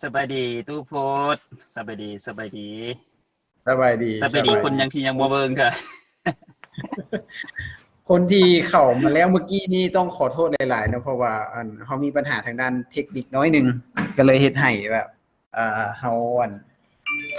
ສະບາຍດີຕູ້ພຸດ ສະບາຍດີ ສະບາຍດີ ສະບາຍດີ ສະບາຍດີ ສະບາຍດີ ຄົນຍັງທີ່ຍັງບໍ່ເບິ່ງກະ ຄົນທີ່ເຂົ້າມາແລ້ວເມື່ອກີ້ນີ້ຕ້ອງຂໍໂທດຫຼາຍໆເນາະ ເພາະວ່າອັນເຮົາມີບັນຫາທາງດ້ານເທັກນິກໜ້ອຍໜຶ່ງ ກໍເລີຍເຮັດໃຫ້ແບບ ເອີ ເຮົາອັນ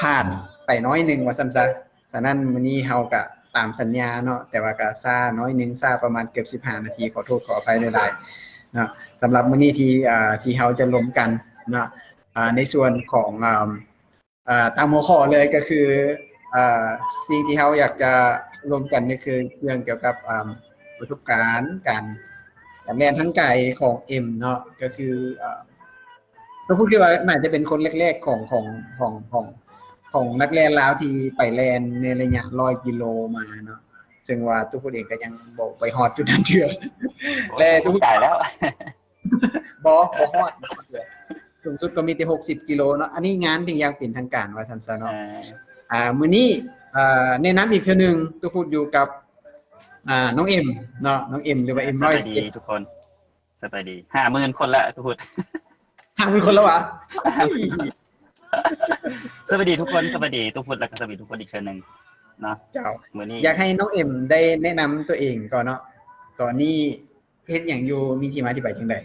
ພາດໄປໜ້ອຍໜຶ່ງວ່າຊັ້ນຊະ. ສະນັ້ນມື້ນີ້ເຮົາກະຕາມສັນຍາເນາະ ແຕ່ວ່າກະຊ້າໜ້ອຍໜຶ່ງ ຊ້າປະມານເກືອບສິບຫ້ານາທີ ຂໍໂທດຂໍອະໄພຫຼາຍໆເນາະ. ສຳລັບມື້ນີ້ທີ່ ເອີ ທີ່ເຮົາຈະລົມກັນເນາະ ເອີ ໃນສ່ວນຂອງ ເອີ ຕາມຫົວຂໍ້ເລີຍກໍຄື ເອີ ສິ່ງທີ່ເຮົາຢາກຈະລົມກັນກໍຄືເລື່ອງກ່ຽວກັບ ເອີ ປະສົບການການ ການແລ່ນທາງໄກຂອງເອັມເນາະ ກໍຄື ເອີ ກໍຄິດວ່າໜ້າຈະເປັນຄົນແລກໆຂອງ ຂອງ ຂອງ ຂອງ ຂອງນັກແລ່ນລາວທີ່ໄປແລ່ນໃນໄລຍະຮ້ອຍກິໂລມາເນາະ ເຊິ່ງວ່າຕູ້ພຸດເອງກໍຍັງບໍ່ໄປຮອດຈຸດນັ້ນເທື່ອ ແລະ ຕູ້ພຸດ ຕາຍແລ້ວ ບໍ່ ບໍ່ຮອດ ສູງສຸດກໍມີແຕ່ຫົກສິບກິໂລເນາະ. ອັນນີ້ງານທີ່ຢ່າງເປັນທາງການວ່າຊັ້ນຊະເນາະ. ອ່າ ມື້ນີ້ ເອີ ແນະນຳອີກເທື່ອໜຶ່ງ ຕູ້ພຸດຢູ່ກັບ ອ່າ ນ້ອງເອັມເນາະ ນ້ອງເອັມ ຫຼືວ່າເອັມ ຮ້ອຍສິບເອັດ ສະບາຍດີທຸກຄົນ ສະບາຍດີ ຫ້າໝື່ນຄົນລະຕູ້ພຸດ ຫ້າໝື່ນຄົນແລ້ວຫວາ? ສະບາຍດີທຸກຄົນ ສະບາຍດີຕູ້ພຸດ ແລ້ວກໍສະບາຍດີທຸກຄົນອີກເທື່ອໜຶ່ງເນາະ. ເຈົ້າ ມື້ນີ້ຢາກໃຫ້ນ້ອງເອັມໄດ້ແນະນຳຕົວເອງກ່ອນເນາະ ຕອນນີ້ ເຮັດຫຍັງຢູ່ ມີທີ່ມາທີ່ໄປຈັ່ງໃດ?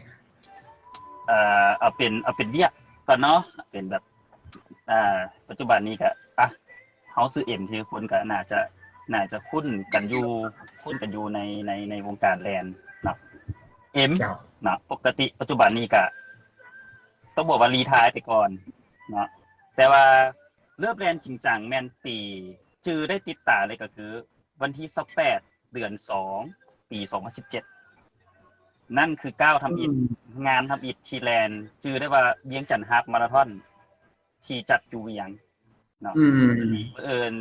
ເອີ ເອົາເປັນ ເອົາເປັນວຽກກ່ອນເນາະ ເປັນແບບ ເອີ ປັດຈຸບັນນີ້ກະ ອ່ະ ເຮົາຊື່ເອັມ ທີ່ຄົນກະໜ້າຈະ ໜ້າຈະຄຸ້ນກັນຢູ່ ຄຸ້ນກັນຢູ່ໃນ ໃນ ໃນວົງການແລ່ນເນາະ ເອັມ ເນາະ. ປົກກະຕິປັດຈຸບັນນີ້ກະ ຕ້ອງບອກວ່າຣີທາຍໄປກ່ອນເນາະ ແຕ່ວ່າເລີ່ມແລ່ນຈິງຈັງແມ່ນປີ ຈື່ໄດ້ຕິດຕາເລີຍກໍຄື ວັນທີຊາວແປດ ເດືອນສອງ ປີສອງພັນສິບເຈັດ ນັ້ນຄືກ້າວທຳອິດ ອືມ ງານທຳອິດທີ່ແລ່ນ ຈື່ໄດ້ວ່າວຽງຈັນຮາບມາລາທອນ ທີ່ຈັດຢູ່ວຽງເນາະ ອືມ ບັງເອີນ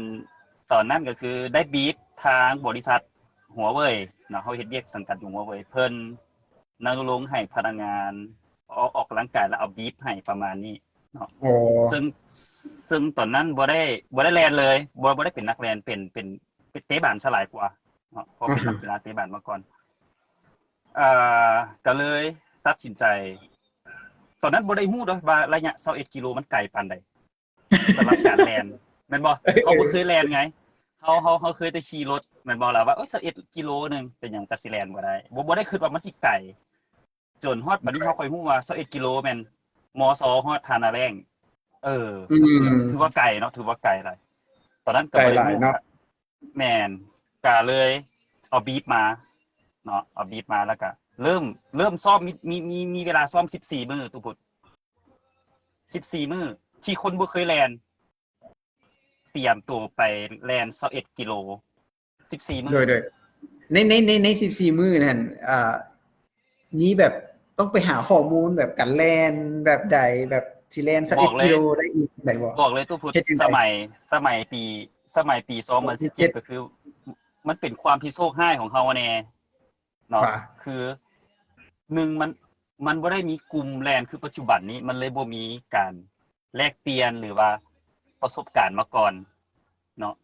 ຕອນນັ້ນກໍຄືໄດ້ບຣີບທາງບໍລິສັດຫົວເຫວີຍເນາະ ເຮົາເຮັດວຽກສັງກັດຢູ່ຫົວເຫວີຍ ເພິ່ນນະລົງໃຫ້ພະນັກງານອອກ ອອກກຳລັງກາຍ ແລ້ວເອົາບຣີບໃຫ້ປະມານນີ້ເນາະ ໂອ້ ເຊິ່ງ ເຊິ່ງຕອນນັ້ນບໍ່ໄດ້ ບໍ່ໄດ້ແລ່ນເລີຍ ບໍ່ ບໍ່ໄດ້ເປັນນັກແລ່ນ ເປັນ ເປັນ ເປັນເຕະບານຊະຫຼາຍກວ່າເນາະ ເພາະເປັນ ອືຮຶ ນັກກິລາເຕະບານມາກ່ອນ ເອີ ກໍເລີຍຕັດສິນໃຈ ຕອນນັ້ນບໍ່ໄດ້ຮູ້ເດ້ວ່າໄລຍະຊາວເອັດກິໂລມັນໄກປານໃດ ສຳລັບການແລ່ນ ແມ່ນບໍ່? ເຮົາບໍ່ເຄີຍແລ່ນໄງ ເຮົາ ເຮົາ ເຮົາເຄີຍແຕ່ຂີ່ລົດແມ່ນບໍ່ລະ ວ່າ ໂອ້ຍ ຊາວເອັດກິໂລໜຶ່ງ ເປັນຫຍັງກໍຊິແລ່ນບໍ່ໄດ້ ບໍ່ ບໍ່ໄດ້ຄິດວ່າມັນຊິໄກ ຈົນຮອດບັດນີ້ເຮົາຄ່ອຍຮູ້ວ່າຊາວເອັດກິໂລແມ່ນ ມຊ ຮອດທ່ານາແລ້ງ ເອີ ອືມ ຖືວ່າໄກເນາະ ຖືວ່າໄກຫຼາຍ ຕອນນັ້ນກໍບໍ່ໄດ້ຮູ້ ໄກຫຼາຍເນາະ ແມ່ນ ກະເລີຍເອົາບຣີບມາເນາະ ເອົາບຣີບມາ ແລ້ວກະເລີ່ມ ເລີ່ມຊ້ອມ ມີ ມີ ມີ ມີເວລາຊ້ອມສິບສີ່ມື້ ຕູ້ພຸດ ສິບສີ່ມື້ ທີ່ຄົນບໍ່ເຄີຍແລ່ນ ຕຽມໂຕໄປແລ່ນຊາວເອັດກິໂລ ສິບສີ່ມື້ ໂດຍ ໂດຍ ໃນ ໃນ ໃນ ໃນສິບສີ່ມື້ນັ້ນ ອ່າ ມີແບບຕ້ອງໄປຫາຂໍ້ມູນແບບການແລ່ນແບບໃດ ແບບຊິແລ່ນຊາວເອັດກິໂລໄດ້ອີກໃດບໍ່? ບອກເລີຍຕູ້ພຸດ ສະໄໝ ສະໄໝປີ ສະໄໝປີສອງພັນສິບເຈັດ ກໍຄື ມັນເປັນຄວາມທີ່ໂຊກຮ້າຍຂອງເຮົາແດ່ເນາະ ຄື ໜຶ່ງ ມັນ ມັນບໍ່ໄດ້ມີກຸ່ມແລ່ນຄືປັດຈຸບັນນີ້ ມັນເລີຍບໍ່ມີການແລກປ່ຽນ ຫຼືວ່າປະສົບການມາກ່ອນເນາະ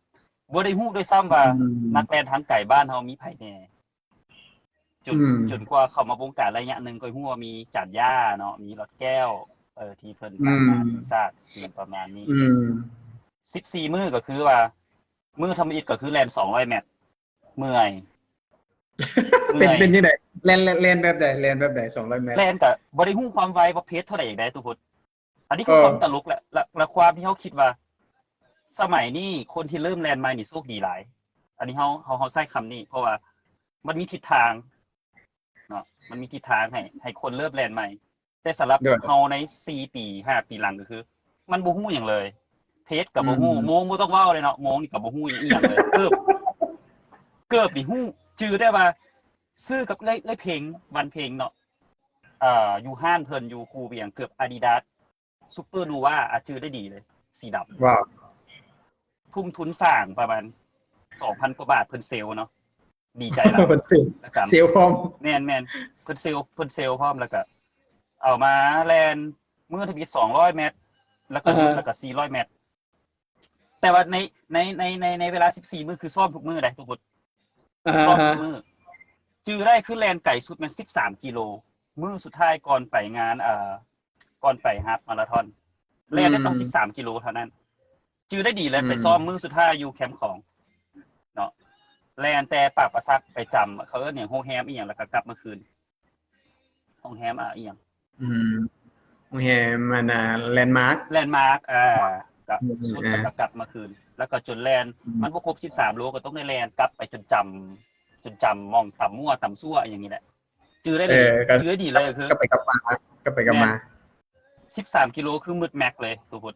ບໍ່ໄດ້ຮູ້ດ້ວຍຊ້ຳວ່າ ອືມ ນັກແລ່ນທາງໄກບ້ານເຮົາມີໃຜແດ່ ຈົນ ອືມ ຈົນກວ່າເຂົ້າມາວົງການໄລຍະໜຶ່ງ ກໍຮູ້ວ່າມີຈານຢາເນາະ ມີຫຼອດແກ້ວ ເອີ ທີ່ເພິ່ນ ອືມ ສາດ ປະມານນີ້ ອືມ ສິບສີ່ມື້ກໍຄືວ່າ ມື້ທຳອິດກໍຄືແລ່ນສອງຮ້ອຍແມັດ ເມື່ອຍ ເປັນ ເປັນຈັ່ງໃດ? ແລ່ນ ແລ່ນ ແລ່ນແບບໃດ? ແລ່ນແບບໃດ? ສອງຮ້ອຍແມັດ ແລ່ນກະບໍ່ໄດ້ຮູ້ຄວາມໄວວ່າເພດເທົ່າໃດອີກໃດ ຕູ້ພຸດ ອັນນີ້ຄື ເອີ ຄວາມຕະຫຼົກແຫຼະ ແລະ ແລະ ຄວາມທີ່ເຮົາຄິດວ່າ ສະໄໝນີ້ຄົນທີ່ເລີ່ມແລ່ນໃໝ່ນີ້ໂຊກດີຫຼາຍ ອັນນີ້ເຮົາ ເຮົາ ເຮົາໃຊ້ຄຳນີ້ ເພາະວ່າມັນມີທິດທາງເນາະ ມັນມີທິດທາງໃຫ້ ໃຫ້ຄົນເລີ່ມແລ່ນໃໝ່ ແຕ່ສຳລັບ ໂດຍ ເຮົາໃນສີ່ປີ ຫ້າປີຫຼັງກໍຄື ມັນບໍ່ຮູ້ຫຍັງເລີຍ ເພດກໍບໍ່ຮູ້ ອືມ ໂມງບໍ່ຕ້ອງເວົ້າເລີຍເນາະ ໂມງນີ້ກໍບໍ່ຮູ້ອີ່ຫຍັງເລີຍ ເກີບ ເກີບນີ້ຮູ້ ຈື່ໄດ້ວ່າຊື້ກັບເອື້ອຍ ເອື້ອຍເພັງ ວັນເພັງເນາະ ເອີ ຢູ່ຮ້ານເພິ່ນຢູ່ຄູວຽງ ເກີບອາດີດາສ ຊຸບເປີໂນວາ ອາ ຈື່ໄດ້ດີເລີຍ ສີດຳ ວ້າວ ທຸ່ມທຶນສ້າງປະມານສອງພັນກວ່າບາດ ເພິ່ນເຊວເນາະ ດີໃຈຫຼາຍ ເພິ່ນເຊວ ເຊວພ້ອມ ແມ່ນໆ ເພິ່ນເຊວ ເພິ່ນເຊວພ້ອມ ແລ້ວກະເອົາມາແລ່ນມື້ທຳອິດສອງຮ້ອຍແມັດ ແລ້ວກະ ອ່າຮະ ແລ້ວກະສີ່ຮ້ອຍແມັດ ແຕ່ວ່າໃນ ໃນ ໃນ ໃນ ໃນເວລາສິບສີ່ມື້ ຄືຊ້ອມທຸກມື້ເດ້ ທຸກຄົນ ອ່າຮະ ຊ້ອມທຸກມື້ ຈື່ໄດ້ຄືແລ່ນໄກສຸດແມ່ນສິບສາມກິໂລ ມື້ສຸດທ້າຍກ່ອນໄປງານ ເອີ ກ່ອນໄປຮາບມາລາທອນ ແລ່ນໄດ້ຕ້ອງສິບສາມກິໂລເທົ່ານັ້ນ. ຈື່ໄດ້ດີເລີຍ ໄປຊ້ອມມື້ສຸດທ້າຍຢູ່ແຄມຂອງເນາະ ແລ່ນແຕ່ປາກປາສັກໄປຈຳ ເຂົາເອີ້ນຫຍັງ ໂຮງແຮມອີ່ຫຍັງ ແລ້ວກໍກັບມາຄືນ ໂຮງແຮມ ອາ ອີ່ຫຍັງ ອືມ ໂຮງແຮມ ອັນນ່າ ແລນມາກ ແລນມາກ ເອີ ກໍສຸດ ເອີ ແລ້ວກໍກັບມາຄືນ ແລ້ວກໍຈົນແລ່ນ ອືມ ມັນບໍ່ຄົບສິບສາມໂລ ກໍຕ້ອງໄດ້ແລ່ນກັບໄປຈົນຈຳ ຈົນຈຳໝ່ອງຕຳມົ້ວຕຳຊົ່ວອີ່ຫຍັງນີ້ແຫຼະ ຈື່ໄດ້ເລີຍ ເອີ ຈື່ໄດ້ດີເລີຍ ຄືກັບໄປກັບມາ ກັບໄປກັບມາ ແມ່ນ ສິບສາມກິໂລ ຄືໝົດແມັກເລີຍ ໂຕພຸດ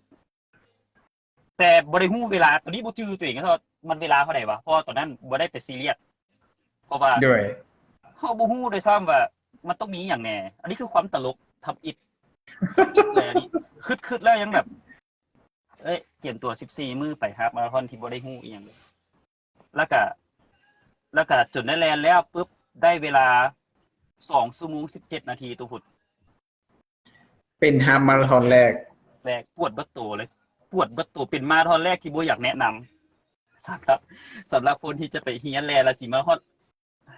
ແຕ່ບໍ່ໄດ້ຮູ້ເວລາ ຕອນນີ້ບໍ່ຈື່ຕົວເອງວ່າມັນເວລາເທົ່າໃດວະ ເພາະວ່າຕອນນັ້ນບໍ່ໄດ້ໄປຊີຣຽສ ເພາະວ່າ ໂດຍ ເຮົາບໍ່ຮູ້ດ້ວຍຊ້ຳວ່າມັນຕ້ອງມີຫຍັງແດ່ ອັນນີ້ຄືຄວາມຕະຫຼົກທຳອິດ ທຳອິດເລີຍ ອັນນີ້ຄຶດໆແລ້ວຍັງແບບ ເອີຍ ກຽມຕົວສິບສີ່ມື້ໄປຮາບມາລາທອນທີ່ບໍ່ໄດ້ຮູ້ອີ່ຫຍັງເລີຍ ແລ້ວກະ ແລ້ວກະຈົນໄດ້ແລ່ນແລ້ວປຶບ ໄດ້ເວລາສອງຊົ່ວໂມງສິບເຈັດນາທີ ໂຕພຸດ ເປັນຮາບມາລາທອນແລກ ແລກ ປວດເບິດໂຕເລີຍ ປວດເບິດໂຕ ເປັນມາລາທອນແລກທີ່ບໍ່ຢາກແນະນຳ ສຳລັບ ສຳລັບຄົນທີ່ຈະໄປຮຽນແລ່ນ ແລ້ວຊິມາຮອດ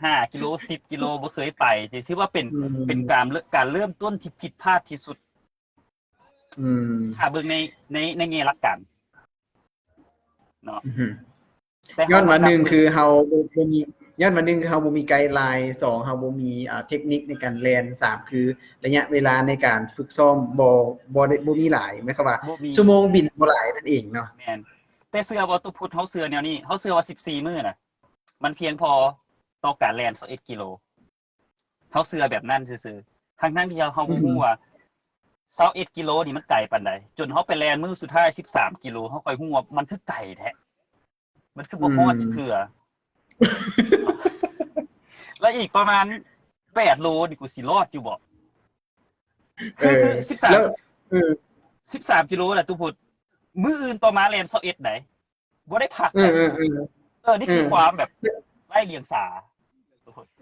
ຫ້າກິໂລ ສິບກິໂລ ບໍ່ເຄີຍໄປ ຖືວ່າເປັນ ອືມ ເປັນການ ການເລີ່ມຕົ້ນທີ່ຜິດພາດທີ່ສຸດ ອືມ ຖ້າເບິ່ງໃນ ໃນ ໃນແງ່ຫຼັກການເນາະ ອືຮຶ ແຕ່ ຍ້ອນວ່າ ໜຶ່ງ ຄືເຮົາບໍ່ ບໍ່ມີ ຍ້ອນວ່າ ໜຶ່ງ ຄືເຮົາບໍ່ມີໄກລາຍ ສອງ ເຮົາບໍ່ມີ ອ່າ ເທັກນິກໃນການແລ່ນ ສາມ ຄືໄລຍະເວລາໃນການຝຶກຊ້ອມບໍ່ ບໍ່ໄດ້ ບໍ່ມີຫຼາຍ ໝາຍຄວາມວ່າ ບໍ່ມີ ຊົ່ວໂມງບິນບໍ່ຫຼາຍນັ້ນເອງເນາະ ແມ່ນ ແຕ່ເຊື່ອບໍ່ ຕຸພຸດ ເຮົາເຊື່ອແນວນີ້ ເຮົາເຊື່ອວ່າສິບສີ່ມື້ນະ ມັນພຽງພໍຕໍ່ການແລ່ນຊາວເອັດກິໂລ ເຮົາເຊື່ອແບບນັ້ນຊື່ໆ ທັງໆທີ່ເຮົາ ເຮົາບໍ່ຮູ້ວ່າຊາວເອັດກິໂລນີ້ມັນໄກປານໃດ ຈົນເຮົາໄປແລ່ນມື້ສຸດທ້າຍສິບສາມກິໂລ ເຮົາຄ່ອຍຮູ້ວ່າມັນຄືໄກແທ້ ມັນຄືບໍ່ຮອດ ອືມ ຈັກເທື່ອ ແລ້ວອີກປະມານແປດໂລນີ້ ກູຊິລອດຢູ່ບໍ່? ເອີ ຄື ຄືສິບສາມ ແລ້ວ ເອີ ສິບສາມກິໂລນະ ຕຸພຸດ ມື້ອື່ນຕໍ່ມາແລ່ນຊາວເອັດໃດ ບໍ່ໄດ້ພັກ ເອີ ເອີ ເອີ ເອີ ນີ້ຄື ເອີ ຄວາມແບບ ເອີ ໄຮ້ລຽງສາ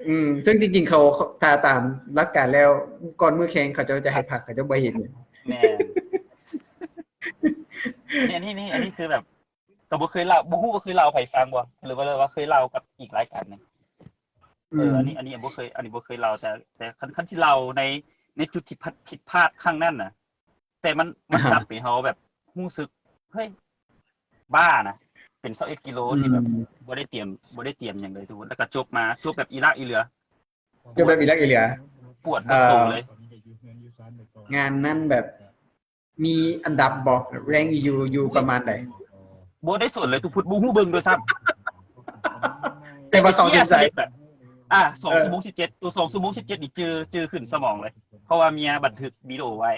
ອືມ ເຊິ່ງຈິງໆ ເຂົາ ຖ້າຕາມຫຼັກການແລ້ວ ກ່ອນມື້ແຂ່ງເຂົາເຈົ້າຈະໃຫ້ພັກ ເຂົາເຈົ້າບໍ່ເຮັດຫຍັງ ແມ່ນ ນີ້ ນີ້ ນີ້ ອັນນີ້ຄືແບບ ກໍບໍ່ເຄີຍເລົ່າ ບໍ່ຮູ້ວ່າເຄີຍເລົ່າໃຜຟັງບໍ່ ຫຼືວ່າ ຫຼືວ່າເຄີຍເລົ່າກັບອີກລາຍການໜຶ່ງ ອືມ ເອີ ອັນນີ້ ອັນນີ້ບໍ່ເຄີຍ ອັນນີ້ບໍ່ເຄີຍເລົ່າ ແຕ່ ແຕ່ຄັນ ຄັນຊິເລົ່າໃນ ໃນຈຸດທີ່ຜິດ ຜິດພາດຄັ້ງນັ້ນນະ ແຕ່ມັນ ມັນ ອ່າຮະ ທຳໃຫ້ເຮົາແບບຮູ້ສຶກ ເຮີ້ຍ ບ້ານະ ເປັນຊາວເອັດກິໂລທີ່ແບບ ອືມ ບໍ່ໄດ້ຕຽມ ບໍ່ໄດ້ຕຽມຫຍັງເລີຍທຸກຄົນ ແລ້ວກໍຈົບມາ ຈົບແບບອີ່ລາກອີ່ເຫຼືອ ຈົບແບບອີ່ລາກອີ່ເຫຼືອ ປວດເບິດໂຕເລີຍ ເອີ ງານນັ້ນແບບ ມີອັນດັບບໍ່ ແຣງຢູ່ ຢູ່ປະມານໃດ? ບໍ່ໄດ້ສົນເລີຍ ຕຸພຸດ ບໍ່ຮູ້ເບິ່ງດ້ວຍຊ້ຳ ແຕ່ວ່າເຂົາສົນໃຈ ອ່າ ສອງ ເອີ ຊົ່ວໂມງສິບເຈັດ ຕົວສອງຊົ່ວໂມງສິບເຈັດນີ້ຈື່ ຈື່ຂຶ້ນສະໝອງເລີຍ ເພາະວ່າເມຍບັນທຶກວິດີໂອໄວ້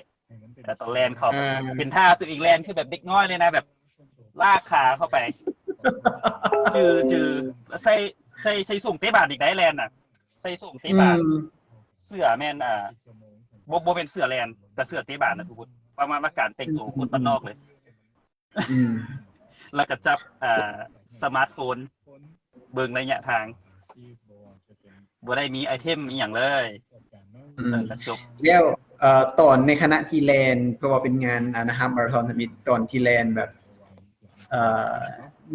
ແຕ່ຕອນແລ່ນເຂົ້າ ເອີ ເປັນທ່າຕົວເອງແລ່ນຄືແບບເດັກນ້ອຍເລີຍນະ ແບບລາກຂາເຂົ້າໄປ ຈື່ ຈື່ ໃສ່ ໃສ່ ໃສ່ສົ້ງເຕະບານອີກໄດ໋ແລ່ນນະ ໃສ່ສົ້ງເຕະບານ ອືມ ເສື້ອແມ່ນ ອ່າ ບໍ່ ບໍ່ແມ່ນເສື້ອແລ່ນ ແຕ່ເສື້ອເຕະບານນະທຸກຄົນ ປະມານວ່າການແຕ່ງໂຕຄົນບ້ານນອກເລີຍ ອືມ ແລ້ວກໍຈັບ ອ່າ ສະມາດໂຟນເບິ່ງໄລຍະທາງ ບໍ່ໄດ້ມີໄອເທັມອີ່ຫຍັງເລີຍ ອືມ ເອີ ກໍຈົບ ແລ້ວ ເອີ ຕອນໃນຂະນະທີ່ແລ່ນ ເພາະວ່າເປັນງານ ອັນນະ ຮາບມາລາທອນທຳອິດ ຕອນທີ່ແລ່ນແບບ ເອີ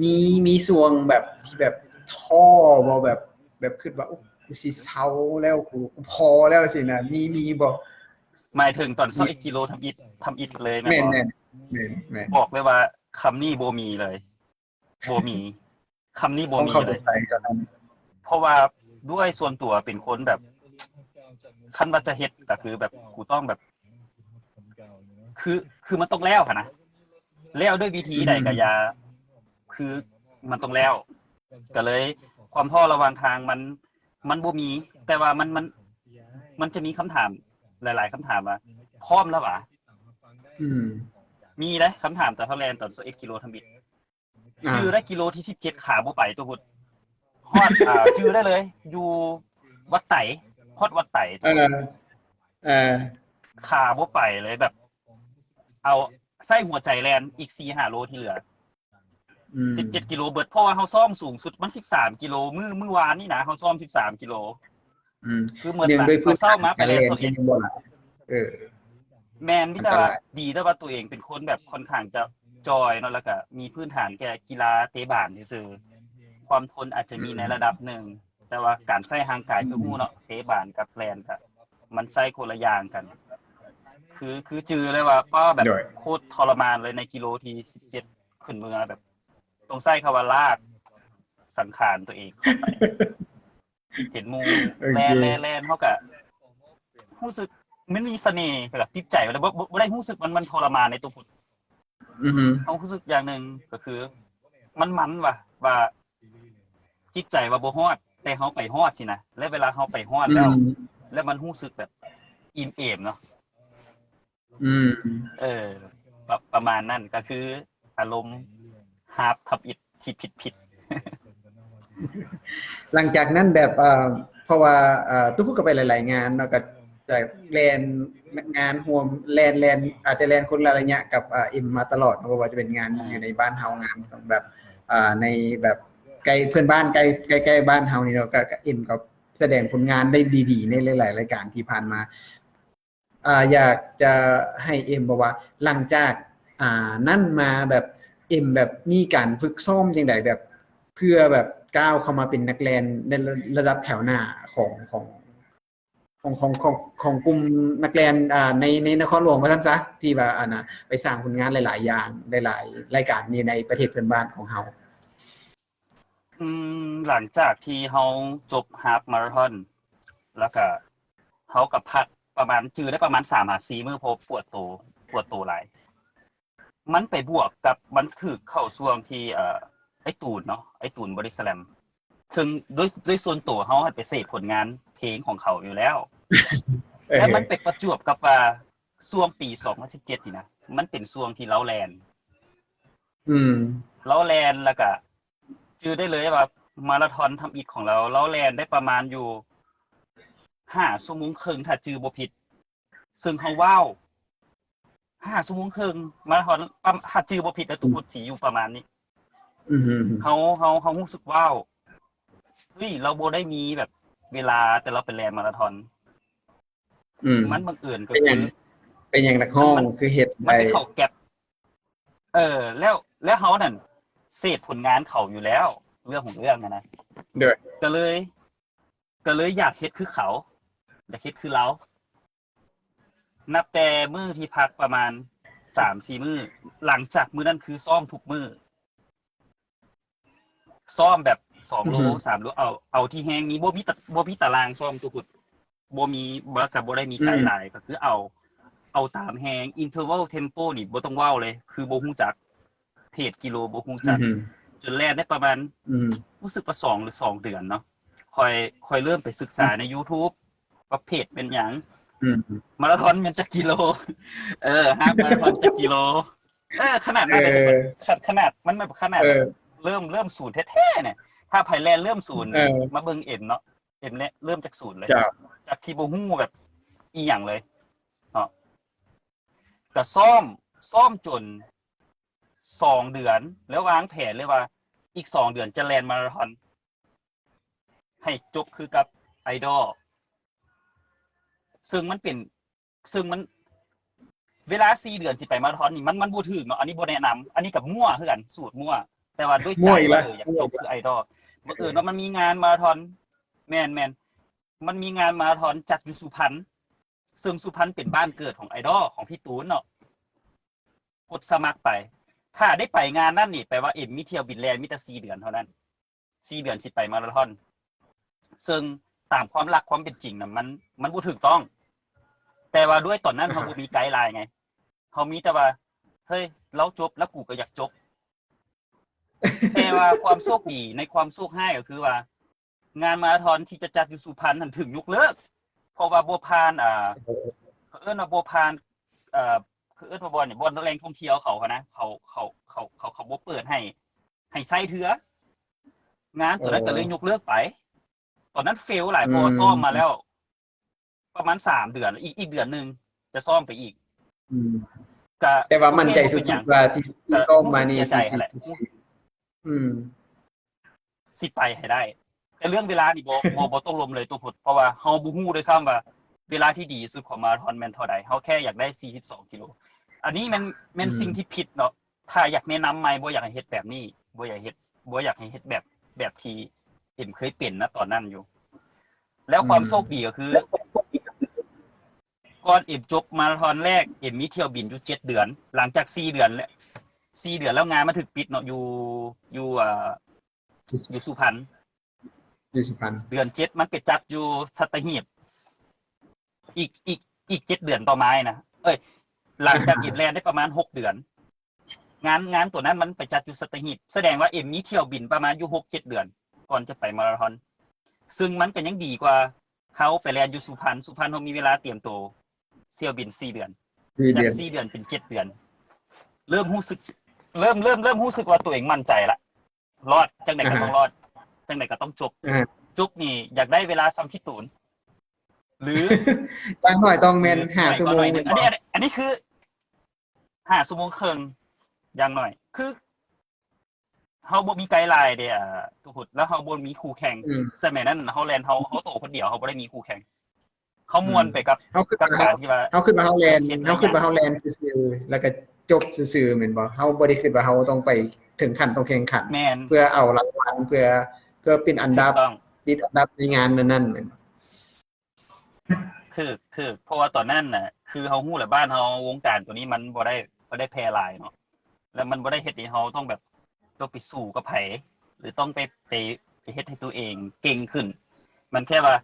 ມີ ມີຊ່ວງແບບ ທີ່ແບບທໍ້ບໍ່ ແບບ ແບບຄິດວ່າ ໂອ້ ກູຊິເຊົາແລ້ວ ກູ ກູພໍແລ້ວຊີ້ນະ ມີ ມີບໍ່? ໝາຍເຖິງຕອນຊາວເອັດກິໂລທຳອິດ ທຳອິດເລີຍແມ່ນບໍ່? ແມ່ນ ແມ່ນ ແມ່ນ ບອກເລີຍວ່າຄຳນີ້ບໍ່ມີເລີຍ ບໍ່ມີ ຄຳນີ້ບໍ່ມີເລີຍ ເພາະວ່າດ້ວຍສ່ວນຕົວເປັນຄົນແບບ ຄັນວ່າຈະເຮັດກໍຄືແບບ ກູຕ້ອງແບບ ຄື ຄືມັນຕ້ອງແລ້ວຫັ້ນນະ ແລ້ວດ້ວຍວິທີໃດກໍຢ່າ ອືມ ຄືມັນຕ້ອງແລ້ວ ກໍເລີຍຄວາມທໍ້ລະຫວ່າງທາງມັນ ມັນບໍ່ມີ ແຕ່ວ່າມັນ ມັນ ມັນຈະມີຄຳຖາມຫຼາຍໆຄຳຖາມວ່າ ພ້ອມແລ້ວຫວາ? ອືມ ມີເດ້ຄຳຖາມຕອນເຮົາແລ່ນຕອນຊາວເອັດກິໂລທຳອິດ ອ່າ ຈື່ໄດ້ກິໂລທີສິບເຈັດ ຂາບໍ່ໄປຕົວພຸດ ຮອດ ອ່າ ຈື່ໄດ້ເລີຍ ຢູ່ວັດໄຕ ຮອດວັດໄຕ ເອີ ເອີ ຂາບໍ່ໄປເລີຍ ແບບ ເອົາ ໃຊ້ຫົວໃຈແລ່ນອີກສີ່ຫ້າໂລທີ່ເຫຼືອ ອືມ ສິບເຈັດກິໂລເບິດ ເພາະວ່າເຮົາຊ້ອມສູງສຸດມັນສິບສາມກິໂລ ມື້ ມື້ວານນີ້ນະ ເຮົາຊ້ອມສິບສາມກິໂລ ອືມ ຄືເໝືອນວ່າ ເຮົາເຊົ້າມາໄປແລ່ນຊາວເອັດ ເອີ ແມ່ນ ມີແຕ່ວ່າ ອັນຕະລາຍ ດີແຕ່ວ່າຕົວເອງເປັນຄົນແບບຄ່ອນຂ້າງຈະຈອຍເນາະ ແລ້ວກະມີພື້ນຖານແກ່ກິລາເຕະບານຊື່ໆ ຄວາມທົນອາດຈະມີໃນ ອືມ ລະດັບໜຶ່ງ ແຕ່ວ່າການໃຊ້ຮ່າງກາຍ ອືມ ຄືຮູ້ເນາະ ເຕະບານກັບແລ່ນກະ ມັນໃຊ້ຄົນລະຢ່າງກັນ ຄື ຄືຈື່ເລີຍວ່າ ປ້າ ແບບ ໂດຍ ໂຄດທໍລະມານເລີຍ ໃນກິໂລທີສິບເຈັດຂຶ້ນເມືອ ແບບ ຕ້ອງໃຊ້ຄຳວ່າລາກສັງຂານຕົວເອງເຂົ້າໄປ ເຫັນໝູ່ ໂອເຄ ແລ່ນ ແລ່ນ ແລ່ນ ເຮົາກະຮູ້ສຶກມັນມີສະເໜ່ ແບບ ຕິດໃຈ ແລ້ວບໍ່ ບໍ່ ບໍ່ໄດ້ຮູ້ສຶກມັນ ມັນທໍລະມານໃນຕົວພຸດ ອືຮຶ ເຮົາຮູ້ສຶກຢ່າງໜຶ່ງກໍຄື ມັນ ມັນວ່າ ວ່າ ຈິດໃຈວ່າບໍ່ຮອດ ແຕ່ເຮົາໄປຮອດຊີ້ນະ ແລະ ເວລາເຮົາໄປຮອດແລ້ວ ອືມ ແລ້ວມັນຮູ້ສຶກແບບອີ່ມເອມເນາະ ອືມ ເອີ ປະ ປະມານນັ້ນ ກໍຄືອາລົມຮາບທຳອິດທີ່ຜິດໆ. ຫຼັງຈາກນັ້ນແບບ ເອີ ເພາະວ່າ ເອີ ຕູ້ພຸດກໍໄປຫຼາຍໆງານເນາະ ກໍຈະແລ່ນງານຮ່ວມ ແລ່ນ ແລ່ນ ອາດຈະແລ່ນຄົນລະໄລຍະກັບ ເອີ ເອັມມາຕະຫຼອດເນາະ ບໍ່ວ່າຈະເປັນງານຢູ່ໃນບ້ານເຮົາ ງານຂອງແບບ ເອີ ໃນແບບໃກ້ເພື່ອນບ້ານ ໃກ້ ໃກ້ ໃກ້ບ້ານເຮົານີ້ເນາະ ກໍ ກໍເອັມກໍສະແດງຜົນງານໄດ້ດີໆ ໃນຫຼາຍໆລາຍການທີ່ຜ່ານມາ. ອ່າ ຢາກຈະໃຫ້ເອັມບອກວ່າ ຫຼັງຈາກ ອ່າ ນັ້ນມາແບບ ເອັມແບບມີການຝຶກຊ້ອມຈັ່ງໃດ ແບບເພື່ອແບບກ້າວເຂົ້າມາເປັນນັກແລ່ນໃນລະ ລະດັບແຖວໜ້າຂອງ ຂອງ ຂອງ ຂອງ ຂອງ ຂອງກຸ່ມນັກແລ່ນ ອ່າ ໃນ ໃນນະຄອນຫຼວງວ່າຊັ້ນຊະ ທີ່ວ່າ ອັນນ່າ ໄປສ້າງຜົນງານຫຼາຍໆຢ່າງ ຫຼາຍໆລາຍການຢູ່ໃນປະເທດເພື່ອນບ້ານຂອງເຮົາ? ອືມ ຫຼັງຈາກທີ່ເຮົາຈົບຮາບມາລາທອນ ແລ້ວກະເຮົາກະພັກປະມານ ຈື່ໄດ້ປະມານສາມຫາສີ່ມື້ ເພາະປວດໂຕ ປວດໂຕຫຼາຍ ມັນໄປບວກກັບມັນຖືກເຂົ້າຊ່ວງທີ່ ເອີ ອ້າຍຕູນເນາະ ອ້າຍຕູນ Body Slam ເຊິ່ງໂດຍ ໂດຍສ່ວນໂຕເຮົາຫັ້ນໄປເສບຜົນງານເພງຂອງເຂົາຢູ່ແລ້ວ ເອີ ແລະ ມັນໄປປະຈວບກັບວ່າຊ່ວງປີສອງພັນສິບເຈັດນີ້ນະ ມັນເປັນຊ່ວງທີ່ລາວແລ່ນ ອືມ ລາວແລ່ນ ແລ້ວກະຈື່ໄດ້ເລີຍວ່າມາລາທອນທຳອິດຂອງລາວ ລາວແລ່ນໄດ້ປະມານຢູ່ຫ້າຊົ່ວໂມງເຄິ່ງ ຖ້າຈື່ບໍ່ຜິດ ເຊິ່ງເຮົາວ້າວ ຫ້າຊົ່ວໂມງເຄິ່ງ ມາລາທອນ ປະ ຖ້າຈື່ບໍ່ຜິດນະ ຕຸກພຸດຊິຢູ່ປະມານນີ້ ອືມ ເຮົາ ເຮົາ ເຮົາຮູ້ສຶກ ວ້າວ ເຮີ້ຍ ລາວບໍ່ໄດ້ມີແບບເວລາ ແຕ່ລາວໄປແລ່ນມາລາທອນ ອືມ ມັນບັງເອີນກໍຄື ເປັນຫຍັງ ເປັນຫຍັງນັກຮ້ອງຄືເຮັດ ມັນໄປເຂົ້າແກັບ ເອີ ແລ້ວ ແລ້ວເຮົານັ້ນເສບຜົນງານເຂົາຢູ່ແລ້ວ ເລື່ອງຂອງເລື່ອງຫັ້ນນະ ໂດຍ ກໍເລີຍ ກໍເລີຍຢາກເຮັດຄືເຂົາ ຢາກເຮັດຄືລາວ ນັບແຕ່ມື້ທີ່ພັກປະມານສາມສີ່ມື້ ຫຼັງຈາກມື້ນັ້ນຄືຊ້ອມທຸກມື້ ຊ້ອມແບບສອງໂລ ອືຮຶ ສາມໂລ ເອົາ ເອົາທີ່ແຮງມີ ບໍ່ມີຕະ ບໍ່ມີຕາລາງຊ້ອມ ຕຸກພຸດ ບໍ່ມີ ແລ້ວກໍບໍ່ໄດ້ມີໄກຫຼາຍ ອືມ ກໍຄືເອົາ ເອົາຕາມແຮງ interval tempo ນີ້ບໍ່ຕ້ອງເວົ້າເລີຍ ຄືບໍ່ຮູ້ຈັກ ເພດກິໂລບໍ່ຮູ້ຈັກ ອືຮຶ ຈົນແລ່ນໄດ້ປະມານ ອືມ ຮູ້ສຶກວ່າສອງ ຫຼື ສອງເດືອນເນາະ ຄ່ອຍ ຄ່ອຍເລີ່ມໄປສຶກສາ ອືມ ໃນ YouTube ວ່າເພດແມ່ນຫຍັງ ອືມ ມາລາທອນແມ່ນຈັກກິໂລ ເອີ ຮາບມາລາທອນຈັກກິໂລ ເອີ ຂະໜາດນັ້ນເລີຍ ເອີ ຂະໜາດ ຂະໜາດ ມັນແບບຂະໜາດ ເອີ ເລີ່ມ ເລີ່ມສູນແທ້ໆນີ້ ຖ້າໃຜແລ່ນເລີ່ມສູນ ເອີ ມາເບິ່ງເອັມເນາະ ເອັມແລະ ເລີ່ມຈາກສູນເລີຍ ເຈົ້າ ຈາກທີ່ບໍ່ຮູ້ແບບອີ່ຫຍັງເລີຍເນາະ ກະຊ້ອມ ຊ້ອມຈົນສອງເດືອນ ແລ້ວວາງແຜນເລີຍວ່າ ອີກສອງເດືອນຈະແລ່ນມາລາທອນໃຫ້ຈົບຄືກັບໄອດອລ ເຊິ່ງມັນເປັນ ເຊິ່ງມັນ ເວລາສີ່ເດືອນຊິໄປມາລາທອນນີ້ ມັນ ມັນບໍ່ຖືກເນາະ ອັນນີ້ບໍ່ແນະນຳ ອັນນີ້ກໍມົ້ວຄືກັນ ສູດມົ້ວ ແຕ່ວ່າດ້ວຍໃຈວ່າ ເອີ ຢາກຈົບຄືໄອດອລ ບັງເອີນວ່າມັນມີງານມາລາທອນ ແມ່ນໆ ມັນມີງານມາລາທອນຈັດຢູ່ສຸພັນ ເຊິ່ງສຸພັນເປັນບ້ານເກີດຂອງໄອດອລຂອງພີ່ຕູນເນາະ ກົດສະໝັກໄປ ຖ້າໄດ້ໄປງານນັ້ນນີ້ ແປວ່າເອັມມີຖ້ຽວບິນແລ່ນມີແຕ່ສີ່ເດືອນເທົ່ານັ້ນ ສີ່ເດືອນຊິໄປມາລາທອນ ເຊິ່ງຕາມຄວາມລັກຄວາມເປັນຈິງນະ ມັນ ມັນບໍ່ຖືກຕ້ອງ ແຕ່ວ່າດ້ວຍຕອນນັ້ນເຮົາບໍ່ມີໄກລາຍໄງ ເຮົາມີແຕ່ວ່າ ເຮີ້ຍ ລາວຈົບແລ້ວ ກູກໍຢາກຈົບ ແຕ່ວ່າຄວາມໂຊກດີ ໃນຄວາມໂຊກຮ້າຍກໍຄືວ່າ ງານມາລາທອນທີ່ຈະຈັດຢູ່ສຸພັນຫັ້ນຖືກຍົກເລີກ ເພາະວ່າບໍ່ຜ່ານ ອ່າ ເຂົາເອີ້ນວ່າບໍ່ຜ່ານ ເອີ ເຂົາເອີ້ນວ່າບ່ອນ ບ່ອນແຫຼ່ງທ່ອງທ່ຽວເຂົາຫັ້ນນະ ເຂົາ ເຂົາ ເຂົາ ເຂົາ ເຂົາບໍ່ເປີດໃຫ້ ໃຫ້ໃຊ້ເທື່ອ ງານຕົວນັ້ນກໍເລີຍຍົກເລີກໄປ ຕອນນັ້ນເຟວຫຼາຍ ເພາະວ່າຊ້ອມມາແລ້ວ ປະມານສາມເດືອນ ອີກ ອີກເດືອນໜຶ່ງຈະຊ້ອມໄປອີກ ອືມ ກະ ແຕ່ວ່າໝັ້ນໃຈສຸດໆວ່າທີ່ ທີ່ຊ້ອມມານີ້ ກໍຮູ້ສຶກເສຍໃຈຫັ້ນແຫຼະ ຊິ ອືມ ຊິໄປໃຫ້ໄດ້ ແຕ່ເລື່ອງເວລານີ້ບໍ່ ບໍ່ ບໍ່ຕົກລົງເລີຍ ຕົວໂພດ ເພາະວ່າເຮົາບໍ່ຮູ້ດ້ວຍຊ້ຳວ່າເວລາທີ່ດີທີ່ສຸດຂອງມາລາທອນແມ່ນເທົ່າໃດ ເຮົາແຄ່ຢາກໄດ້ສີ່ສິບສອງກິໂລ ອັນນີ້ແມ່ນ ແມ່ນ ອືມ ສິ່ງທີ່ຜິດເນາະ ຖ້າຢາກແນະນຳໃໝ່ ບໍ່ຢາກໃຫ້ເຮັດແບບນີ້ ບໍ່ຢາກເຮັດ ບໍ່ຢາກໃຫ້ເຮັດແບບ ແບບທີ່ເອັມເຄີຍເປັນນະຕອນນັ້ນຢູ່ ແລ້ວຄວາມ ອືມ ໂຊກດີກໍຄື ແລ້ວຄວາມໂຊກດີກໍຄື ກ່ອນເອັມຈົບມາລາທອນແລກ ເອັມມີຖ້ຽວບິນຢູ່ເຈັດເດືອນ. ຫຼັງຈາກສີ່ເດືອນແລ້ວ ສີ່ເດືອນແລ້ວງານມັນຖືກປິດເນາະ ຢູ່ ຢູ່ ເອີ ຢູ່ສຸພັນ. ຢູ່ສຸພັນ ເດືອນເຈັດມັນໄປຈັດຢູ່ສັດຕະຫີບ ອີກ ອີກ ອີກເຈັດເດືອນຕໍ່ມານະ ເອີຍ ຫຼັງຈາກເອັມແລ່ນໄດ້ປະມານຫົກເດືອນ ງານ ງານໂຕນັ້ນມັນໄປຈັດຢູ່ສັດຕະຫີບ ສະແດງວ່າເອັມມີຖ້ຽວບິນປະມານຢູ່ຫົກເຈັດເດືອນ ກ່ອນຈະໄປມາລາທອນ ຊຶ່ງມັນກໍຍັງດີກວ່າເຮົາໄປແລ່ນຢູ່ສຸພັນ ສຸພັນເຮົາມີເວລາຕຽມໂຕ ຖ້ຽວບິນສີ່ເດືອນ ສີ່ເດືອນ ຈາກສີ່ເດືອນເປັນເຈັດເດືອນ ເລີ່ມຮູ້ສຶກ ເລີ່ມ ເລີ່ມ ເລີ່ມຮູ້ສຶກວ່າໂຕເອງໝັ້ນໃຈລະ ລອດ ຈັ່ງໃດກໍຕ້ອງລອດ ຈັ່ງໃດກໍຕ້ອງຈົບ ຈົບນີ້ຢາກໄດ້ເວລາສ່ຳພິຕູນ ຫຼື ຢ່າງໜ້ອຍຕ້ອງແມ່ນຫ້າຊົ່ວໂມງ ອັນນີ້ ອັນນີ້ຄືຫ້າຊົ່ວໂມງເຄິ່ງ ຢ່າງໜ້ອຍ ຄືເຮົາບໍ່ມີໄກລາຍເດ້ ອາ ທຸກຄົນ ແລ້ວເຮົາບໍ່ມີຄູ່ແຂ່ງ ສະໄໝນັ້ນເຮົາແລ່ນ ເຮົາ ເຮົາໂຕຄົນດຽວ ເຮົາບໍ່ໄດ້ມີຄູ່ແຂ່ງ ເຮົາມ່ວນໄປກັບ ເຮົາຄິດວ່າ ກັບການທີ່ວ່າ ເຮົາຄິດວ່າເຮົາແລ່ນ ເຮົາຄິດວ່າເຮົາແລ່ນຊື່ໆ ແລ້ວກໍຈົບຊື່ໆ ແມ່ນບໍ່? ເຮົາບໍ່ໄດ້ຄິດວ່າເຮົາຕ້ອງໄປເຖິງຂັ້ນຕ້ອງແຂ່ງຂັນ ແມ່ນ ເພື່ອເອົາລາງວັນ ເພື່ອ ເພື່ອເປັນອັນດັບ ຕິດອັນດັບໃນງານນັ້ນໆ ແມ່ນບໍ່? ຖືກ ຖືກ ເພາະວ່າຕອນນັ້ນນະ ຄືເຮົາຮູ້ແຫຼະ ບ້ານເຮົາ ວົງການໂຕນີ້ມັນບໍ່ໄດ້ ບໍ່ໄດ້ແຜ່ຫຼາຍເນາະ ແລ້ວມັນບໍ່ໄດ້ເຮັດໃຫ້ເຮົາຕ້ອງແບບ ຕ້ອງໄປສູ້ກັບໃຜ ຫຼືຕ້ອງໄປ ໄປ ໄປເຮັດໃຫ້ຕົວເອງເກັ່ງຂຶ້ນ ມັນແຄ່ວ່າ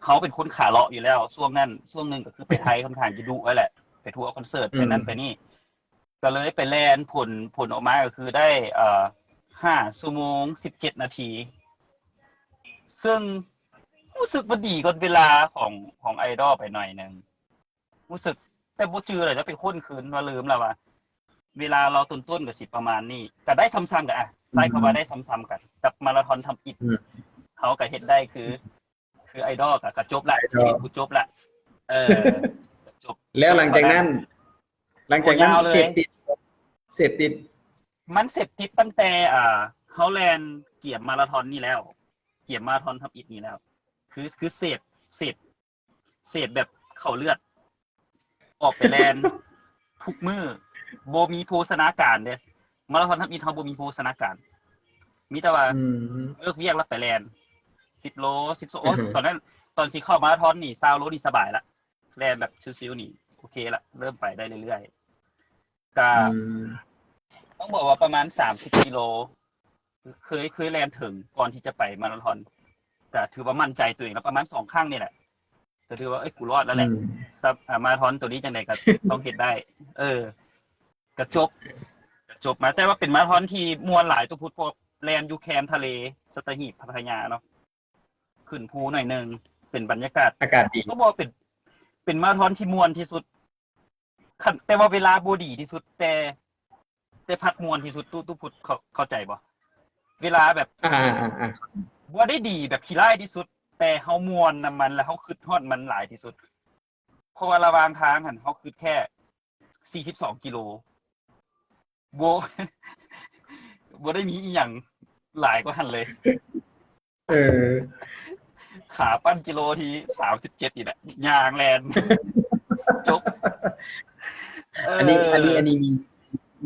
ເຮົາເປັນຄົນຂາເລາະຢູ່ແລ້ວ ຊ່ວງນັ້ນ ຊ່ວງໜຶ່ງກໍຄືໄປໄທຄ່ອນຂ້າງຈະດຸໄວ້ແຫຼະ ໄປທົວຄອນເສີດ ໄປນັ້ນໄປນີ້ ກໍເລີຍໄປແລ່ນ ຜົນ ຜົນອອກມາກໍຄືໄດ້ ເອີ ຫ້າຊົ່ວໂມງສິບເຈັດນາທີ ເຊິ່ງຮູ້ສຶກວ່າດີກວ່າເວລາຂອງ ຂອງໄອດອລໄປໜ້ອຍໜຶ່ງ ຮູ້ສຶກ ແຕ່ບໍ່ຈື່ແລ້ວ ຈະໄປຄົ້ນຄືນວ່າລືມແລ້ວວ່າ ເວລາລາວຕົ້ນໆກໍຊິປະມານນີ້ ກໍໄດ້ສ່ຳໆກັນ ອະ ໃຊ້ຄຳວ່າໄດ້ສ່ຳໆກັນກັບມາລາທອນທຳອິດ ເຮົາກໍເຮັດໄດ້ຄື ຄືໄອດອລກໍ ກໍຈົບລະ ຊິເປັນຜູ້ຈົບລະ ເອີ ຈົບ ແລ້ວຫຼັງຈາກນັ້ນ ຫຼັງຈາກນັ້ນເສບຕິດ ເສບຕິດ ມັນເສບຕິດຕັ້ງແຕ່ ອ່າ ເຮົາແລ່ນກຽມມາລາທອນນີ້ແລ້ວ ກຽມມາລາທອນທຳອິດນີ້ແລ້ວ ຄື ຄືເສບ ເສບ ເສບແບບເຂົ້າເລືອດ ອອກໄປແລ່ນທຸກມື້ ບໍ່ມີໂພຊະນາການເດ້ ມາລາທອນທຳອິດເຮົາບໍ່ມີໂພຊະນາການ ມີແຕ່ວ່າເລີກວຽກແລ້ວໄປແລ່ນສິບໂລ ສິບໂລ ຕອນນັ້ນ ຕອນຊິເຂົ້າມາລາທອນນີ້ຊາວໂລນີ້ສະບາຍລະ ແລ່ນແບບຊິວໆນີ້ໂອເຄລະ ເລີ່ມໄປໄດ້ເລື້ອຍໆ ກະ ອືມ ຕ້ອງບອກວ່າປະມານສາມສິບກິໂລ ເຄີຍ ເຄີຍແລ່ນເຖິງກ່ອນທີ່ຈະໄປມາລາທອນ ກະຖືວ່າໝັ້ນໃຈຕົວເອງລະ ປະມານສອງຄັ້ງນີ້ແຫຼະ ກະຖືວ່າ ເອີຍ ກູລອດລະແຫຼະ ອືມ ສະ ອາ ມາລາທອນໂຕນີ້ຈັ່ງໃດກະຕ້ອງເຮັດໄດ້ ເອີ ກະຈົບ ກະຈົບມາ ແຕ່ວ່າເປັນມາລາທອນທີ່ມ່ວນຫຼາຍຕຸພຸດ ເພາະແລ່ນຢູ່ແຄມທະເລ ສັດຕະຫີບ ພັດທະຍາເນາະ ຂຶ້ນພູໜ້ອຍໜຶ່ງ ເປັນບັນຍາກາດ ອາກາດດີ ຕ້ອງບອກເປັນ ເປັນມາລາທອນທີ່ມ່ວນທີ່ສຸດ ຄັນ ແຕ່ວ່າເວລາບໍ່ດີທີ່ສຸດ ແຕ່ ແຕ່ພັດມ່ວນທີ່ສຸດ ຕຸ ຕຸພຸດ ເຂົ້າ ເຂົ້າໃຈບໍ່? ເວລາແບບ ອ່າ ອ່າ ອ່າ ບໍ່ໄດ້ດີແບບຂີ້ຮ້າຍທີ່ສຸດ ແຕ່ເຮົາມ່ວນນຳມັນ ແລະ ເຮົາຄຶດຮອດມັນຫຼາຍທີ່ສຸດ ເພາະວ່າລະຫວ່າງທາງຫັ້ນ ເຮົາຄຶດແຄ່ສີ່ສິບສອງກິໂລ ບໍ່ ບໍ່ໄດ້ມີອີ່ຫຍັງຫຼາຍກວ່າຫັ້ນເລີຍ. ເອີ ຂາປັ່ນກິໂລທີສາມສິບເຈັດນີ້ແຫຼະ ຍ່າງແລ່ນ ຈົບ. ເອີ ອັນນີ້ ອັນນີ້ ອັນນີ້ມີ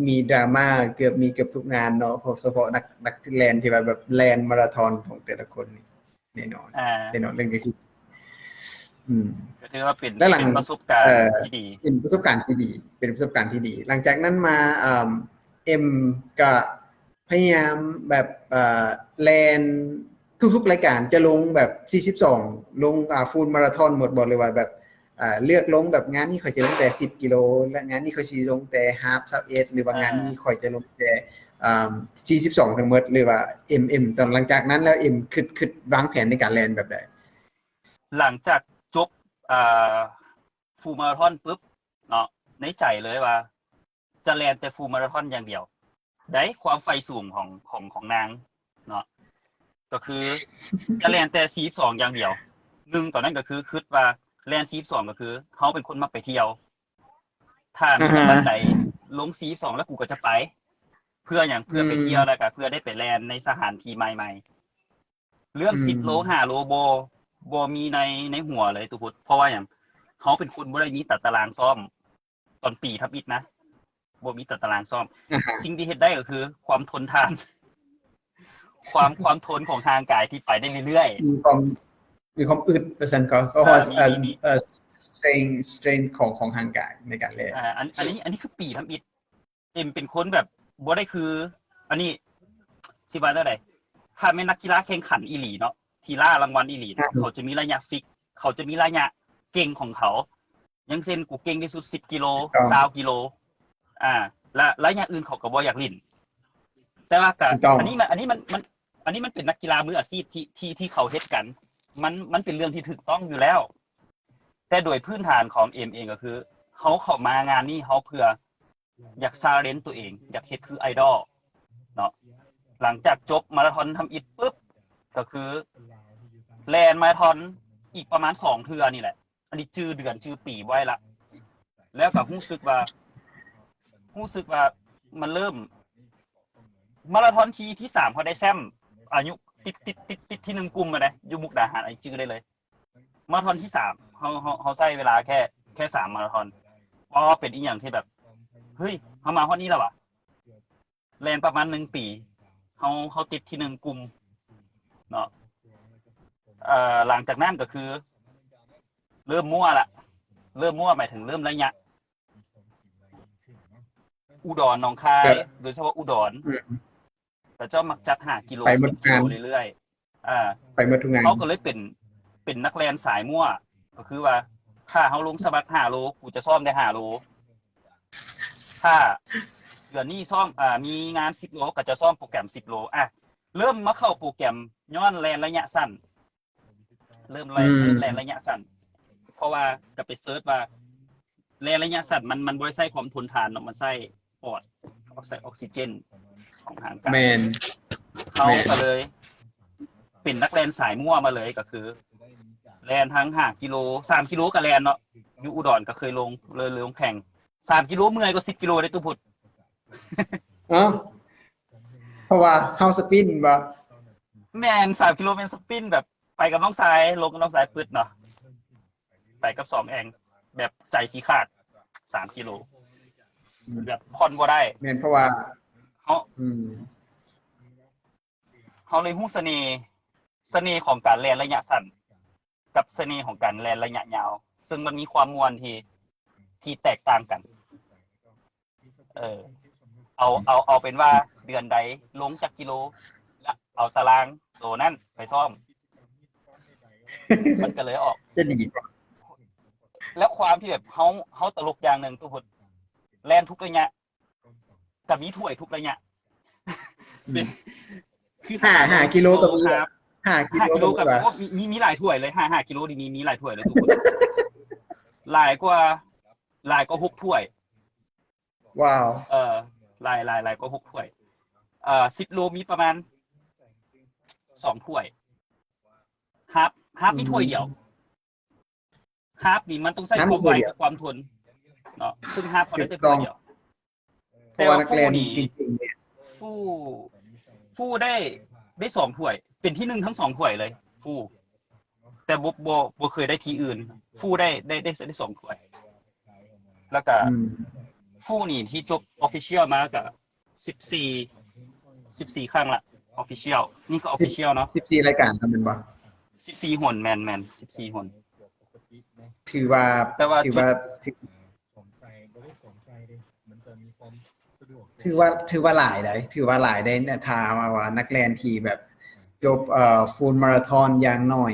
ມີດຣາມາເກືອບ ມີເກືອບທຸກງານເນາະ ເພາະສະເພາະນັກ ນັກແລ່ນທີ່ວ່າແບບແລ່ນມາລາທອນຂອງແຕ່ລະຄົນນີ້ ແນ່ນອນ ອ່າ ແນ່ນອນເລື່ອງຈັ່ງຊີ້ ອືມ ກໍຖືວ່າເປັນ ແລະ ເປັນປະສົບການ ເອີ ທີ່ດີ ເປັນປະສົບການທີ່ດີ ເປັນປະສົບການທີ່ດີ. ຫຼັງຈາກນັ້ນມາ ເອີ ເອັມ ກະພະຍາຍາມແບບ ເອີ ແລ່ນທຸກໆລາຍການ ຈະລົງແບບສີ່ສິບສອງ ລົງ ອ່າ ຟູລມາລາທອນໝົດບໍ່ ຫຼືວ່າແບບ ອ່າ ເລືອກລົງແບບງານນີ້ຂ້ອຍຈະລົງແຕ່ສິບກິໂລ ແລະ ງານນີ້ຂ້ອຍຊິລົງແຕ່ຮາບຊາວເອັດ ຫຼືວ່າງານນີ້ຂ້ອຍຈະລົງແຕ່ ອ່າ ສີ່ສິບສອງທັງໝົດ ຫຼືວ່າເອັມ ເອັມ ຕອນຫຼັງຈາກນັ້ນແລ້ວ ເອັມ ຄຶດ ຄຶດວາງແຜນໃນການແລ່ນແບບໃດ? ຫຼັງຈາກຈົບ ອ່າ ຟູລມາລາທອນປຶບເນາະ ໃນໃຈເລີຍວ່າ ຈະແລ່ນແຕ່ຟູລມາລາທອນຢ່າງດຽວ ໃດ ຄວາມໃຝ່ສູງຂອງ ຂອງ ຂອງນາງເນາະ ກໍຄືຈະແລ່ນແຕ່ສີ່ສິບສອງຢ່າງດຽວ. ໜຶ່ງ ຕອນນັ້ນກໍຄືຄຶດວ່າແລ່ນສີ່ສິບສອງກໍຄືເຮົາເປັນຄົນມັກໄປທ່ຽວ ຖ້າມີແຕ່ວັນໃດລົງສີ່ສິບສອງແລ້ວ ກູກໍຈະໄປ ເພື່ອຫຍັງ? ເພື່ອໄປທ່ຽວ ແລ້ວກໍເພື່ອໄດ້ໄປແລ່ນໃນສະຖານທີ່ໃໝ່ໆ. ເລື່ອງສິບໂລ ຫ້າໂລ ບໍ່ ບໍ່ມີໃນ ໃນຫົວເລີຍຕຸພຸດ ເພາະວ່າຫຍັງ? ເຮົາເປັນຄົນບໍ່ໄດ້ມີຕາຕະລາງຊ້ອມ ຕອນປີທຳອິດນະ ບໍ່ມີຕາຕະລາງຊ້ອມ. ສິ່ງທີ່ເຮັດໄດ້ກໍຄືຄວາມທົນທານ ຄວາມ ຄວາມທົນຂອງຮ່າງກາຍທີ່ໄປໄດ້ເລື້ອຍໆ ມີຄວາມ ມີຄວາມອຶດວ່າຊັ້ນ ເຂົາ ເຂົາ ເອີ ເອີ ມີ ມີ ເອີ strength strength ຂອງ ຂອງຮ່າງກາຍໃນການແລ່ນ. ອ່າ ອັນ ອັນນີ້ ອັນນີ້ຄືປີທຳອິດ. ເອັມເປັນຄົນແບບບໍ່ໄດ້ຄື ອັນນີ້ຊິວ່າແນວໃດ ຖ້າແມ່ນນັກກິລາແຂ່ງຂັນອີ່ຫຼີເນາະ ທີ່ລ່າລາງວັນອີ່ຫຼີ ອືມ ເຂົາຈະມີໄລຍະຟິກ ເຂົາຈະມີໄລຍະເກັ່ງຂອງເຂົາ. ຢ່າງເຊັ່ນ ກູເກັ່ງທີ່ສຸດສິບກິໂລ ຖືກຕ້ອງ ຊາວກິໂລ ອ່າ ແລະ ໄລຍະອື່ນເຂົາກໍບໍ່ຢາກຫຼິ້ນ. ແຕ່ວ່າກະ ຖືກຕ້ອງ ອັນນີ້ມັນ ອັນນີ້ມັນ ມັນ ອັນນີ້ມັນເປັນນັກກິລາມືອາຊີບທີ່ ທີ່ ທີ່ເຂົາເຮັດກັນ ມັນ ມັນເປັນເລື່ອງທີ່ຖືກຕ້ອງຢູ່ແລ້ວ. ແຕ່ໂດຍພື້ນຖານຂອງເອັມເອງກໍຄື ເຮົາເຂົ້າມາງານນີ້ ເຮົາເພື່ອ ຢາກ challenge ຕົວເອງ ຢາກເຮັດຄືໄອດອລເນາະ. ຫຼັງຈາກຈົບມາລາທອນທຳອິດປຶບ ກໍຄືແລ່ນມາລາທອນອີກປະມານສອງເທື່ອນີ້ແຫຼະ. ອັນນີ້ຈື່ເດືອນຈື່ປີບໍ່ໄດ້ລະ. ແລ້ວກໍຮູ້ສຶກວ່າ ຮູ້ສຶກວ່າມັນເລີ່ມ ມາລາທອນທີ ທີສາມ ເຮົາໄດ້ແຊ້ມ ອາຍຸຕິດ ຕິດ ຕິດ ຕິດທີໜຶ່ງກຸ່ມມາເດ້ ຢູ່ມຸກດາຫານ ອັນນີ້ຈື່ໄດ້ເລີຍ. ມາລາທອນທີສາມ ເຮົາ ເຮົາ ເຮົາໃຊ້ເວລາແຄ່ ແຄ່ສາມມາລາທອນ. ອໍ ເປັນອີ່ຫຍັງທີ່ແບບ ເຮີ້ຍ ເຮົາມາຮອດນີ້ແລ້ວຫວາ. ແລ່ນປະມານໜຶ່ງປີ ເຮົາ ເຮົາຕິດທີໜຶ່ງກຸ່ມເນາະ. ເອີ ຫຼັງຈາກນັ້ນກໍຄື ເລີ່ມມົ້ວລະ ເລີ່ມມົ້ວ ໝາຍເຖິງເລີ່ມໄລຍະ. ອຸດອນ ໜອງຄາຍ ກໍ ໂດຍສະເພາະອຸດອນ ອືມ ເຂົາເຈົ້າມັກຈັດຫ້າກິໂລ ໄປໝົດ ສິບກິໂລ ງານ ເລື້ອຍໆ ອ່າ ໄປໝົດທຸກງານ. ເຮົາກໍເລີຍເປັນ ເປັນນັກແລ່ນສາຍມົ້ວ ກໍຄືວ່າ ຖ້າເຮົາລົງສະໝັກຫ້າໂລ ກູຈະຊ້ອມໄດ້ຫ້າໂລ. ຖ້າເດືອນນີ້ຊ້ອມ ອ່າ ມີງານສິບໂລ ກໍຈະຊ້ອມໂປຣແກຣມສິບໂລ. ອ່ະ ເລີ່ມມາເຂົ້າໂປຣແກຣມຍ້ອນແລ່ນໄລຍະສັ້ນ. ເລີ່ມແລ່ນ ອືມ ເລີ່ມແລ່ນໄລຍະສັ້ນ ເພາະວ່າກໍໄປເສີດວ່າ ແລ່ນໄລຍະສັ້ນມັນ ມັນບໍ່ໄດ້ໃຊ້ຄວາມທົນທານເນາະ ມັນໃຊ້ປອດ ໃຊ້ອອກຊີເຈນຂອງຮ່າງກາຍ. ແມ່ນ ເຮົາ ແມ່ນ ກໍເລີຍເປັນນັກແລ່ນສາຍມົ້ວມາເລີຍ ກໍຄືແລ່ນທັງຫ້າກິໂລ ສາມກິໂລກໍແລ່ນເນາະ. ຢູ່ອຸດອນກໍເຄີຍລົງ ເລີຍລົງແຂ່ງ ສາມກິໂລເມື່ອຍກວ່າສິບກິໂລເດ້ ຕູ້ພຸດ. ເອົ້າ ເພາະວ່າເຮົາສະປິນບໍ່? ແມ່ນ ສາມກິໂລແມ່ນສະປິນ ແບບໄປກັບນ້ອງຊາຍ ລົງກັບນ້ອງຊາຍປຶດເນາະ ໄປກັບສອງແອງ ແບບໃຈຊິຂາດ ສາມກິໂລ ອືມ ແບບຜ່ອນບໍ່ໄດ້. ແມ່ນ ເພາະວ່າເຮົາ ອືມ ເຮົາເລີຍຮູ້ສະເໜ່ ສະເໜ່ຂອງການແລ່ນໄລຍະສັ້ນ ກັບສະເໜ່ຂອງການແລ່ນໄລຍະຍາວ ເຊິ່ງມັນມີຄວາມມ່ວນທີ່ ທີ່ແຕກຕ່າງກັນ. ເອີ ເອົາ ເອົາ ເອົາເປັນວ່າເດືອນໃດລົງຈັກກິໂລ ແລ້ວເອົາຕາລາງໂຕນັ້ນໄປຊ້ອມ ມັນກໍເລີຍອອກ ຈະດີກວ່າ. ແລ້ວຄວາມທີ່ແບບເຮົາ ເຮົາຕະຫຼົກຢ່າງໜຶ່ງ ຕູ້ພຸດ ແລ່ນທຸກໄລຍະ ກໍມີຖ້ວຍທຸກໄລຍະ ອືມ ເປັນ ຄື ຫ້າ ຫ້າກິໂລກໍມີ ຫ້າກິໂລກໍມີ ໂອ້ ມີ ມີ ມີຫຼາຍຖ້ວຍເລີຍ ຫ້າ ຫ້າກິໂລນີ້ມີ ມີຫຼາຍຖ້ວຍເລີຍທຸກຄົນ ຫຼາຍກວ່າ ຫຼາຍກວ່າຫົກຖ້ວຍ. ວ້າວ ເອີ ຫຼາຍ ຫຼາຍ ຫຼາຍກວ່າຫົກຖ້ວຍ. ເອີ ສິບໂລມີປະມານສອງຖ້ວຍ ຮາບ ຮາບມີຖ້ວຍດຽວ. ຮາບນີ້ມັນຕ້ອງໃຊ້ຄວາມໄວກັບຄວາມທົນເນາະ ເຊິ່ງຮາບເຂົາໄດ້ແຕ່ຖ້ວຍດຽວ. ແຕ່ວ່າຟູນີ້ ຟູ ຟູໄດ້ ໄດ້ສອງຖ້ວຍ ເປັນທີໜຶ່ງທັງສອງຖ້ວຍເລີຍ ຟູ ແຕ່ບໍ່ ບໍ່ ບໍ່ເຄີຍໄດ້ທີອື່ນ ຟູໄດ້ ໄດ້ ໄດ້ ໄດ້ສອງຖ້ວຍ. ແລ້ວກະ ອືມ ຟູນີ້ທີ່ຈົບ Official ມາກະ ສິບສີ່ ສິບສີ່ຄັ້ງລະ Official ນີ້ກໍ Official ເນາະ ສິບສີ່ລາຍການແມ່ນບໍ່? ສິບສີ່ຫົນ ແມ່ນໆ ສິບສີ່ຫົນ ຖືວ່າ ແຕ່ວ່າ ຖືວ່າ ຖືວ່າ ຖືວ່າຫຼາຍໃດ໋ ຖືວ່າຫຼາຍໃດ໋ ຖ້າວ່າ ວ່ານັກແລ່ນທີ່ແບບຈົບ ເອີ Full Marathon ຢ່າງໜ້ອຍ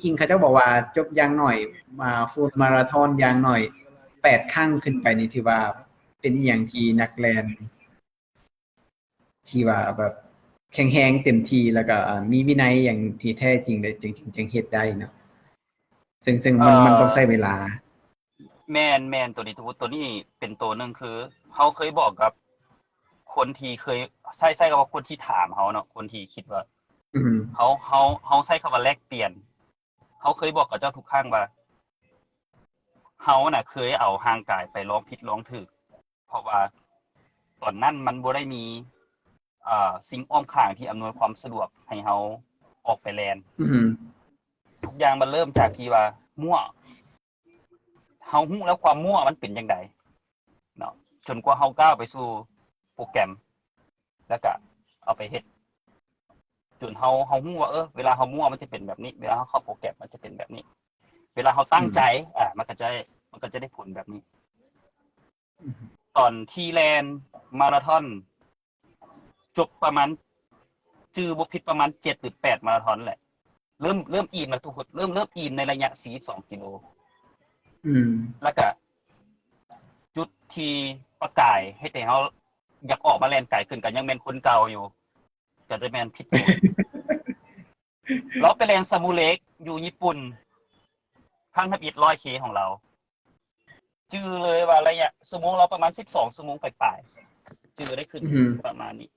ຈິງໆ ເຂົາເຈົ້າບອກວ່າຈົບຢ່າງໜ້ອຍ ອ່າ Full Marathon ຢ່າງໜ້ອຍແປດຄັ້ງຂຶ້ນໄປນີ້ ຖືວ່າເປັນອີ່ຫຍັງທີ່ນັກແລ່ນ ທີ່ວ່າແບບແຂງແຮງເຕັມທີ່ ແລ້ວກໍ ອ່າ ມີວິໄນຢ່າງທີ່ແທ້ຈິງໄດ້ ຈຶ່ງ ຈຶ່ງ ຈຶ່ງເຮັດໄດ້ເນາະ ເຊິ່ງ ເຊິ່ງມັນ ເອີ ມັນຕ້ອງໃຊ້ເວລາ. ແມ່ນ ແມ່ນ ໂຕນີ້ ໂຕນີ້ເປັນໂຕໜຶ່ງ ຄືເຮົາເຄີຍບອກກັບຄົນທີ່ເຄີຍ ໃຊ້ ໃຊ້ຄຳວ່າຄົນທີ່ຖາມເຮົາເນາະ ຄົນທີ່ຄິດວ່າ ອືມ ເຮົາ ເຮົາ ເຮົາໃຊ້ຄຳວ່າແລກປ່ຽນ ເຮົາເຄີຍບອກກັບເຈົ້າທຸກຄັ້ງວ່າ ເຮົານະເຄີຍເອົາຮ່າງກາຍໄປລອງຜິດລອງຖືກ ເພາະວ່າຕອນນັ້ນມັນບໍ່ໄດ້ມີ ເອີ ສິ່ງອ້ອມຂ້າງທີ່ອຳນວຍຄວາມສະດວກໃຫ້ເຮົາອອກໄປແລ່ນ. ອືມ ທຸກຢ່າງມັນເລີ່ມຈາກທີ່ວ່າມົ້ວ ເຮົາຮູ້ແລ້ວຄວາມມົ້ວມັນເປັນຈັ່ງໃດເນາະ ຈົນກວ່າເຮົາກ້າວໄປສູ່ໂປຣແກຣມ ແລ້ວກະເອົາໄປເຮັດ ຈົນເຮົາ ເຮົາຮູ້ວ່າ ເອີ ເວລາເຮົາມົ້ວມັນຈະເປັນແບບນີ້ ເວລາເຮົາເຂົ້າໂປຣແກຣມມັນຈະເປັນແບບນີ້. ເວລາເຮົາຕັ້ງໃຈ ອືມ ອ່າ ມັນກໍຈະໄດ້ ມັນກໍຈະໄດ້ຜົນແບບນີ້. ອືມ ຕອນທີ່ແລ່ນມາລາທອນ ຈົບປະມານ ຈື່ບໍ່ຜິດປະມານເຈັດ ຫຼື ແປດມາລາທອນແຫຼະ ເລີ່ມ ເລີ່ມອີ່ມແລ້ວທຸກຄົນ ເລີ່ມ ເລີ່ມອີ່ມໃນໄລຍະສີ່ສິບສອງກິໂລ. ອືມ ແລ້ວກະຈຸດທີ່ປະກາຍເຮັດໃຫ້ເຮົາຢາກອອກມາແລ່ນໄກຂຶ້ນ ກໍຍັງແມ່ນຄົນເກົ່າຢູ່ ກໍຈະແມ່ນພິດໂກນ. ລາວໄປແລ່ນຊາມູເລັກຢູ່ຍີ່ປຸ່ນ ຄັ້ງທຳອິດຮ້ອຍເຄຂອງລາວ. ຈື່ເລີຍວ່າໄລຍະຊົ່ວໂມງລາວປະມານສິບສອງຊົ່ວໂມງປາຍໆ ຈື່ໄດ້ຂຶ້ນ ອືມ ປະມານນີ້.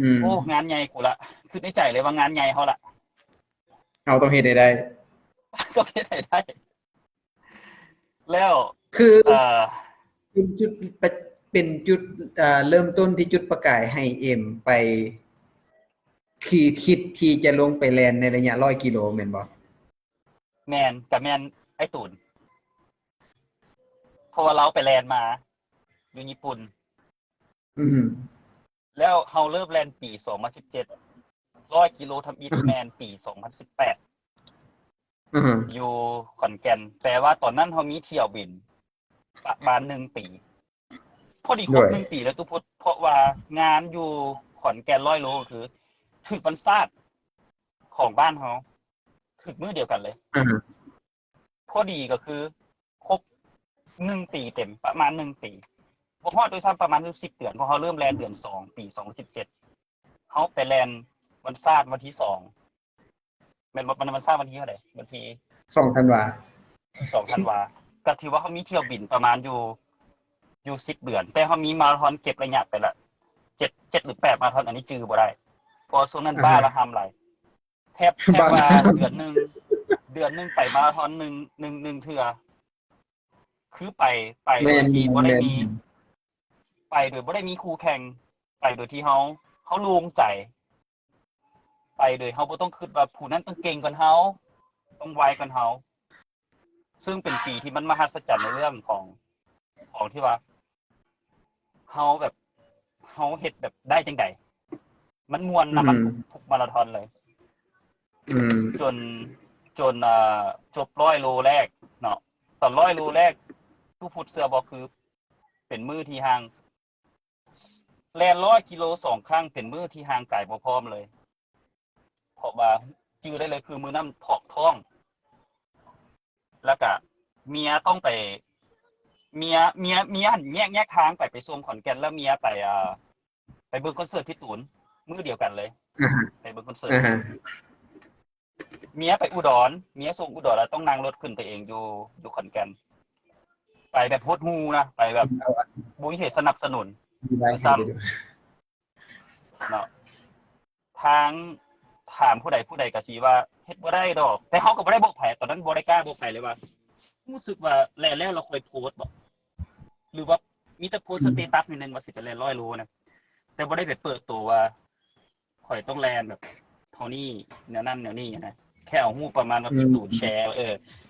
ອືມ ໂອ້ ງານໃຫຍ່ກູລະ ຄິດໃນໃຈເລີຍວ່າງານໃຫຍ່ເຮົາລະ ເຮົາຕ້ອງເຮັດໃຫ້ໄດ້ ຕ້ອງເຮັດໃຫ້ໄດ້. ແລ້ວ ຄື ເອີ ເປັນຈຸດ ເປັນຈຸດ ເອີ ເລີ່ມຕົ້ນທີ່ຈຸດປະກາຍໃຫ້ເອັມໄປ ຄິດ ຄິດທີ່ຈະລົງໄປແລ່ນໃນໄລຍະຮ້ອຍກິໂລແມ່ນບໍ່? ແມ່ນ ກະແມ່ນອ້າຍຕູນ ເພາະວ່າລາວໄປແລ່ນມາຢູ່ຍີ່ປຸ່ນ. ອືມ ແລ້ວເຮົາເລີ່ມແລ່ນປີສອງພັນສິບເຈັດ ຮ້ອຍກິໂລທຳອິດແມ່ນປີສອງພັນສິບແປດ ອືມ ຢູ່ຂອນແກ່ນ. ແປວ່າຕອນນັ້ນເຮົາມີຖ້ຽວບິນປະມານໜຶ່ງປີ ພໍດີຄົບ ໂດຍ ໜຶ່ງປີເລີຍຕຸພຸດ ເພາະວ່າງານຢູ່ຂອນແກ່ນຮ້ອຍໂລ ກໍຄືຖືກວັນຊາດຂອງບ້ານເຮົາ ຖືກມື້ດຽວກັນເລີຍ. ອືມ ພໍດີກໍຄືຄົບໜຶ່ງປີເຕັມ ປະມານໜຶ່ງປີ ບໍ່ຮອດດ້ວຍຊ້ຳ ປະມານຢູ່ສິບເດືອນ ເພາະເຮົາເລີ່ມແລ່ນເດືອນສອງ ປີສອງພັນສິບເຈັດ ເຮົາໄປແລ່ນວັນຊາດວັນທີສອງ ແມ່ນບໍ່? ວັນຊາດວັນທີເທົ່າໃດ? ວັນທີສອງທັນວາ ສອງທັນວາ ກໍຖືວ່າເຮົາມີຖ້ຽວບິນປະມານຢູ່ ຢູ່ສິບເດືອນ ແຕ່ເຮົາມີມາລາທອນເກັບໄລຍະໄປລະເຈັດ ເຈັດ ຫຼື ແປດມາລາທອນ ອັນນີ້ຈື່ບໍ່ໄດ້ ເພາະວ່າຊ່ວງນັ້ນ ອ່າ ບ້າລະຫ້າມຫຼາຍ ແທບ ແທບວ່າເດືອນໜຶ່ງ ເດືອນໜຶ່ງໄປມາລາທອນໜຶ່ງ ໜຶ່ງ ໜຶ່ງເທື່ອ ຄືໄປ ໄປໂດຍທີ່ບໍ່ໄດ້ມີ ໄປໂດຍບໍ່ໄດ້ມີຄູ່ແຂ່ງ ໄປໂດຍທີ່ເຮົາ ເຮົາໂລ່ງໃຈ ໄປໂດຍເຮົາບໍ່ຕ້ອງຄິດວ່າຜູ້ນັ້ນຕ້ອງເກັ່ງກວ່າເຮົາ ຕ້ອງໄວກວ່າເຮົາ ເຊິ່ງເປັນປີທີ່ມັນມະຫັດສະຈັນໃນເລື່ອງຂອງ ຂອງທີ່ວ່າ ເຮົາແບບ ເຮົາເຮັດແບບໄດ້ຈັ່ງໃດ ມັນມ່ວນນຳ ອືມ ມັນທຸກ ທຸກມາລາທອນເລີຍ. ອືມ ຈົນ ຈົນ ເອີ ຈົບຮ້ອຍໂລແລກເນາະ ຕອນຮ້ອຍໂລແລກ ຕູ້ພຸດເຊື່ອບໍ່ ຄືເປັນມື້ທີ່ຮ່າງ ແລ່ນຮ້ອຍກິໂລສອງຄັ້ງ ເປັນມື້ທີ່ຮ່າງກາຍບໍ່ພ້ອມເລີຍ ເພາະວ່າຈື່ໄດ້ເລີຍ ຄືມື້ນັ້ນຖອກທ້ອງ ແລ້ວກະເມຍຕ້ອງໄປ ເມຍ ເມຍ ເມຍຫັ້ນແຍກ ແຍກທາງໄປ ໄປສົ່ງຂອນແກ່ນ ແລ້ວເມຍໄປ ເອີ ໄປເບິ່ງຄອນເສີດພີ່ຕູນ ມື້ດຽວກັນເລີຍ ອ່າຮະ ໄປເບິ່ງຄອນເສີດ ອ່າຮະ ເມຍໄປອຸດອນ ເມຍສົ່ງອຸດອນ ແລ້ວຕ້ອງນັ່ງລົດຂຶ້ນໄປເອງຢູ່ ຢູ່ຂອນແກ່ນ ໄປແບບຫົດຫູ່ນະ ໄປແບບ ເອົາ ບໍ່ມີໃຜສະໜັບສະໜູນ ດີຫຼາຍ ດ້ວຍຊ້ຳ ເນາະ ທາງ ຖາມຜູ້ໃດຜູ້ໃດກໍຊິວ່າເຮັດບໍ່ໄດ້ດອກ ແຕ່ເຮົາກໍບໍ່ໄດ້ບອກໃຜ ຕອນນັ້ນບໍ່ໄດ້ກ້າບອກໃຜເລີຍວ່າ ຮູ້ສຶກວ່າແລ່ນແລ້ວ ແລ້ວຄ່ອຍໂພສບໍ ຫຼືວ່າມີແຕ່ໂພສສະເຕຕັສໜ້ອຍໜຶ່ງວ່າຊິໄປແລ່ນຮ້ອຍໂລນະ ແຕ່ບໍ່ໄດ້ໄປເປີດໂຕວ່າຂ້ອຍຕ້ອງແລ່ນແບບເທົ່ານີ້ ແນວນັ້ນແນວນີ້ນະ ແຄ່ເອົາຮູບປະມານວ່າ ອືມ ພີ່ຕູນແຊ ເອີ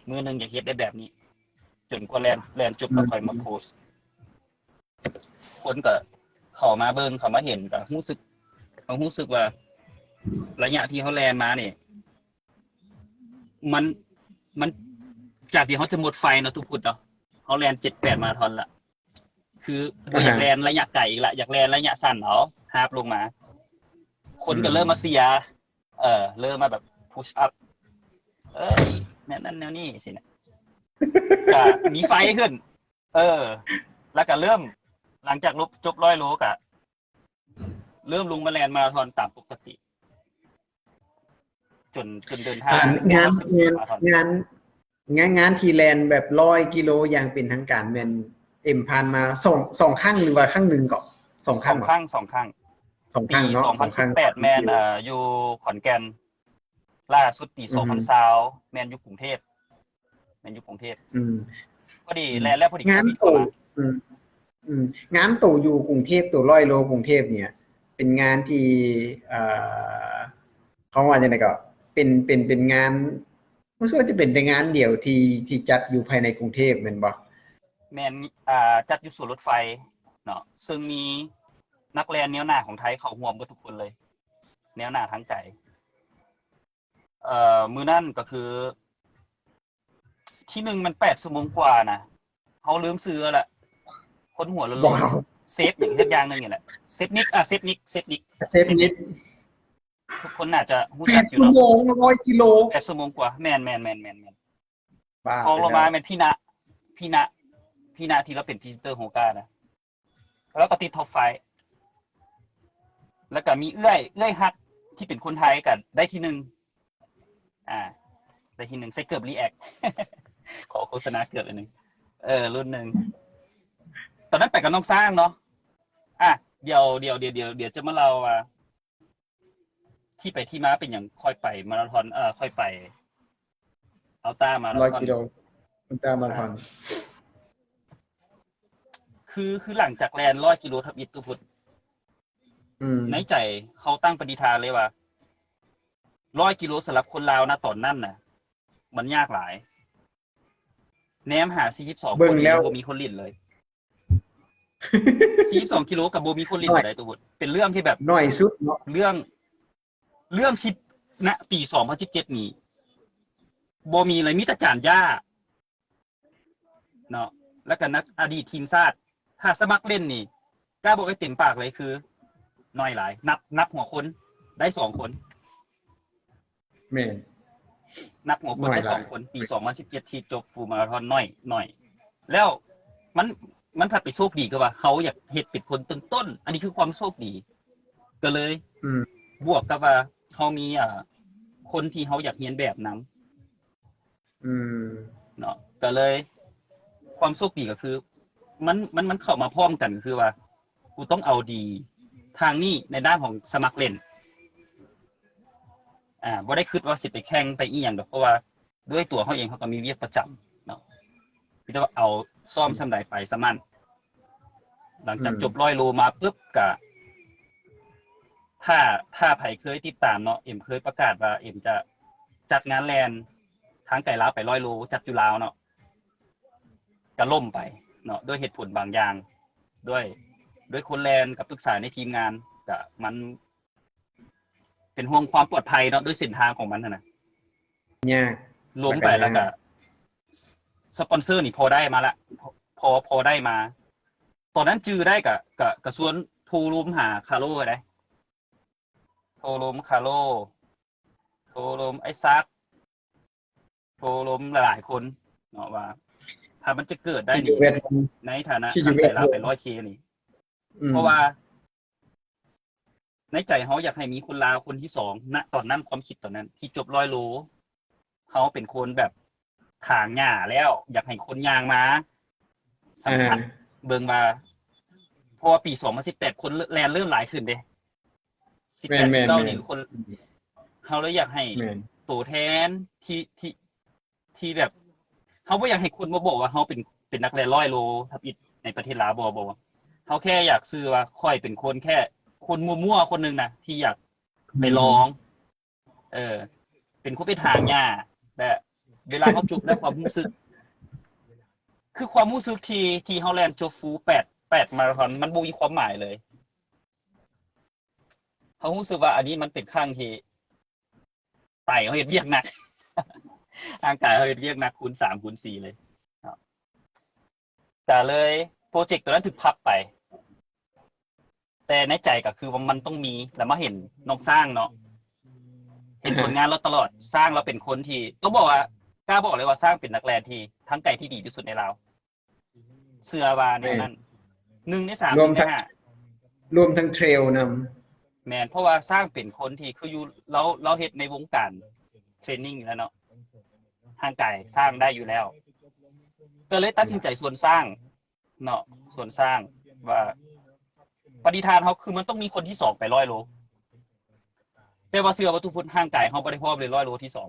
ມື້ໜຶ່ງຢາກເຮັດໄດ້ແບບນີ້ ຈົນກວ່າແລ່ນ ແລ່ນຈົບແລ້ວ ອືມ ຄ່ອຍມາໂພສ ຄົນກໍເຂົ້າມາເບິ່ງ ເຂົ້າມາເຫັນ ກໍຮູ້ສຶກ ກໍຮູ້ສຶກວ່າໄລຍະທີ່ເຮົາແລ່ນມານີ້ ມັນ ມັນ ຈາກທີ່ເຮົາຈະໝົດໄຟເນາະ ທຸກຄົນເນາະ ເຮົາແລ່ນເຈັດແປດມາລາທອນລະ ຄືບໍ່ຢາກ ອ່າຮະ ແລ່ນໄລຍະໄກອີກລະ ຢາກແລ່ນໄລຍະສັ້ນເອົາ ຮາບລົງມາ ຄົນກໍເລີ່ມມາເຊຍ ອືມ ເອີ ເລີ່ມມາແບບພຸດອັບ ເອີຍ ແນວນັ້ນແນວນີ້ຊີ້ນະ ກໍມີໄຟຂຶ້ນ ເອີ ແລ້ວກໍເລີ່ມ ຫຼັງຈາກລົບ ຈົບຮ້ອຍໂລ ກໍເລີ່ມລົງມາແລ່ນມາລາທອນຕາມປົກກະຕິ ຈົນ ຈົນເດີນທາງ ອ່າ ງານ ງານ ງານ ງານທີ່ແລ່ນແບບຮ້ອຍກິໂລຢ່າງເປັນທາງການແມ່ນເອັມຜ່ານມາສອງ ສອງຄັ້ງ ຫຼືວ່າຄັ້ງໜຶ່ງເກາະ? ສອງຄັ້ງ ສອງຄັ້ງ ສອງຄັ້ງ ສອງຄັ້ງເນາະ ປີສອງພັນສິບແປດ ສອງຄັ້ງ ແມ່ນ ເອີ ຢູ່ຂອນແກ່ນ ລ່າສຸດປີ ອືຮຶ ສອງພັນຊາວ ແມ່ນຢູ່ກຸງເທບ ແມ່ນຢູ່ກຸງເທບ ອືມ ພໍດີ ອືມ ແລ່ນແລ້ວພໍດີ ງານໂຕ ໂຄວິດເຂົ້າມາ ອືມ ອືມ ງານໂຕຢູ່ກຸງເທບ ໂຕຮ້ອຍໂລກຸງເທບເນີ້ຍ ເປັນງານທີ່ ເອີ່ ເຂົາວ່າຈັ່ງໃດກໍ ເປັນ ເປັນ ເປັນງານ ຮູ້ສຶກວ່າຈະເປັນແຕ່ງານດຽວທີ່ ທີ່ຈັດຢູ່ພາຍໃນກຸງເທບແມ່ນບໍ່? ແມ່ນ ອ່າ ຈັດຢູ່ສວນລົດໄຟເນາະ ເຊິ່ງມີນັກແລ່ນແນວໜ້າຂອງໄທເຂົ້າຮ່ວມເບິດທຸກຄົນເລີຍ ແນວໜ້າທາງໄກ ເອີ ມື້ນັ້ນກໍຄື ທີໜຶ່ງມັນແປດຊົ່ວໂມງກວ່ານະ ເຮົາລືມຊື່ແລ້ວລະ ຄົນຫົວໂລ້ນໆ ເຊຟຫຍັງຈັກຢ່າງໜຶ່ງນີ້ແຫຼະ ເຊຟນິກ ອ່າ ເຊຟນິກ ເຊຟນິກ ເຊຟນິກ ທຸກຄົນໜ້າຈະຮູ້ຈັກຢູ່ເນາະ ແປດຊົ່ວໂມງ ຮ້ອຍກິໂລ ແປດຊົ່ວໂມງກວ່າ ແມ່ນໆໆໆໆ ຮອງລົງມາແມ່ນພີ່ນະ ພີ່ນະ ພີ່ນະທີ່ລາວເປັນພຣີເຊັນເຕີໂຮກ້ານະ ແລ້ວກໍຕິດທັອບໄຟ ແລ້ວກໍມີເອື້ອຍ ເອື້ອຍຮັກທີ່ເປັນຄົນໄທກໍໄດ້ທີໜຶ່ງ ອ່າ ໄດ້ທີໜຶ່ງ ໃສ່ເກີບຣີແອັກ ຂໍໂຄສະນາເກີບອັນໜຶ່ງ ເອີ ລຸ້ນໜຶ່ງ ຕອນນັ້ນໄປກັບນ້ອງຊ້າງເນາະ ອ່າ ດຽວ ດຽວ ດຽວ ດຽວ ດຽວຈະມາເລົ່າວ່າ ທີ່ໄປທີ່ມາເປັນຫຍັງຄ່ອຍໄປມາລາທອນ ເອີ ຄ່ອຍໄປອັລຕາມາລາທອນ ຮ້ອຍກິໂລ ອັລຕາມາລາທອນ ຄື ຄືຫຼັງຈາກແລ່ນຮ້ອຍກິໂລທຳອິດ ຕຸພຸດ ອືມ ໃນໃຈເຮົາຕັ້ງປະຕິຖານເລີຍວ່າ ຮ້ອຍກິໂລສຳລັບຄົນລາວນະຕອນນັ້ນນະ ມັນຍາກຫຼາຍ ແນມຫາສີ່ສິບສອງຄົນນີ້ບໍ່ມີຄົນຫຼິ້ນເລີຍ ສີ່ສິບສອງກິໂລກໍບໍ່ມີຄົນຫຼິ້ນເລີຍ ຕຸພຸດ ເປັນເລື່ອງທີ່ແບບ ໜ້ອຍສຸດເນາະ ເລື່ອງ ເລື່ອງທີ່ ນະ ປີສອງພັນສິບເຈັດນີ້ ບໍ່ມີເລີຍ ມີແຕ່ຈານຫຍ້າເນາະ ແລ້ວກໍນັກອະດີດທີມຊາດ ຖ້າສະໝັກເຫຼັ້ນນີ້ ກ້າບອກໄດ້ເຕັມປາກເລີຍ ຄືໜ້ອຍຫຼາຍ ນັບ ນັບຫົວຄົນໄດ້ສອງຄົນ. ແມ່ນ ນັບຫົວຄົນໄດ້ສອງຄົນ ປີສອງພັນສິບເຈັດທີ່ຈົບຟູມາລາທອນໜ້ອຍ ໜ້ອຍ ແລ້ວມັນ ມັນພັດໄປໂຊກດີ ຄືວ່າເຮົາຢາກເຮັດເປັນຄົນຕົ້ນໆ ອັນນີ້ຄືຄວາມໂຊກດີ ກໍເລີຍ ອືມ ບວກກັບວ່າເຮົາມີ ອ່າ ຄົນທີ່ເຮົາຢາກຮຽນແບບນຳ ອືມ ເນາະ ກໍເລີຍ ຄວາມໂຊກດີກໍຄື ມັນ ມັນ ມັນເຂົ້າມາພ້ອມກັນ ຄືວ່າ ກູຕ້ອງເອົາດີທາງນີ້ໃນດ້ານຂອງສະໝັກເຫຼັ້ນ ອ່າ ບໍ່ໄດ້ຄິດວ່າຊິໄປແຂ່ງໄປອີ່ຫຍັງດອກ ເພາະວ່າດ້ວຍຕົວເຮົາເອງເຮົາກໍມີວຽກປະຈຳເນາະ ມີແຕ່ວ່າເອົາຊ້ອມ ອືມ ສ່ຳໃດໄປສ່ຳນັ້ນ. ຫຼັງຈາກ ອືມ ຈົບຮ້ອຍໂລມາປຶບ ກະ ຖ້າ ຖ້າໃຜເຄີຍຕິດຕາມເນາະ ເອັມເຄີຍປະກາດວ່າເອັມຈະຈັດງານແລ່ນທາງໄກລາວໄປຮ້ອຍໂລ ຈັດຢູ່ລາວເນາະ ກະລົ້ມໄປເນາະ ດ້ວຍເຫດຜົນບາງຢ່າງ ດ້ວຍ ດ້ວຍຄົນແລ່ນກັບປຶກສາໃນທີມງານ ກະມັນເປັນຫ່ວງຄວາມປອດໄພເນາະ ດ້ວຍເສັ້ນທາງຂອງມັນຫັ້ນນະ ຍາກ ລົ້ມໄປ ແລ້ວກະ ສະປອນເຊີນີ້ພໍໄດ້ມາລະ ພໍ ພໍໄດ້ມາ ຕອນນັ້ນຈື່ໄດ້ກະ ກະ ກະຊວນໂທລົມຫາຄາໂລໄດ້ ໂທລົມຄາໂລ ໂທລົມໄອ້ສັກ ໂທລົມຫຼາຍໆຄົນເນາະ ວ່າຖ້າມັນຈະເກີດໄດ້ນີ້ ໃນຖານະ ທີ່ຢູ່ ທາງໄກລາວໄປຮ້ອຍເຄນີ້ ອືມ ເພາະວ່າໃນໃຈເຮົາຢາກໃຫ້ມີຄົນລາວຄົນທີສອງ ນະ ຕອນນັ້ນ ຄວາມຄິດຕອນນັ້ນ ທີ່ຈົບຮ້ອຍໂລ ເຮົາເປັນຄົນແບບ ຖາງຫຍ້າແລ້ວ ຢາກໃຫ້ຄົນຍ່າງມາສຳຜັດ ອ່າ ເບິ່ງວ່າ ເພາະວ່າປີສອງພັນສິບແປດ ຄົນແລ່ນເລີ່ມຫຼາຍຂຶ້ນເດ້ ສິບແປດ ແມ່ນໆໆ ສິບເກົ້ານີ້ ຄົນ ເຮົາເລີຍຢາກໃຫ້ ແມ່ນ ໂຕແທນທີ່ ທີ່ ທີ່ແບບ ເຮົາບໍ່ຢາກໃຫ້ຄົນມາບອກວ່າເຮົາເປັນ ເປັນນັກແລ່ນຮ້ອຍໂລທຳອິດໃນປະເທດລາວ ບໍ່ ບໍ່ ເຮົາແຄ່ຢາກຊື່ວ່າຂ້ອຍເປັນຄົນແຄ່ຄົນມົ້ວໆຄົນໜຶ່ງນະ ທີ່ຢາກໄປລອງ ອືມ ເອີ ເປັນຄົນເປັນຫາງຫຍ້າ ແບບເວລາເຮົາຈົບແລ້ວຄວາມຮູ້ສຶກ ຄືຄວາມຮູ້ສຶກທີ່ ທີ່ເຮົາແລ່ນຈົບຟູແປດ ແປດມາລາທອນ ມັນບໍ່ມີຄວາມໝາຍເລີຍ. ເຮົາຮູ້ສຶກວ່າອັນນີ້ມັນເປັນຄັ້ງທີ່ໄຕເຮົາເຮັດວຽກໜັກ ຮ່າງກາຍເຮົາເຮັດວຽກໜັກຄູນສາມຄູນສີ່ເລີຍເນາະ. ກະເລີຍໂປຣເຈັກໂຕນັ້ນຖືກພັບໄປ ແຕ່ໃນໃຈກໍຄືວ່າມັນຕ້ອງມີ ແລ້ວມາເຫັນນ້ອງຊ້າງເນາະ ເຫັນຜົນງານລາວຕະຫຼອດ. ຊ້າງລາວເປັນຄົນທີ່ ຕ້ອງບອກວ່າ ກ້າບອກເລີຍວ່າຊ້າງເປັນນັກແລ່ນທີ່ທາງໄກທີ່ດີທີ່ສຸດໃນລາວ ເຊື່ອວ່າແນວນັ້ນ ໜຶ່ງໃນສາມ ໜຶ່ງໃນຫ້າ ລວມທັງເທຣວນຳ. ແມ່ນ ເພາະວ່າຊ້າງເປັນຄົນທີ່ຄືຢູ່ ລາວ ລາວເຮັດໃນວົງການເທຣນນິງຢູ່ແລ້ວເນາະ ຮ່າງກາຍຊ້າງໄດ້ຢູ່ແລ້ວ ກໍເລີຍຕັດສິນໃຈຊວນຊ້າງເນາະ ຊວນຊ້າງວ່າ ປະຕິຖານເຮົາຄືມັນຕ້ອງມີຄົນທີສອງໄປຮ້ອຍໂລ ແຕ່ວ່າເຊື່ອວ່າທຸກຄົນ ຮ່າງກາຍເຮົາບໍ່ໄດ້ພ້ອມເລີຍຮ້ອຍໂລທີສອງ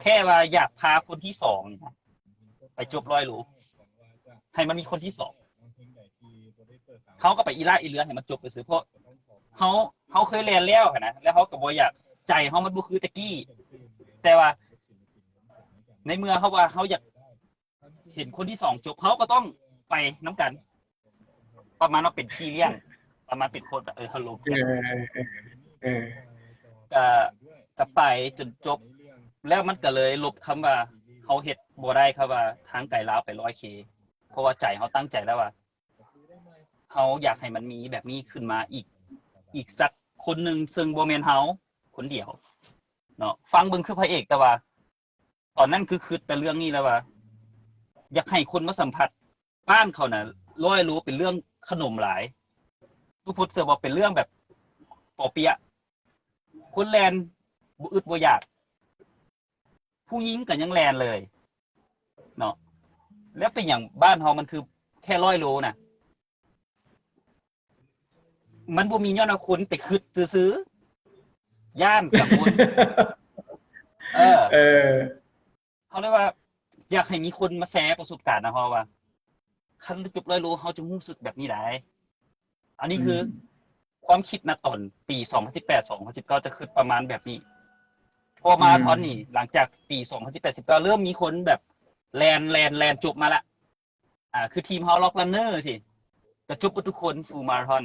ແຄ່ວ່າຢາກພາຄົນທີສອງນີ້ນະ ໄປຈົບຮ້ອຍໂລ ໃຫ້ມັນມີຄົນທີສອງ ເຮົາກໍໄປອີ່ຫຼ້າອີ່ເຫຼືອໃຫ້ມັນຈົບໄປຊື່ ເພາະເຮົາ ເຮົາເຄີຍແລ່ນແລ້ວຫັ້ນນະ ແລ້ວເຮົາກໍບໍ່ຢາກ ໃຈເຮົາມັນບໍ່ຄືແຕ່ກີ້ ແຕ່ວ່າໃນເມື່ອເຮົາວ່າເຮົາຢາກເຫັນຄົນທີສອງຈົບ ເຮົາກໍຕ້ອງໄປນຳກັນ ປະມານວ່າເປັນພີ່ລ້ຽງ ປະມານເປັນໂຄດ ເອີ ເຮົາລົມ ເອີ ເອີ ເອີ ກະ ກະໄປຈົນຈົບ ແລ້ວມັນກະເລີຍລົບຄຳວ່າ ເຮົາເຮັດບໍ່ໄດ້ ເຂົາວ່າທາງໄກລາວໄປຮ້ອຍເຄ ເພາະວ່າໃຈເຮົາຕັ້ງໃຈແລ້ວວ່າ ເຮົາຢາກໃຫ້ມັນມີແບບນີ້ຂຶ້ນມາອີກ ອີກສັກຄົນໜຶ່ງ ເຊິ່ງບໍ່ແມ່ນເຮົາຄົນດຽວເນາະ. ຟັງເບິ່ງຄືພະເອກ ແຕ່ວ່າຕອນນັ້ນຄືຄິດແຕ່ເລື່ອງນີ້ແລ້ວວ່າ ຢາກໃຫ້ຄົນມາສຳຜັດ ບ້ານເຂົານະ ຮ້ອຍໂລເປັນເລື່ອງຂະໜົມຫຼາຍ. ຕຸພຸດເຊື່ອບໍ່ ເປັນເລື່ອງແບບປໍ້ເປຍະ ຄົນແລ່ນບໍ່ອຶດບໍ່ຢາກ ຜູ້ຍິງກໍຍັງແລ່ນເລີຍເນາະ. ແລ້ວເປັນຫຍັງບ້ານເຮົາມັນຄືແຄ່ຮ້ອຍໂລນະ ມັນບໍ່ມີ ຍ້ອນວ່າຄົນໄປຄຶດຊື່ໆ ຢ້ານກັງວົນ ເອີ ເອີ ເຮົາເລີຍວ່າ ຢາກໃຫ້ມີຄົນມາແຊປະສົບການນຳເຮົາວ່າ ຄັນຈົບຮ້ອຍໂລ ເຮົາຈະຮູ້ສຶກແບບນີ້ໃດ. ອັນນີ້ຄື ອືມ ຄວາມຄິດນະຕອນປີສອງພັນສິບແປດ ສອງພັນສິບເກົ້າ ຈະຄຶດປະມານແບບນີ້. ເພາະມາລາທອນນີ້ ອືມ ຫຼັງຈາກປີສອງພັນສິບແປດ ສິບເກົ້າ ເລີ່ມມີຄົນແບບແລ່ນ ແລ່ນ ແລ່ນຈົບມາລະ. ອ່າ ຄືທີມເຮົາ Log Runner ຊີ້ ກໍຈົບເບິດທຸກຄົນ Full Marathon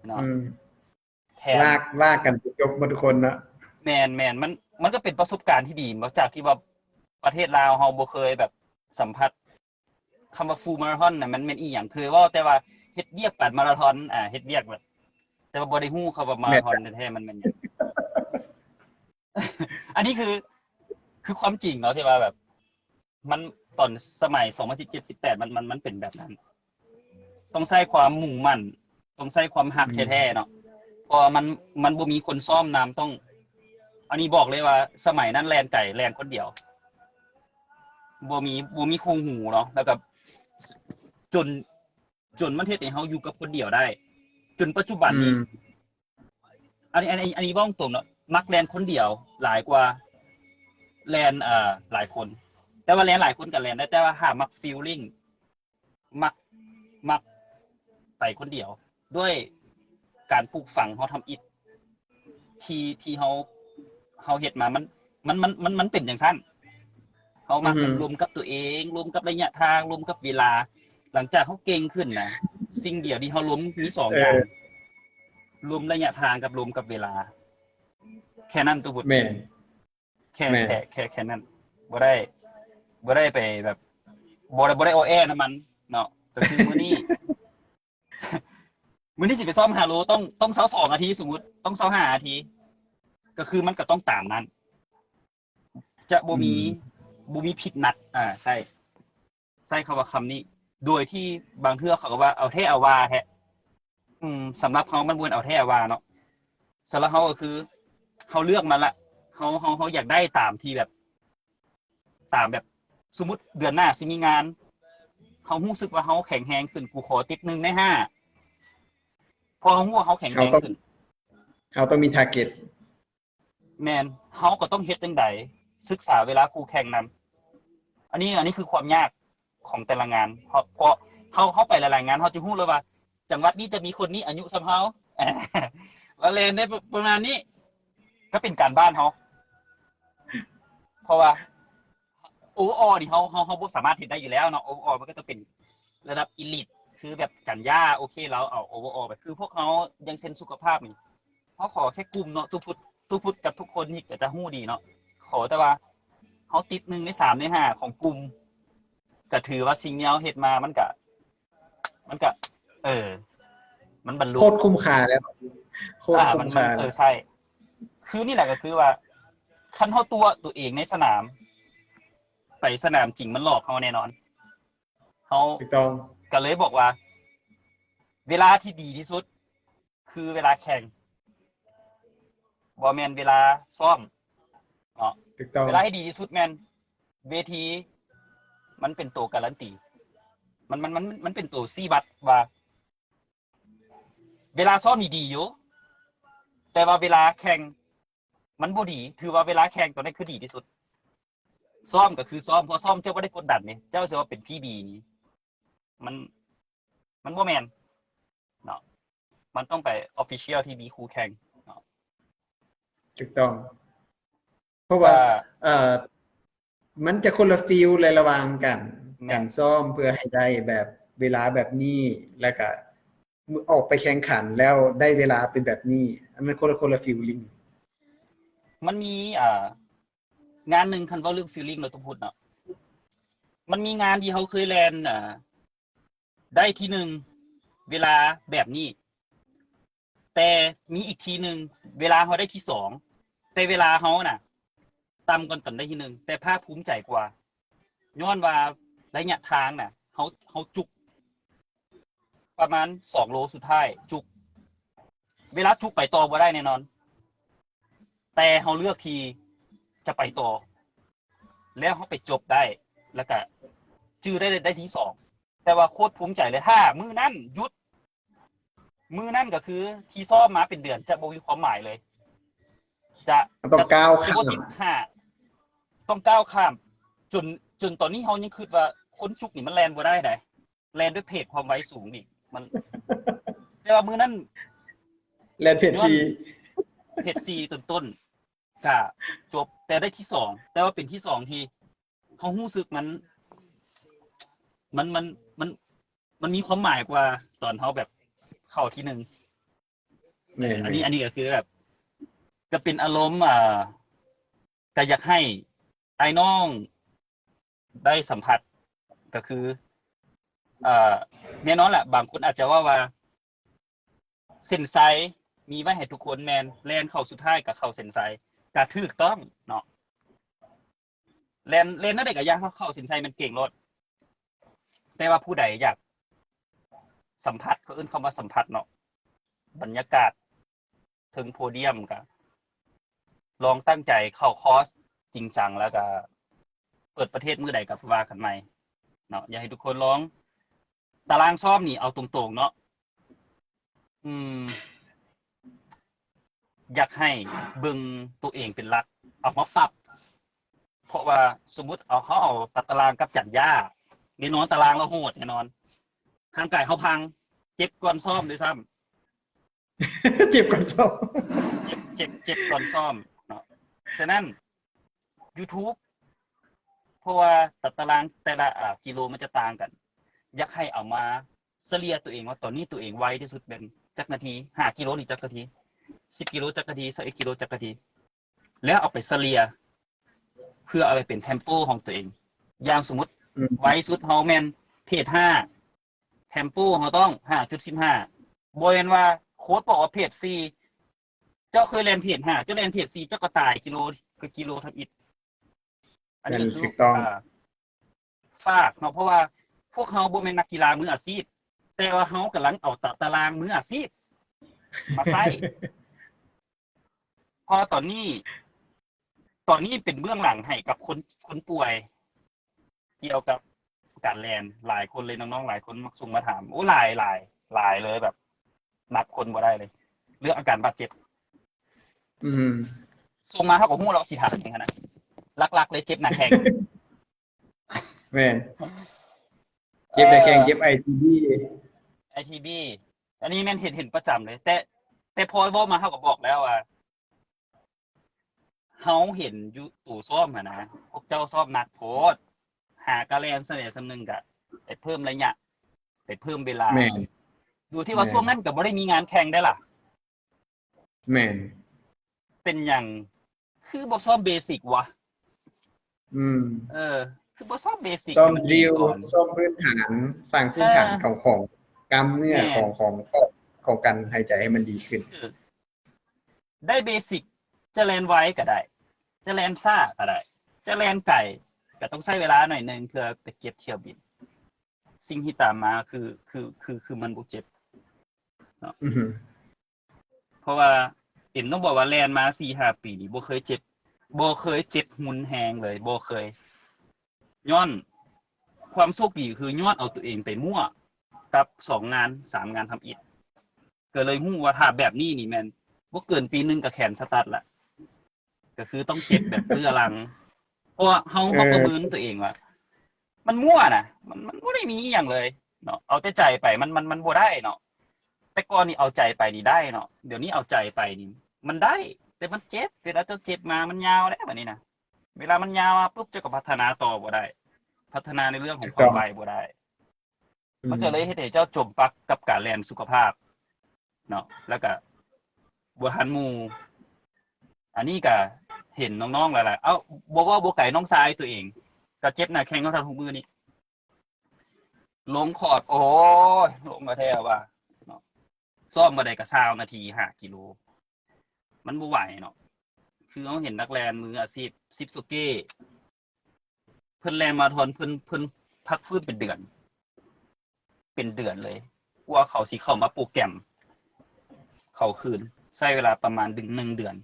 ເນາະ. ອືມ ແທນ ລາກ ລາກກັນຈົບໝົດທຸກຄົນເນາະ. ແມ່ນໆ ມັນ ມັນກໍເປັນປະສົບການທີ່ດີເນາະ ຈາກທີ່ວ່າປະເທດລາວເຮົາບໍ່ເຄີຍແບບສຳຜັດຄຳວ່າ Full Marathon ນະ ມັນແມ່ນອີ່ຫຍັງ ເຄີຍເວົ້າແຕ່ວ່າເຮັດວຽກປານມາລາທອນ ອ່າ ເຮັດວຽກແບບ ແຕ່ວ່າບໍ່ໄດ້ຮູ້ຄຳວ່າມາລາທອນແທ້ໆ ມັນແມ່ນຫຍັງ. ອັນນີ້ຄື ຄືຄວາມຈິງເນາະ ທີ່ວ່າແບບ ມັນ ຕອນສະໄໝສອງພັນສິບເຈັດ ສິບແປດ ມັນ ມັນ ມັນເປັນແບບນັ້ນ ຕ້ອງໃຊ້ຄວາມມຸ່ງໝັ້ນ ຕ້ອງໃຊ້ຄວາມຮັກ ອືມ ແທ້ໆເນາະ ເພາະວ່າມັນ ມັນບໍ່ມີຄົນຊ້ອມນຳ ຕ້ອງ ອັນນີ້ບອກເລີຍວ່າສະໄໝນັ້ນແລ່ນໄກ ແລ່ນຄົນດຽວ ບໍ່ມີ ບໍ່ມີຄູ່ຫູເນາະ ແລ້ວກໍຈົນ ຈົນມັນເຮັດໃຫ້ເຮົາຢູ່ກັບຄົນດຽວໄດ້ ຈົນປັດຈຸບັນນີ້ ອືມ ອັນນີ້ ອັນນີ້ ອັນນີ້ເວົ້າຕົງເນາະ ມັກແລ່ນຄົນດຽວຫຼາຍກວ່າແລ່ນ ເອີ ຫຼາຍຄົນ. ແຕ່ວ່າແລ່ນຫຼາຍຄົນກໍແລ່ນໄດ້ ແຕ່ວ່າຖ້າມັກ feeling ມັກ ມັກໄປຄົນດຽວ ດ້ວຍການປູກຝັງເຮົາທຳອິດ ທີ່ ທີ່ເຮົາ ເຮົາເຮັດມາ ມັນ ມັນ ມັນ ມັນ ມັນເປັນຈັ່ງຊັ້ນ. ເຮົາມັກ ອືມ ລົມກັບຕົວເອງ ລົມກັບໄລຍະທາງ ລົມກັບເວລາ. ຫຼັງຈາກເຮົາເກັ່ງຂຶ້ນນະ ສິ່ງດຽວທີ່ເຮົາລົມມີສອງຢ່າງ ເອີ ລົມໄລຍະທາງກັບລົມກັບເວລາ ແຄ່ນັ້ນ ຕຸບຸດ. ແມ່ນ ແຄ່ ແມ່ນ ແຄ່ ແຄ່ ແຄ່ນັ້ນ ບໍ່ໄດ້ ບໍ່ໄດ້ໄປແບບ ບໍ່ໄດ້ ບໍ່ໄດ້ອໍແອ້ນຳມັນເນາະ. ກໍຄືມື້ນີ້ ມື້ນີ້ຊິໄປຊ້ອມຫ້າໂລ ຕ້ອງ ຕ້ອງຊາວສອງນາທີ ສົມມຸດ ຕ້ອງຊາວຫ້ານາທີ ກໍຄືມັນກໍຕ້ອງຕາມນັ້ນ ຈະບໍ່ມີ ອືມ ບໍ່ມີຜິດນັດ ອ່າ ໃຊ້ ໃຊ້ຄຳວ່າຄຳນີ້ ໂດຍທີ່ບາງເທື່ອເຂົາກໍວ່າເອົາແທ້ເອົາວ່າແທ້. ອືມ ສຳລັບເຮົາມັນບໍ່ແມ່ນເອົາແທ້ເອົາວ່າເນາະ ສຳລັບເຮົາກໍຄືເຮົາເລືອກມັນລະ ເຮົາ ເຮົາ ເຮົາຢາກໄດ້ຕາມທີ່ແບບ ຕາມແບບ ສົມມຸດເດືອນໜ້າຊິມີງານ ເຮົາຮູ້ສຶກວ່າເຮົາແຂງແຮງຂຶ້ນ ກູຂໍຕິດໜຶ່ງໃນຫ້າ ເພາະເຮົາຮູ້ວ່າເຮົາແຂງແຮງຂຶ້ນ ເຮົາຕ້ອງມີ target. ແມ່ນ ເຮົາກໍຕ້ອງເຮັດຈັ່ງໃດ ສຶກສາເວລາຄູ່ແຂ່ງນຳ. ອັນນີ້ ອັນນີ້ຄືຄວາມຍາກຂອງແຕ່ລະງານ ເພາະ ເພາະເຮົາ ເຮົາໄປຫຼາຍໆງານ ເຮົາຈະຮູ້ເລີຍວ່າ ຈັງຫວັດນີ້ຈະມີຄົນນີ້ອາຍຸສ່ຳເຮົາ ລະແລ່ນໄດ້ປະ ປະມານນີ້ ກໍເປັນການບ້ານເຮົາ ເພາະວ່າ overall ນີ້ເຮົາ ເຮົາ ເຮົາບໍ່ສາມາດເຮັດໄດ້ຢູ່ແລ້ວເນາະ. Overall ມັນກໍຕ້ອງເປັນລະດັບ elite ຄືແບບຈັນຍາ ໂອເຄ ລາວເອົາ overall ໄປ ຄືພວກເຮົາ ຢ່າງເຊັ່ນສຸຂະພາບນີ້ ເຮົາຂໍແຄ່ກຸ່ມເນາະ ຕຸພຸດ ຕຸພຸດກັບທຸກຄົນນີ້ກໍຈະຮູ້ດີເນາະ ຂໍແຕ່ວ່າເຮົາຕິດໜຶ່ງໃນສາມໃນຫ້າຂອງກຸ່ມ ກໍຖືວ່າສິ່ງທີ່ເຮົາເຮັດມາມັນກະ ມັນກະ ເອີ ມັນບັນລຸ ໂຄດຄຸ້ມຄ່າແລ້ວ ໂຄດ ອ່າ ຄຸ້ມຄ່າ ມັນ ເອີ ໃຊ່ ຄືນີ້ແຫຼະ ກໍຄືວ່າ ຄັນເຮົາຕົວະຕົວເອງໃນສະໜາມ ໄປສະໜາມຈິງມັນຫຼອກເຮົາແນ່ນອນ. ເຮົາ ຖືກຕ້ອງ ກໍເລີຍບອກວ່າ ເວລາທີ່ດີທີ່ສຸດຄືເວລາແຂ່ງ ບໍ່ແມ່ນເວລາຊ້ອມເນາະ. ຖືກຕ້ອງ ເວລາທີ່ດີທີ່ສຸດແມ່ນເວທີ ມັນເປັນໂຕກາຣັນຕີ ມັນ ມັນ ມັນ ມັນເປັນໂຕຊີ້ວັດວ່າ ເວລາຊ້ອມນີ້ດີຢູ່ ແຕ່ວ່າເວລາແຂ່ງມັນບໍ່ດີ. ຖືວ່າເວລາແຂ່ງຕອນນັ້ນຄືດີທີ່ສຸດ ຊ້ອມກໍຄືຊ້ອມ ເພາະຊ້ອມເຈົ້າບໍ່ໄດ້ກົດດັນເດ້ ເຈົ້າຊິວ່າເປັນພີບີນີ້ ມັນ ມັນບໍ່ແມ່ນເນາະ ມັນຕ້ອງໄປ official ທີ່ມີຄູ່ແຂ່ງເນາະ. ຖືກຕ້ອງ ເພາະວ່າ ອ່າ ເອີ ມັນຈະຄົນລະຟີລເລີຍລະຫວ່າງການ ແມ່ນ ການຊ້ອມເພື່ອໃຫ້ໄດ້ແບບເວລາແບບນີ້ ແລ້ວກະ ອອກໄປແຂ່ງຂັນແລ້ວໄດ້ເວລາເປັນແບບນີ້ ອັນນັ້ນຄົນລະ ຄົນລະຟີລລິງ. ມັນມີ ອ່າ ງານໜຶ່ງ ຄັນເວົ້າເລື່ອງ feeling ເນາະ ຕຸງພຸດເນາະ ມັນມີງານທີ່ເຮົາເຄີຍແລ່ນ ອ່າ ໄດ້ທີໜຶ່ງເວລາແບບນີ້ ແຕ່ມີອີກທີໜຶ່ງເວລາເຮົາໄດ້ທີສອງ ແຕ່ເວລາເຮົານະຕ່ຳກ່ອນຕອນໄດ້ທີໜຶ່ງ ແຕ່ພາກພູມໃຈກວ່າ ຍ້ອນວ່າໄລຍະທາງນະ ເຮົາ ເຮົາຈຸກປະມານສອງໂລສຸດທ້າຍ ຈຸກ ເວລາຈຸກໄປຕໍ່ບໍ່ໄດ້ແນ່ນອນ ແຕ່ເຮົາເລືອກທີ່ຈະໄປຕໍ່ ແລ້ວເຮົາໄປຈົບໄດ້ ແລ້ວກະຈື່ໄດ້ ໄດ້ທີສອງ ແຕ່ວ່າໂຄດພູມໃຈເລີຍ ຖ້າມື້ນັ້ນຢຸດ ມື້ນັ້ນກໍຄືທີ່ຊ້ອມມາເປັນເດືອນຈະບໍ່ມີຄວາມໝາຍເລີຍ ຈະ ມັນຕ້ອງ ຈະ ກ້າວຂ້າມ ຈະບໍ່ຕິດຫ້າ ຕ້ອງກ້າວຂ້າມ ຈົນ ຈົນຕອນນີ້ເຮົາຍັງຄິດວ່າຄົນຈຸກນີ້ມັນແລ່ນບໍ່ໄດ້ໃດ ແລ່ນດ້ວຍເພດຄວາມໄວສູງນີ້ ມັນ ແຕ່ວ່າມື້ນັ້ນແລ່ນເພດສີ່ ເພດສີ່ຕົ້ນໆ ກະຈົບ ແຕ່ໄດ້ທີສອງ ແຕ່ວ່າເປັນທີສອງທີ່ເຮົາຮູ້ສຶກມັນ ມັນ ມັນ ມັນ ມັນມີຄວາມໝາຍກວ່າຕອນເຮົາແບບເຂົ້າທີໜຶ່ງ ແມ່ນໆ ອັນນີ້ ອັນນີ້ກໍຄືແບບ ກໍເປັນອາລົມ ອ່າ ກໍຢາກໃຫ້ອ້າຍນ້ອງໄດ້ສຳຜັດ ກໍຄື ເອີ ແນ່ນອນແຫຼະ ບາງຄົນອາດຈະເວົ້າວ່າ ເສັ້ນໄຊມີໄວ້ໃຫ້ທຸກຄົນ ແມ່ນ ແລ່ນເຂົ້າສຸດທ້າຍກໍເຂົ້າເສັ້ນໄຊ ກໍຖືກຕ້ອງເນາະ ແລ່ນ ແລ່ນແນວໃດກໍຢ່າ ເຂົ້າເສັ້ນໄຊແມ່ນເກັ່ງໂລດ ແຕ່ວ່າຜູ້ໃດຢາກສຳຜັດ ເຂົາເອີ້ນຄຳວ່າສຳຜັດເນາະ ບັນຍາກາດເທິງໂພດຽມ ກໍລອງຕັ້ງໃຈເຂົ້າຄອສຈິງຈັງ ແລ້ວກໍເປີດປະເທດມື້ໃດກໍວ່າກັນໃໝ່ເນາະ ຢາກໃຫ້ທຸກຄົນລອງ ຕາລາງຊ້ອມນີ້ເອົາຕົງໆເນາະ ອືມ ຢາກໃຫ້ເບິ່ງໂຕເອງເປັນຫຼັກ ເອົາມາປັບ ເພາະວ່າສົມມຸດເອົາ ເຮົາເອົາຕາ ຕາລາງກັບຈັນຢາ ແນ່ນອນຕາລາງລາວໂຫດແນ່ນອນ ຮ່າງກາຍເຮົາພັງ ເຈັບກ່ອນຊ້ອມດ້ວຍຊ້ຳ ເຈັບກ່ອນຊ້ອມ ເຈັບ ເຈັບ ເຈັບກ່ອນຊ້ອມເນາະ ສະນັ້ນ YouTube ເພາະວ່າຕາ ຕາລາງແຕ່ລະ ອ່າ ກິໂລມັນຈະຕ່າງກັນ ຢາກໃຫ້ເອົາມາສະເລ່ຍຕົວເອງວ່າ ຕອນນີ້ຕົວເອງໄວທີ່ສຸດແມ່ນຈັກນາທີ ຫ້າກິໂລນີ້ຈັກນາທີ ສິບກິໂລຈັກນາທີ ຊາວເອັດກິໂລຈັກນາທີ ແລ້ວເອົາໄປສະເລ່ຍ ເພື່ອເອົາໄປເປັນເທັມໂປຂອງຕົວເອງ ຢ່າງສົມມຸດ ອືມ ໄວສຸດເຮົາແມ່ນເພດຫ້າ ເທັມໂປເຮົາຕ້ອງຫ້າຈຸດສິບຫ້າ ບໍ່ແມ່ນວ່າໂຄດບອກວ່າເພດສີ່ ເຈົ້າເຄີຍແລ່ນເພດຫ້າ ເຈົ້າແລ່ນເພດສີ່ ເຈົ້າກໍຕາຍກິໂລ ກໍກິໂລທຳອິດ ອັນນີ້ກໍຄື ອ່າ ຝາກເນາະ ເພາະວ່າພວກເຮົາບໍ່ແມ່ນນັກກິລາມືອາຊີບ ແຕ່ວ່າເຮົາກຳລັງເອົາຕາ ຕາລາງມືອາຊີບມາໃຊ້ ເພາະວ່າຕອນນີ້ ຕອນນີ້ເປັນເບື້ອງຫຼັງໃຫ້ກັບຄົນ ຄົນປ່ວຍ ກ່ຽວກັບການແລ່ນ ຫຼາຍຄົນເລີຍ ນ້ອງໆຫຼາຍຄົນມັກສົ່ງມາຖາມ ໂອ້ ຫຼາຍ ຫຼາຍ ຫຼາຍເລີຍ ແບບນັບຄົນບໍ່ໄດ້ເລີຍ ເລື່ອງອາການບາດເຈັບ ອືມ ສົ່ງມາເຮົາກໍຮູ້ແລ້ວວ່າຊິຖາມຫຍັງຫັ້ນນະ ຫຼັກໆເລີຍເຈັບໜ້າແຂ້ງ ແມ່ນ ເຈັບໜ້າແຂ້ງ ເອີ ເຈັບ ໄອທີບີ ໄອທີບີ ອັນນີ້ແມ່ນເຫັນ ເຫັນປະຈຳເລີຍ ແຕ່ ແຕ່ພໍເວົ້າມາເຮົາກໍບອກແລ້ວວ່າ ເຮົາເຫັນຢູ່ໂຕຊ້ອມຫັ້ນນະ ພວກເຈົ້າຊ້ອມໜັກໂພດ ຫາກະແລ່ນສ່ຳໃດສ່ຳໜຶ່ງກະໄປເພີ່ມໄລຍະ ໄປເພີ່ມເວລາ ແມ່ນ ໂດຍທີ່ວ່າ ແມ່ນ ຊ່ວງນັ້ນກໍບໍ່ໄດ້ມີງານແຂ່ງເດ້ລະ ແມ່ນ ເປັນຫຍັງຄືບໍ່ຊ້ອມເບສິກວະ? ອືມ ເອີ ຄືບໍ່ຊ້ອມເບສິກ ຊ້ອມດຣິວ ຊ້ອມພື້ນຖານ ສ້າງພື້ນຖານ ເອີ ຂອງ ຂອງກ້າມເນື້ອ ແມ່ນ ຂອງ ຂອງ ຂອງ ຂອງການຫາຍໃຈໃຫ້ມັນດີຂຶ້ນ ຄື ໄດ້ເບສິກ ຈະແລ່ນໄວກໍໄດ້ ຈະແລ່ນຊ້າກໍໄດ້ ຈະແລ່ນໄກກໍຕ້ອງໃຊ້ເວລາໜ້ອຍໜຶ່ງເພື່ອໄປເກັບຖ້ຽວບິນ ສິ່ງທີ່ຕາມມາຄື ຄື ຄື ຄືມັນບໍ່ເຈັບເນາະ ອືຮຶ ເພາະວ່າເອັມຕ້ອງບອກວ່າແລ່ນມາສີ່ຫ້າປີນີ້ບໍ່ເຄີຍເຈັບ ບໍ່ເຄີຍເຈັບຮຸນແຮງເລີຍ ບໍ່ເຄີຍ ຍ້ອນຄວາມໂຊກດີຄືຍ້ອນເອົາໂຕເອງໄປມົ້ວກັບສອງງານສາມງານທຳອິດ ກໍເລີຍຮູ້ວ່າຖ້າແບບນີ້ນີ້ແມ່ນບໍ່ເກີນປີໜຶ່ງກໍແຂນສະຕັດລະ ກໍຄືຕ້ອງເຈັບແບບເຮື້ອລັງ ເພາະວ່າເຮົາ ເອີ ເຮົາປະເມີນຕົວເອງວ່າ ມັນມົ້ວນະ ມັນ ມັນບໍ່ໄດ້ມີອີ່ຫຍັງເລີຍເນາະ ເອົາແຕ່ໃຈໄປ ມັນ ມັນ ມັນບໍ່ໄດ້ເນາະ ແຕ່ກ່ອນນີ້ເອົາໃຈໄປນີ້ໄດ້ເນາະ ດຽວນີ້ເອົາໃຈໄປນີ້ມັນໄດ້ ແຕ່ມັນເຈັບ ເວລາເຈົ້າເຈັບມາມັນຍາວເດ້ບັດນີ້ນະ ເວລາມັນຍາວມາປຶບ ເຈົ້າກໍພັດທະນາຕໍ່ບໍ່ໄດ້ ພັດທະນາໃນເລື່ອງຂອງຄວາມໄວບໍ່ໄດ້ ອືມ ມັນກໍເລີຍເຮັດໃຫ້ເຈົ້າຈົມປັກກັບການແລ່ນສຸຂະພາບເນາະ ແລ້ວກໍບໍ່ທັນໝູ່ ອັນນີ້ກໍ ເຫັນນ້ອງໆຫຼາຍໆ ເອົ້າ ບໍ່ເວົ້າບໍ່ໄກ ນ້ອງຊາຍຕົວເອງກໍເຈັບໜ້າແຂ້ງເທົ່າທຸກມື້ນີ້ ລົງຄອດ ໂອ້ຍ ລົງກະແທ້ວ່າເນາະ ຊ້ອມບໍ່ໄດ້ກໍຊາວນາທີ ຫ້າກິໂລ ມັນບໍ່ໄຫວເນາະ ຄືເຮົາເຫັນນັກແລ່ນມືອາຊີບ ຊິບໂຊເກ ເພິ່ນແລ່ນມາທອນ ເພິ່ນ ເພິ່ນພັກຟື້ນເປັນເດືອນ ເປັນເດືອນເລີຍ ກວ່າເຂົາຊິເຂົ້າມາໂປຣແກຣມເຂົ້າຄືນ ໃຊ້ເວລາປະມານເດືອນ ໜຶ່ງເດືອນ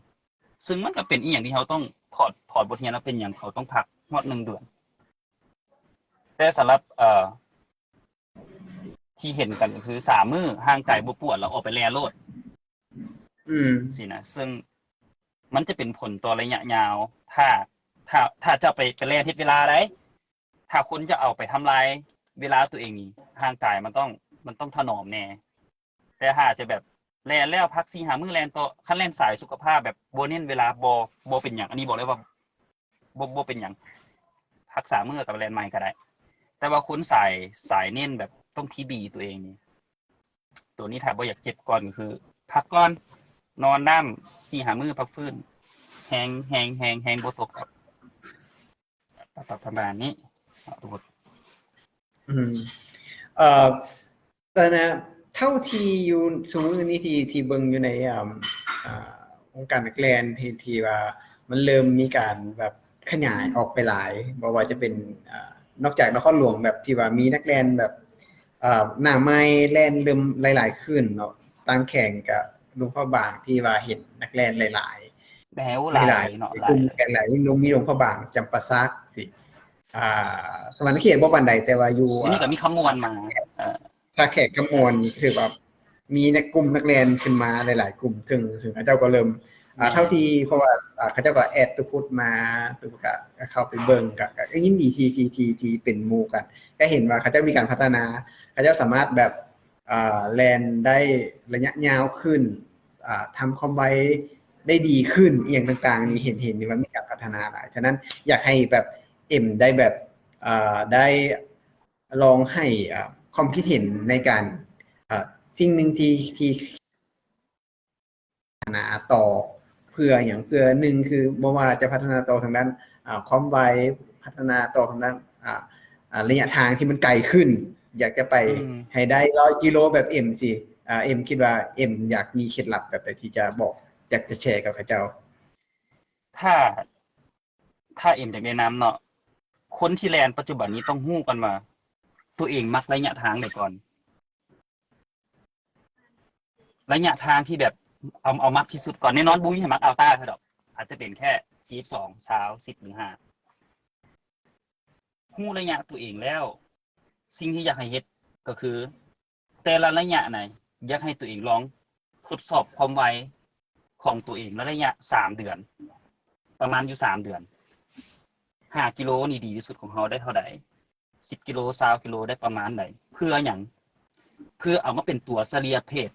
ຊຶ່ງມັນກໍເປັນອີ່ຫຍັງທີ່ເຮົາຕ້ອງຖອດ ຖອດບົດຮຽນວ່າເປັນຫຍັງເຂົາຕ້ອງພັກຮອດໜຶ່ງເດືອນ. ແຕ່ສຳລັບ ເອີ ທີ່ເຫັນກັນກໍຄືສາມມື້ຮ່າງກາຍບໍ່ປວດ ແລ້ວອອກໄປແລ່ນໂລດ ອືມ ຊີ້ນະ ເຊິ່ງມັນຈະເປັນຜົນຕໍ່ໄລຍະຍາວ ຖ້າ ຖ້າ ຖ້າຈະໄປ ໄປແລ່ນເຮັດເວລາໃດ໋ ຖ້າຄົນຈະເອົາໄປທຳລາຍເວລາຕົວເອງນີ້ ຮ່າງກາຍມັນຕ້ອງ ມັນຕ້ອງຖະໜອມແດ່ ແຕ່ຖ້າຈະແບບແລ່ນແລ້ວພັກສີ່ຫ້າມື້ແລ່ນຕໍ່ ຄັນແລ່ນສາຍສຸຂະພາບແບບບໍ່ເນັ້ນເວລາ ບໍ່ ບໍ່ເປັນຫຍັງ ອັນນີ້ບອກເລີຍວ່າ ບໍ່ ບໍ່ເປັນຫຍັງ ພັກສາມມື້ກໍແລ່ນໃໝ່ກໍໄດ້ ແຕ່ວ່າຄົນສາຍ ສາຍເນັ້ນແບບຕ້ອງພີບີຕົວເອງນີ້ ໂຕນີ້ຖ້າບໍ່ຢາກເຈັບກ່ອນກໍຄື ພັກກ່ອນ ນອນນ້ຳສີ່ຫ້າມື້ ພັກຟື້ນ ແຮງ ແຮງ ແຮງ ແຮງບໍ່ຕົກ ປະ ປະ ປະມານນີ້ເນາະທຸກຄົນ ອືມ ເອີ ແຕ່ນະ ເທົ່າທີ່ຢູ່ຊຸມື້ນີ້ທີ່ ທີ່ເບິ່ງຢູ່ໃນ ອ່າ ອ່າ ວົງການນັກແລ່ນທີ່ ທີ່ວ່າມັນເລີ່ມມີການແບບຂະຫຍາຍອອກໄປຫຼາຍ ບໍ່ວ່າຈະເປັນ ອ່າ ນອກຈາກນະຄອນຫຼວງແບບທີ່ວ່າມີນັກແລ່ນແບບ ອ່າ ໜ້າໃໝ່ແລ່ນເລີ່ມຫຼາຍໆຂຶ້ນເນາະ ຕ່າງແຂວງກະຫຼວງພະບາງທີ່ວ່າເຫັນນັກແລ່ນຫຼາຍໆ ແມ່ນ ໂອ້ ຫຼາຍ ຫຼາຍເນາະ ຫຼາຍ ມີຫຼວງພະບາງ ຈຳປາສັກຊີ້ ອ່າ ສະຫວັນນະເຂດບໍ່ປານໃດ ແຕ່ວ່າຢູ່ ດຽວນີ້ກໍມີຄຳມ່ວນມາ ເອີ ທ່າແຂກຄຳມ່ວນ ຖືວ່າມີນັກ ກຸ່ມນັກແລ່ນຂຶ້ນມາຫຼາຍໆກຸ່ມ ເຊິ່ງ ເຊິ່ງເຂົາເຈົ້າກໍເລີ່ມ ອ່າ ແມ່ນ ເທົ່າທີ່ ເພາະວ່າ ອ່າ ເຂົາເຈົ້າກໍແອດຕູພຸດມາ ຕູພຸດກໍເຂົ້າໄປເບິ່ງ ກໍ ກໍຍິນດີທີ່ ທີ່ ທີ່ ທີ່ເປັນໝູ່ກັນ ກໍເຫັນວ່າເຂົາເຈົ້າມີການພັດທະນາ ເຂົາເຈົ້າສາມາດແບບ ອ່າ ແລ່ນໄດ້ໄລຍະຍາວຂຶ້ນ ອ່າ ທຳຄວາມໄວໄດ້ດີຂຶ້ນ ອີ່ຫຍັງຕ່າງໆນີ້ ເຫັນ ເຫັນວ່າມີການພັດທະນາຫຼາຍ. ສະນັ້ນ ຢາກໃຫ້ແບບ ເອັມ ໄດ້ແບບ ອ່າ ໄດ້ລອງໃຫ້ ອ່າ ຄວາມຄິດເຫັນໃນການ ອ່າ ສິ່ງໜຶ່ງທີ່ ທີ່ ພັດທະນາຕໍ່ ເພື່ອຫຍັງ? ເພື່ອ ໜຶ່ງ ຄືບໍ່ວ່າຈະພັດທະນາຕໍ່ທາງດ້ານ ອ່າ ຄວາມໄວ, ພັດທະນາຕໍ່ທາງດ້ານ ອ່າ ອ່າ ໄລຍະທາງທີ່ມັນໄກຂຶ້ນ, ຢາກຈະໄປ ອືມ ໃຫ້ໄດ້ຮ້ອຍກິໂລແບບເອັມຊີ້ ອ່າ ເອັມຄິດວ່າເອັມຢາກມີເຄັດລັບແບບໃດທີ່ຈະບອກ, ຢາກຈະແຊກັບເຂົາເຈົ້າ? ຖ້າ ຖ້າເອັມຢາກແນະນຳເນາະ, ຄົນທີ່ແລ່ນປັດຈຸບັນນີ້ຕ້ອງຮູ້ກ່ອນວ່າ ຕົວເອງມັກໄລຍະທາງໃດກ່ອນ. ໄລຍະທາງທີ່ແບບເອົາ ເອົາມັກທີ່ສຸດກ່ອນ. ແນ່ນອນບໍ່ມີໃຜມັກອັລຕາເທົ່າດອກ, ອາດຈະເປັນແຄ່ ສິບສອງ ຊາວ ສິບ ຫຼື ຫ້າ. ຮູ້ໄລຍະຕົວເອງແລ້ວ, ສິ່ງທີ່ຢາກໃຫ້ເຮັດກໍຄື ແຕ່ລະໄລຍະໃນ ຢາກໃຫ້ຕົວເອງລອງທົດສອບຄວາມໄວຂອງຕົວເອງໃນໄລຍະສາມເດືອນ, ປະມານຢູ່ສາມເດືອນ. ຫ້າກິໂລນີ້ດີທີ່ສຸດຂອງເຮົາໄດ້ເທົ່າໃດ? ສິບກິໂລ, ຊາວກິໂລ ໄດ້ປະມານໃດ? ເພື່ອຫຍັງ? ເພື່ອເອົາມາເປັນຕົວສະເລ່ຍເພດ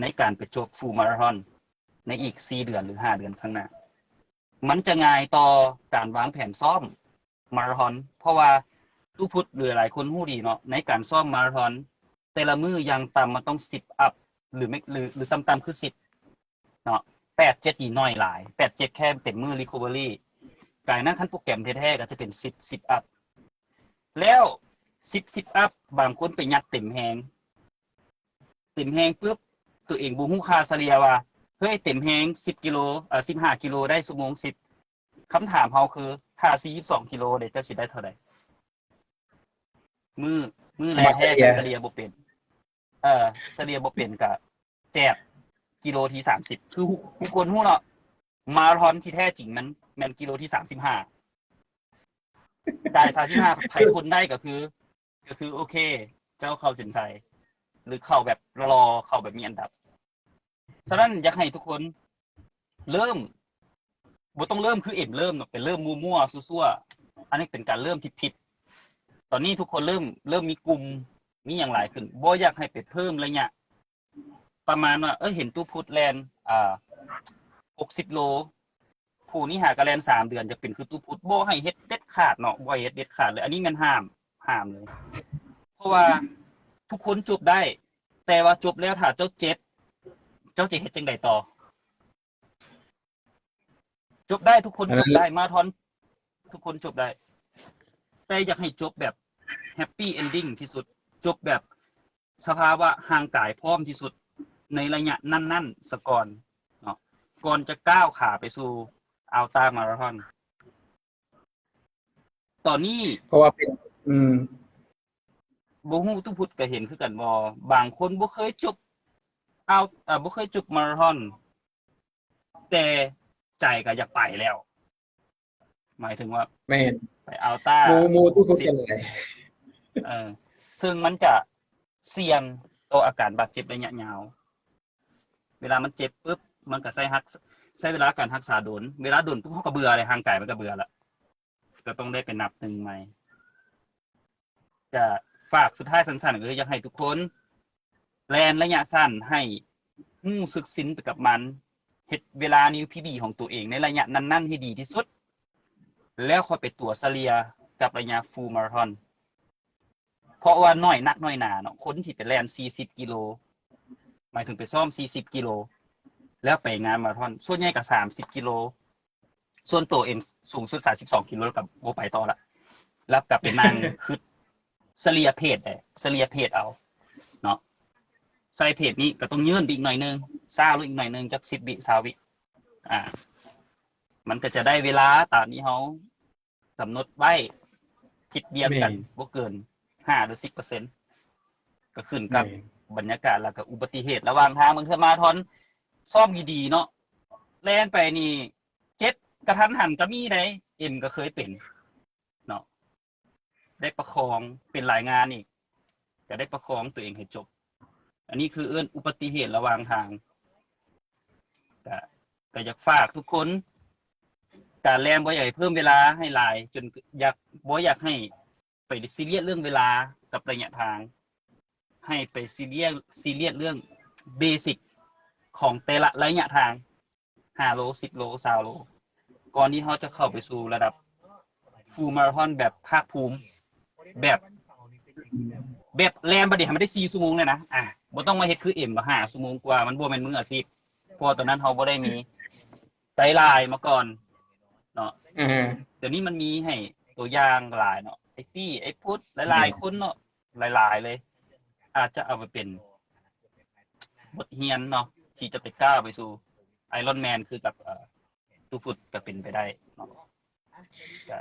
ໃນການໄປຈົບຟູມາລາທອນໃນອີກສີ່ເດືອນ ຫຼື ຫ້າເດືອນຂ້າງໜ້າ. ມັນຈະງ່າຍຕໍ່ການວາງແຜນຊ້ອມມາລາທອນ, ເພາະວ່າຕູ້ພຸດ ຫຼື ຫຼາຍຄົນຮູ້ດີເນາະ, ໃນການຊ້ອມມາລາທອນ ແຕ່ລະມື້ຢ່າງຕ່ຳມັນຕ້ອງ ຊິດອັບ ຫຼື ແມັກ ຫຼື ຫຼື ຕ່ຳໆຄື ສິບ ເນາະ, ແປດ ເຈັດ ນີ້ໜ້ອຍຫຼາຍ, ແປດ ເຈັດ ແຄ່ເຕັມມື້ ຣີຄັບເວີຣີ. ກາຍນັ້ນ ຄັນໂປຣແກຣມແທ້ໆກໍຈະເປັນ ສິບ ຊິດອັບ. ແລ້ວ ສິບ ຊິດອັບ ບາງຄົນໄປຍັດເຕັມແຮງ, ເຕັມແຮງປຶບ ຕົວເອງບໍ່ຮູ້ຄ່າສະເລ່ຍວ່າ ເຮີ້ຍ ເຕັມແຮງ ສິບກິໂລ ເອີ ສິບຫ້າກິໂລ ໄດ້ຊົ່ວໂມງສິບ. ຄຳຖາມເຮົາຄື ຖ້າສີ່ສິບສອງກິໂລເດ ເຈົ້າຊິໄດ້ເທົ່າໃດ? ມື້ ມື້ແລກແທ້ ສະເລ່ຍບໍ່ເປັນ ເອີ ສະເລ່ຍບໍ່ເປັນກະແຈບ ກິໂລທີສາມສິບ. ຄືທຸກຄົນຮູ້ເນາະ, ມາລາທອນທີ່ແທ້ຈິງມັນແມ່ນກິໂລທີສາມສິບຫ້າ. ໄດ້ສາມສິບຫ້າ ໃຜທົນໄດ້ກໍຄື ກໍຄືໂອເຄ ເຈົ້າເຂົ້າເສັ້ນໄຊ ຫຼື ເຂົ້າແບບຫຼໍ່ໆ ເຂົ້າແບບມີອັນດັບ. ສະນັ້ນ ຢາກໃຫ້ທຸກຄົນເລີ່ມ, ບໍ່ຕ້ອງເລີ່ມຄືເອັມເລີ່ມເນາະ, ໄປເລີ່ມມົ້ວໆ ຊົ່ວໆ. ອັນນີ້ເປັນການເລີ່ມທີ່ຜິດ. ຕອນນີ້ທຸກຄົນເລີ່ມ, ເລີ່ມມີກຸ່ມ, ມີຫຍັງຫຼາຍຂຶ້ນ. ບໍ່ຢາກໃຫ້ໄປເພີ່ມໄລຍະ ປະມານວ່າ ເອີ ເຫັນຕູ້ພຸດແລ່ນ ອ່າ ຫົກສິບໂລ, ຜູ້ນີ້ຫາກະແລ່ນສາມເດືອນ ຢາກເປັນຄືຕູ້ພຸດ. ບໍ່ໃຫ້ເຮັດເດັດຂາດເນາະ, ບໍ່ໃຫ້ເຮັດເດັດຂາດເລີຍ. ອັນນີ້ແມ່ນຫ້າມ, ຫ້າມເລີຍ. ເພາະວ່າທຸກຄົນຈົບໄດ້, ແຕ່ວ່າຈົບແລ້ວຖ້າເຈົ້າເຈັບ, ເຈົ້າຈະເຮັດຈັ່ງໃດຕໍ່? ຈົບໄດ້ ທຸກຄົນຈົບໄດ້ ມາທອນ ທຸກຄົນຈົບໄດ້ ແຕ່ຢາກໃຫ້ຈົບແບບ happy ending ທີ່ສຸດ ຈົບແບບສະພາວະຮ່າງກາຍພ້ອມທີ່ສຸດ ໃນໄລຍະນັ້ນໆສາກ່ອນເນາະ ກ່ອນຈະກ້າວຂາໄປສູ່ Ultra Marathon ຕອນນີ້ ເພາະວ່າເປັນ ອືມ ບໍ່ຮູ້ຕຸພຸດກໍເຫັນຄືກັນບໍ່ ບາງຄົນບໍ່ເຄີຍຈົບ ເອົາ ເອີ ບໍ່ເຄີຍຈົບມາລາທອນ ແຕ່ໃຈກໍຢາກໄປແລ້ວ ໝາຍເຖິງວ່າ ແມ່ນ ໄປ Ultra ໝູ່ ໝູ່ຕຸພຸດກັນຫຼາຍ ເອີ ເຊິ່ງມັນຈະສ່ຽງຕໍ່ອາການບາດເຈັບໄລຍະຍາວ ເວລາມັນເຈັບປຶບ ມັນກໍໃຊ້ຮັກ ໃຊ້ເວລາການຮັກສາດົນ ເວລາດົນປຶບ ເຮົາກໍເບື່ອເລີຍ ຮ່າງກາຍມັນກໍເບື່ອລະ ກໍຕ້ອງໄດ້ໄປນັບໜຶ່ງໃໝ່ ກະຝາກສຸດທ້າຍສັ້ນໆ ກໍຄືຢາກໃຫ້ທຸກຄົນແລ່ນໄລຍະສັ້ນໃຫ້ຮູ້ສຶກຊິນໄປກັບມັນ ເຮັດເວລາ new P B ຂອງຕົວເອງໃນໄລຍະນັ້ນໆໃຫ້ດີທີ່ສຸດ ແລ້ວຄ່ອຍໄປຕົວະສະເລ່ຍກັບໄລຍະ Full Marathon ເພາະວ່ານ້ອຍນັກນ້ອຍໜາເນາະ ຄົນທີ່ໄປແລ່ນສີ່ສິບກິໂລ ໝາຍເຖິງໄປຊ້ອມສີ່ສິບກິໂລ ແລ້ວໄປງານມາລາທອນ ສ່ວນໃຫຍ່ກໍສາມສິບກິໂລ ສ່ວນໂຕເອງສູງສຸດສາມສິບສອງກິໂລ ແລ້ວກໍບໍ່ໄປຕໍ່ລະ ແລ້ວກໍໄປນັ່ງຄຶດສະເລ່ຍເພດເດ້ ສະເລ່ຍເພດເອົາເນາະ ໃສ່ເພດນີ້ກໍຕ້ອງຍື່ນໄປອີກໜ້ອຍໜຶ່ງ ຊ້າລົງອີກໜ້ອຍໜຶ່ງ ຈັກສິບວິ ຊາວວິ ອ່າ ມັນກໍຈະໄດ້ເວລາຕາມທີ່ເຮົາ ກຳນົດໄວ້ ຜິດບຽນກັນ ແມ່ນ ບໍ່ເກີນຫ້າ ຫຼື ສິບເປີເຊັນ ກໍຂຶ້ນກັບ ແມ່ນ ບັນຍາກາດ ແລ້ວກໍອຸບັດຕິເຫດລະຫວ່າງທາງ ບາງເທື່ອມາທອນຊ້ອມດີໆເນາະ ແລ່ນໄປນີ້ເຈັບກະທັນຫັນກໍມີໃດ໋ ເອັມກໍເຄີຍເປັນເນາະ ໄດ້ປະຄອງ ເປັນຫຼາຍງານອີກ ກໍໄດ້ປະຄອງຕົວເອງໃຫ້ຈົບ ອັນນີ້ຄືເອີ້ນອຸບັດຕິເຫດລະຫວ່າງທາງ ກະ ກະຢາກຝາກທຸກຄົນ ການແລ່ນບໍ່ຢາກໃຫ້ເພີ່ມເວລາໃຫ້ຫຼາຍ ຈົນຢາກ ບໍ່ຢາກໃຫ້ໄປຊີຣຽສເລື່ອງເວລາກັບໄລຍະທາງ ໃຫ້ໄປຊີຣຽສ ຊີຣຽສເລື່ອງເບສິກຂອງແຕ່ລະໄລຍະທາງ ຫ້າໂລ ສິບໂລ ຊາວໂລ ກ່ອນທີ່ເຮົາຈະເຂົ້າໄປສູ່ລະດັບ Full Marathon ແບບພາກພູມ ແບບ ແບບແລ່ນບັດນີ້ໃຫ້ມັນໄດ້ສີ່ຊົ່ວໂມງເລີຍນະ ອ່າ ບໍ່ຕ້ອງມາເຮັດຄືເອັມ ຫ້າຊົ່ວໂມງກວ່າ ມັນບໍ່ແມ່ນມືອາຊີບ ເພາະວ່າຕອນນັ້ນເຮົາບໍ່ໄດ້ມີໄກດໄລນ໌ມາກ່ອນເນາະ ອືມ ດຽວນີ້ມັນມີໃຫ້ຕົວຢ່າງຫຼາຍເນາະ ໄອ້ຕີ້ ໄອ້ພຸດ ຫຼາຍໆ ແມ່ນ ຄົນເນາະ ຫຼາຍໆເລີຍ ອາດຈະເອົາໄປເປັນບົດຮຽນເນາະ ທີ່ຈະໄປກ້າວໄປສູ່ Ironman ຄືກັບ ເອີ ຕຸພຸດກໍເປັນໄປໄດ້ເນາະ ກໍ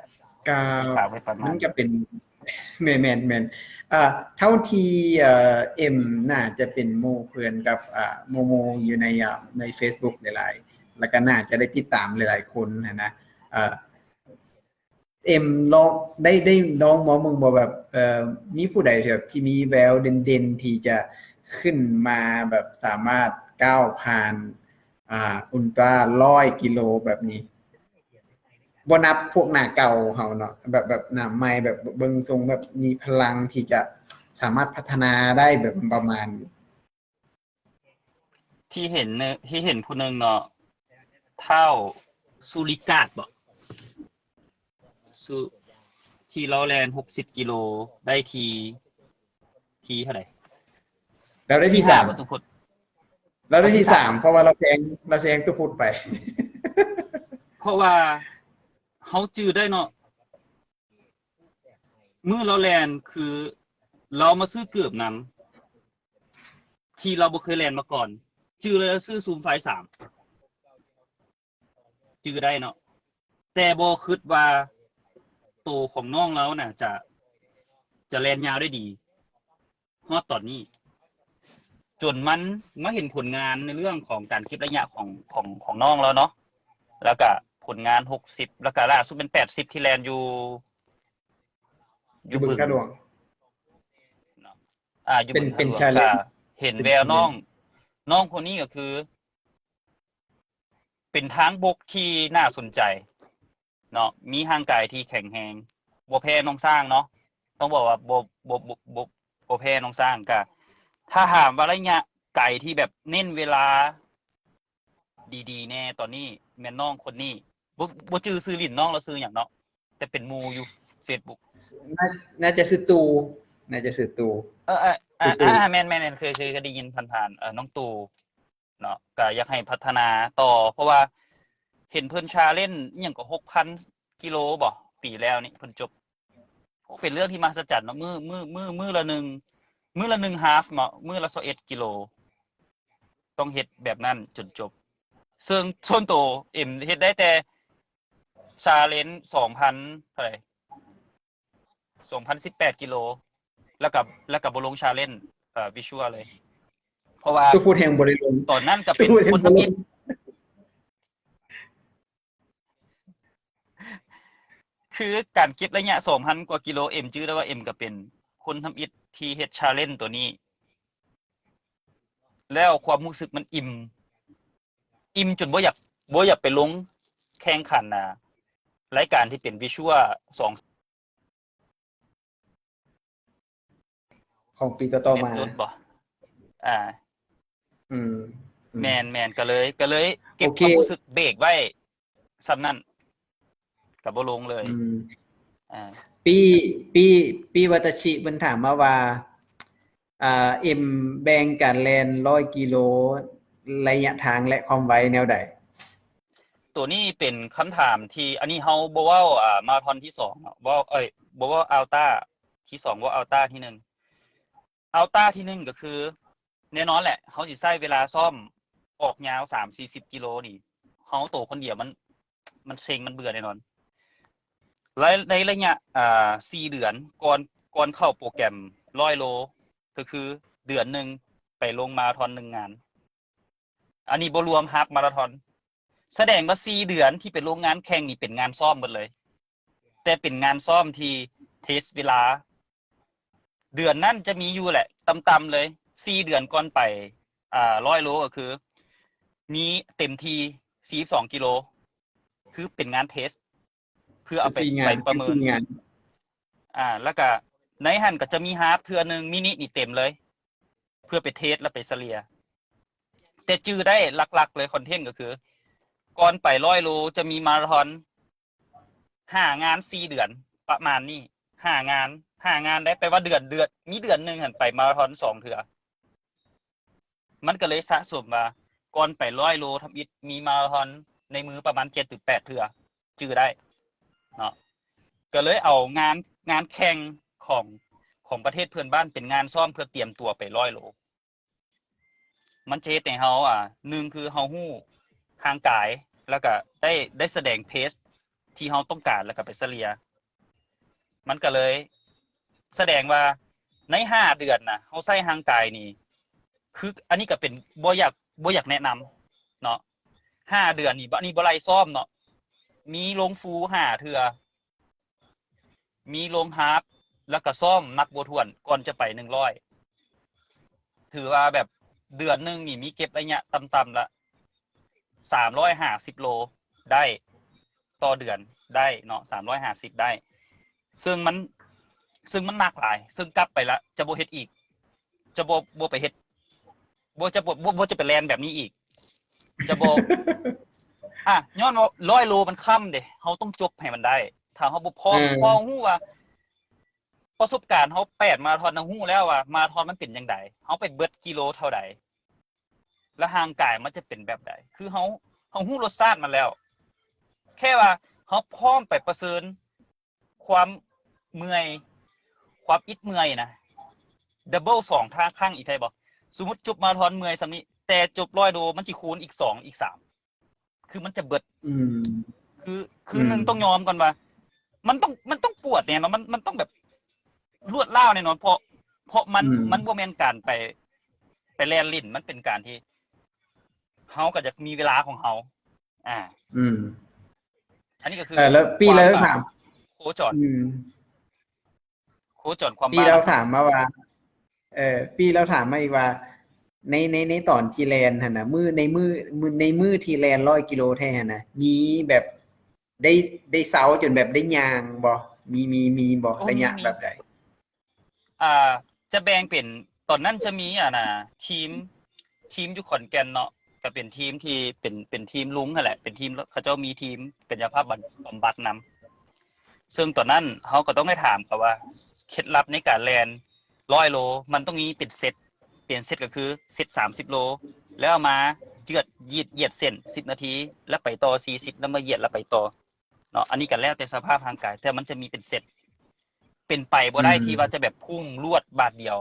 ກໍ ຊິຝາກໄວ້ປະມານ ມັນກໍເປັນ ແມ່ນໆໆ ເອີ ເທົ່າທີ່ ເອີ ເອັມໜ້າຈະເປັນໝູ່ເພື່ອນກັບ ເອີ ໝູ່ໆຢູ່ໃນ ເອີ ໃນ Facebook ຫຼາຍໆ ແລ້ວກໍໜ້າຈະໄດ້ຕິດຕາມຫຼາຍໆຄົນຫັ້ນນະ ເອີ ເອັມລອງ ໄດ້ ໄດ້ລອງມອງເບິ່ງບໍ່ ແບບ ເອີ ມີຜູ້ໃດທີ່ແບບ ທີ່ມີແວວເດັ່ນໆ ທີ່ຈະຂຶ້ນມາແບບສາມາດກ້າວຜ່ານ ອ່າ ອຸນຕຣາຮ້ອຍກິໂລແບບນີ້ ບໍ່ນັບພວກໜ້າເກົ່າເຮົາເນາະ ແບບ ແບບໜ້າໃໝ່ ແບບເບິ່ງຊົງແບບມີພະລັງທີ່ຈະສາມາດພັດທະນາໄດ້ ແບບປະມານນີ້. ທີ່ເຫັນ ທີ່ເຫັນຜູ້ໜຶ່ງເນາະ ທ້າວສຸລິກາດບໍ ສຸ ທີ່ລາວແລ່ນຫົກສິບກິໂລໄດ້ທີ່ ທີ່ເທົ່າໃດ? ລາວໄດ້ທີ່ສາມ ບໍ່ ຕຸພຸດ ລາວໄດ້ທີ່ສາມ ເພາະວ່າລາວແຊງ ລາວແຊງຕຸພຸດໄປ ເພາະວ່າເຮົາຈື່ໄດ້ເນາະ ມື້ລາວແລ່ນ ຄືລາວມາຊື້ເກີບນຳ ທີ່ລາວບໍ່ເຄີຍແລ່ນມາກ່ອນ ຈື່ເລີຍ ລາວຊື້ຊູມໄຟສາມ ຈື່ໄດ້ເນາະ ແຕ່ບໍ່ຄິດວ່າໂຕຂອງນ້ອງລາວນະ ຈະ ຈະແລ່ນຍາວໄດ້ດີ ຮອດຕອນນີ້ ຈົນມັນມາເຫັນຜົນງານໃນເລື່ອງຂອງການເກັບໄລຍະຂອງ ຂອງ ຂອງນ້ອງລາວເນາະ ແລ້ວກະຜົນງານຫົກສິບ ແລ້ວກະລ່າສຸດເປັນແປດສິບ ທີ່ແລ່ນຢູ່ ຢູ່ ຢູ່ ບຶງ ບຶງຂະຫຼວງເນາະ ອ່າ ຢູ່ ເປັນ ບຶງຂະຫຼວງ ເປັນ challenge ກະເຫັນແວວນ້ອງ ເປັນ challenge ນ້ອງຄົນນີ້ກໍຄື ເປັນທາງບົກທີ່ໜ້າສົນໃຈເນາະ ມີຮ່າງກາຍທີ່ແຂງແຮງ ບໍ່ແພ້ນ້ອງຊ້າງເນາະ ຕ້ອງບອກວ່າບໍ່ ບໍ່ ບໍ່ ບໍ່ ບໍ່ແພ້ນ້ອງຊ້າງ ກະ ຖ້າຖາມວ່າໄລຍະໄກທີ່ແບບເນັ້ນເວລາດີໆແດ່ຕອນນີ້ ແມ່ນນ້ອງຄົນນີ້ ບໍ່ ບໍ່ຈື່ຊື່ຫຼິ້ນນ້ອງລາວຊື່ຫຍັງເນາະ ແຕ່ເປັນໝູ່ຢູ່ເຟສບຸກ ໜ້າ ໜ້າຈະຊື່ຕູ້ ໜ້າຈະຊື່ຕູ້ ເອີ ເອີ ຊື່ຕູ້ ອ່າ ແມ່ນໆ ເຄີຍ ເຄີຍ ເຄີຍໄດ້ຍິນຜ່ານໆ ເອີ ນ້ອງຕູ້ ເນາະ ກໍຢາກໃຫ້ພັດທະນາຕໍ່ ເພາະວ່າ ເຫັນເພິ່ນ challenge ອີ່ຫຍັງກໍ ຫົກພັນກິໂລບໍ ປີແລ້ວນີ້ເພິ່ນຈົບ. ໂອ້ ເປັນເລື່ອງທີ່ມະຫັດສະຈັນເນາະ ມື້ ມື້ ມື້ ມື້ລະໜຶ່ງ ມື້ລະໜຶ່ງ half ເນາະ ມື້ລະຊາວເອັດກິໂລ ຕ້ອງເຮັດແບບນັ້ນຈົນຈົບ. ເຊິ່ງສ່ວນໂຕເອັມເຮັດໄດ້ແຕ່ challenge ສອງພັນເທົ່າໃດ ສອງພັນສິບແປດກິໂລ ແລ້ວກໍ ແລ້ວກໍບໍ່ລົງ challenge ເອີ visual ເລີຍ ເພາະວ່າ ຄືຜູ້ແທງບໍ່ໄດ້ລົງ ຕອນນັ້ນກໍເປັນຄົນທຳອິດ ຄືການເກັບໄລຍະສອງພັນກວ່າກິໂລ ເອັມຈື່ໄດ້ວ່າເອັມກໍເປັນຄົນທຳອິດທີ່ເຮັດ challenge ຕົວນີ້ ແລ້ວຄວາມຮູ້ສຶກມັນອີ່ມ ອີ່ມຈົນບໍ່ຢາກ ບໍ່ຢາກໄປລົງແຂ່ງຂັນນະ ລາຍການທີ່ເປັນ visual ສອງ ຂອງປີຕໍ່ໆມາ ແມ່ນໂດດບໍ່? ອ່າ ອືມ ອືມ ແມ່ນໆ ກໍເລີຍ ກໍເລີຍເກັບ ໂອເຄ ຄວາມຮູ້ສຶກເບກໄວ້ສ່ຳນັ້ນ ກໍບໍ່ລົງເລີຍ ອືມ ອ່າ ປີ ປີ ປີວາຕາຊິເພິ່ນຖາມມາວ່າ ອ່າ ເອັມແບ່ງການແລ່ນຮ້ອຍກິໂລ ໄລຍະທາງ ແລະ ຄວາມໄວແນວໃດ? ໂຕນີ້ເປັນຄຳຖາມທີ່ ອັນນີ້ເຮົາບໍ່ເວົ້າ ອ່າ ມາຣາທອນທີສອງເນາະ ເວົ້າ ເອີຍ ບໍ່ເວົ້າ ultra ທີສອງ ເວົ້າ ultra ທີໜຶ່ງ. Ultra ທີໜຶ່ງກໍຄື ແນ່ນອນແຫຼະ ເຮົາຊິໃຊ້ເວລາຊ້ອມອອກຍາວສາມສີ່ສິບກິໂລນີ້ ເຮົາໂຕຄົນດຽວມັນ ມັນເຊັງ ມັນເບື່ອແນ່ນອນ. ໃນ ໃນໄລຍະ ອ່າ ສີ່ເດືອນກ່ອນ ກ່ອນເຂົ້າໂປຣແກຣມຮ້ອຍໂລ ກໍຄືເດືອນໜຶ່ງໄປລົງມາຣາທອນໜຶ່ງງານ. ອັນນີ້ບໍ່ລວມຮາບມາຣາທອນ. ສະແດງວ່າສີ່ເດືອນທີ່ໄປລົງງານແຂ່ງນີ້ເປັນງານຊ້ອມໝົດເລີຍ ແຕ່ເປັນງານຊ້ອມທີ່ເທສເວລາ. ເດືອນນັ້ນຈະມີຢູ່ແຫຼະ ຕ່ຳໆເລີຍ ສີ່ເດືອນກ່ອນໄປ ອ່າ ຮ້ອຍໂລ ກໍຄືມີເຕັມທີ່ສີ່ສິບສອງກິໂລ ຄືເປັນງານເທສ ເພື່ອເອົາໄປ ໄປປະເມີນ ອ່າ ແລ້ວກະໃນຫັ້ນກໍຈະມີຮາບເທື່ອໜຶ່ງ ມິນິນີ້ເຕັມເລີຍ ເພື່ອໄປເທສ ແລ້ວໄປສະເລ່ຍ. ແຕ່ຈື່ໄດ້ຫຼັກໆເລີຍ ຄອນເທັນກໍຄື ກ່ອນໄປຮ້ອຍໂລຈະມີມາຣາທອນ ຫ້າງານ ສີ່ເດືອນ ປະມານນີ້ ຫ້າງານ ຫ້າງານໄດ້ ແປວ່າເດືອນ ເດືອນ ມີເດືອນໜຶ່ງຫັ້ນໄປມາຣາທອນສອງເທື່ອ. ມັນກໍເລີຍສະສົມວ່າ ກ່ອນໄປຮ້ອຍໂລທຳອິດ ມີມາຣາທອນໃນມືປະມານເຈັດຫຼືແປດເທື່ອ ຈື່ໄດ້ເນາະ. ກໍເລີຍເອົາງານ ງານແຂ່ງຂອງ ຂອງປະເທດເພື່ອນບ້ານເປັນງານຊ້ອມເພື່ອຕຽມຕົວໄປຮ້ອຍໂລ. ມັນຈະເຮັດໃຫ້ເຮົາ ອ່າ ໜຶ່ງຄືເຮົາຮູ້ຮ່າງກາຍ ແລ້ວກະໄດ້ ໄດ້ສະແດງເພສທີ່ເຮົາຕ້ອງການ ແລ້ວກະໄປສະເລ່ຍ. ມັນກະເລີຍສະແດງວ່າໃນຫ້າເດືອນນະ ເຮົາໃຊ້ຮ່າງກາຍນີ້ ຄື ອັນນີ້ກະເປັນ ບໍ່ຢາກ ບໍ່ຢາກແນະນຳເນາະ ຫ້າເດືອນນີ້ ອັນນີ້ບໍ່ໄລ່ຊ້ອມເນາະ ມີລົງຟູຫ້າເທື່ອ ມີລົງຮາບ ແລ້ວກະຊ້ອມໜັກບໍ່ຖ້ວນກ່ອນຈະໄປໜຶ່ງຮ້ອຍ. ຖືວ່າແບບເດືອນໜຶ່ງນີ້ມີເກັບໄລຍະຕ່ຳໆລະສາມຮ້ອຍຫ້າສິບໂລໄດ້ ຕໍ່ເດືອນໄດ້ເນາະ ສາມຮ້ອຍຫ້າສິບໄດ້ ເຊິ່ງມັນ ເຊິ່ງມັນໜັກຫຼາຍ ເຊິ່ງກັບໄປລະຈະບໍ່ເຮັດອີກ ຈະບໍ່ ບໍ່ໄປເຮັດ ບໍ່ຈະ ບໍ່ ບໍ່ ບໍ່ຈະໄປແລ່ນແບບນີ້ອີກ ຈະບໍ່ ອ່າ ຍ້ອນວ່າຮ້ອຍໂລມັນຄ້ຳເດ້ ເຮົາຕ້ອງຈົບໃຫ້ມັນໄດ້ ຖ້າເຮົາບໍ່ພ້ອມ ເອີ ເພາະເຮົາຮູ້ວ່າປະສົບການເຮົາແປດມາຣາທອນ ເຮົາຮູ້ແລ້ວວ່າມາຣາທອນມັນເປັນຈັ່ງໃດ ເຮົາໄປເບິດກິໂລເທົ່າໃດ ແລ້ວຮ່າງກາຍມັນຈະເປັນແບບໃດ ຄືເຮົາ ເຮົາຮູ້ລົດຊາດມັນແລ້ວ ແຄ່ວ່າເຮົາພ້ອມໄປປະເຊີນ ຄວາມເມື່ອຍ ຄວາມອິດເມື່ອຍນະ ດັບເບິນສອງທາງຄັ້ງອີກໄດ້ບໍ່? ສົມມຸດຈົບມາຣາທອນເມື່ອຍສ່ຳນີ້ ແຕ່ຈົບຮ້ອຍໂລມັນຊິຄູນອີກສອງ ອີກສາມ ຄືມັນຈະເບິດ ອືມ ຄື ຄື ອືມ ໜຶ່ງຕ້ອງຍອມກ່ອນວ່າ ມັນຕ້ອງ ມັນຕ້ອງປວດແນ່ນອນ ມັນ ມັນຕ້ອງແບບລວດລ້າວແນ່ນອນ ເພາະ ເພາະມັນ ອືມ ມັນບໍ່ແມ່ນການໄປ ໄປແລ່ນຫຼິ້ນ ມັນເປັນການທີ່ ເຮົາກໍຢາກມີເວລາຂອງເຮົາ ອ່າ ອືມ ອັນນີ້ກໍຄື ເອີ ແລ້ວປີ ແລ້ວຖາມ ໂຄຈອນ ອືມ ໂຄຈອນຄວາມ ປີ ລາວຖາມມາວ່າ ເອີ ປີ ລາວຖາມມາອີກວ່າ ໃນ ໃນ ໃນຕອນທີ່ແລ່ນຫັ້ນນະ ມື້ ໃນມື້ ມື້ ໃນມື້ທີ່ແລ່ນຮ້ອຍກິໂລແທ້ຫັ້ນນະ ມີແບບໄດ້ ໄດ້ເຊົາຈົນແບບໄດ້ຍ່າງບໍ່? ມີ ມີ ມີບໍ່? ໂອ້ ໄລຍະ ມີ ແບບໃດ? ອ່າ ຈະແບ່ງເປັນ ຕອນນັ້ນຈະມີ ອັນນ່າ ທີມ ທີມຢູ່ຂອນແກ່ນເນາະ ກໍເປັນທີມທີ່ເປັນ ເປັນທີມລຸງຫັ້ນແຫຼະ ເປັນທີມ ເຂົາເຈົ້າມີທີມກາຍະພາບບຳ ບຳບັດນຳ ເຊິ່ງຕອນນັ້ນເຮົາກໍຕ້ອງໄດ້ຖາມເຂົາວ່າ ເຄັດລັບໃນການແລ່ນຮ້ອຍໂລ ມັນຕ້ອງມີເປັນເຊັດ ເປັນເຊັດກໍຄືເຊັດສາມສິບໂລ ແລ້ວມາ ຈືດ ຍືດ ຢຽດເສັ້ນສິບນາທີ ແລ້ວໄປຕໍ່ສີ່ສິບ ແລ້ວມາຢຽດ ແລ້ວໄປຕໍ່ເນາະ. ອັນນີ້ກໍແລ້ວແຕ່ສະພາບຮ່າງກາຍ ແຕ່ມັນຈະມີເປັນເຊັດ ເປັນໄປບໍ່ໄດ້ ອືມ ທີ່ວ່າຈະແບບພຸ່ງລວດບາດດຽວ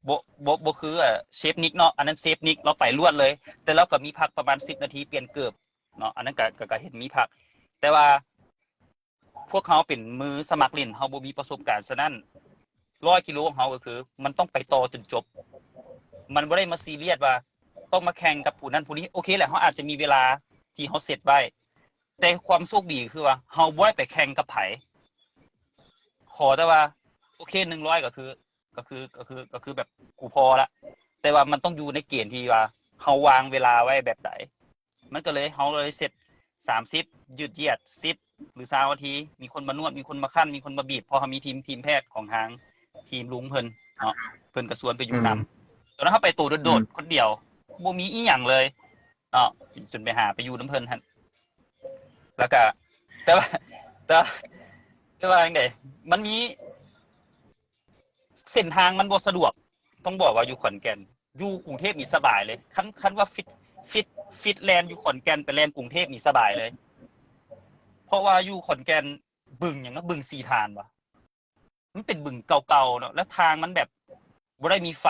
ບໍ່ ບໍ່ ບໍ່ຄື ເຊຟນິກເນາະ. ອັນນັ້ນເຊຟນິກ ລາວໄປລວດເລີຍ ແຕ່ລາວກໍມີພັກປະມານສິບນາທີປ່ຽນເກີບເນາະ. ອັນນັ້ນກໍ ກໍ ກໍເຫັນມີພັກ ແຕ່ວ່າ ພວກເຮົາເປັນມືສະໝັກຫຼິ້ນ ເຮົາບໍ່ມີປະສົບການ. ສະນັ້ນ ຮ້ອຍກິໂລຂອງເຮົາກໍຄື ມັນຕ້ອງໄປຕໍ່ຈົນຈົບ. ມັນບໍ່ໄດ້ມາຊີຣຽສວ່າຕ້ອງມາແຂ່ງກັບຜູ້ນັ້ນຜູ້ນີ້. ໂອເຄແຫຼະ ເຮົາອາດຈະມີເວລາທີ່ເຮົາເຊັດໄວ້ ແຕ່ຄວາມໂຊກດີກໍຄືວ່າ ເຮົາບໍ່ໄດ້ໄປແຂ່ງກັບໃຜ. ຂໍແຕ່ວ່າ ໂອເຄ ໜຶ່ງຮ້ອຍ ກໍຄື ກໍຄື ກໍຄື ກໍຄືແບບ ກູພໍລະ. ແຕ່ວ່າມັນຕ້ອງຢູ່ໃນເກນທີ່ວ່າ ເຮົາວາງເວລາໄວ້ແບບໃດ. ມັນກໍເລີຍ ເຮົາເລີຍເຊັດສາມສິບ ຍືດຢຽດສິບ ຫຼື ຊາວນາທີ. ມີຄົນມານວດ ມີຄົນມາຄັ້ນ ມີຄົນມາບີບ ເພາະເຮົາມີທີມ ທີມແພດຂອງທາງທີມລຸງເພິ່ນເນາະ ເພິ່ນກໍຊວນໄປຢູ່ນຳ. ອືມ ຕອນນັ້ນເຮົາໄປໂຕໂດດໆ ອືມ ຄົນດຽວ ບໍ່ມີອີ່ຫຍັງເລີຍເນາະ ຈົນໄປຫາໄປຢູ່ນຳເພິ່ນຫັ້ນ. ແລ້ວກໍ ແຕ່ວ່າ ແຕ່ ແຕ່ວ່າຈັ່ງໃດ ມັນມີ ເສັ້ນທາງມັນບໍ່ສະດວກ ຕ້ອງບອກວ່າຢູ່ຂອນແກ່ນ ຢູ່ກຸງເທບນີ້ສະບາຍເລີຍ. ຄັນ ຄັນວ່າຟິດ ຟິດ ຟິດແລ່ນຢູ່ຂອນແກ່ນໄປແລ່ນກຸງເທບນີ້ສະບາຍເລີຍ ເພາະວ່າຢູ່ຂອນແກ່ນ ບຶງຫຍັງນະ ບຶງສີຖານຫວາ ມັນເປັນບຶງເກົ່າໆເນາະ ແລ້ວທາງມັນແບບບໍ່ໄດ້ມີໄຟ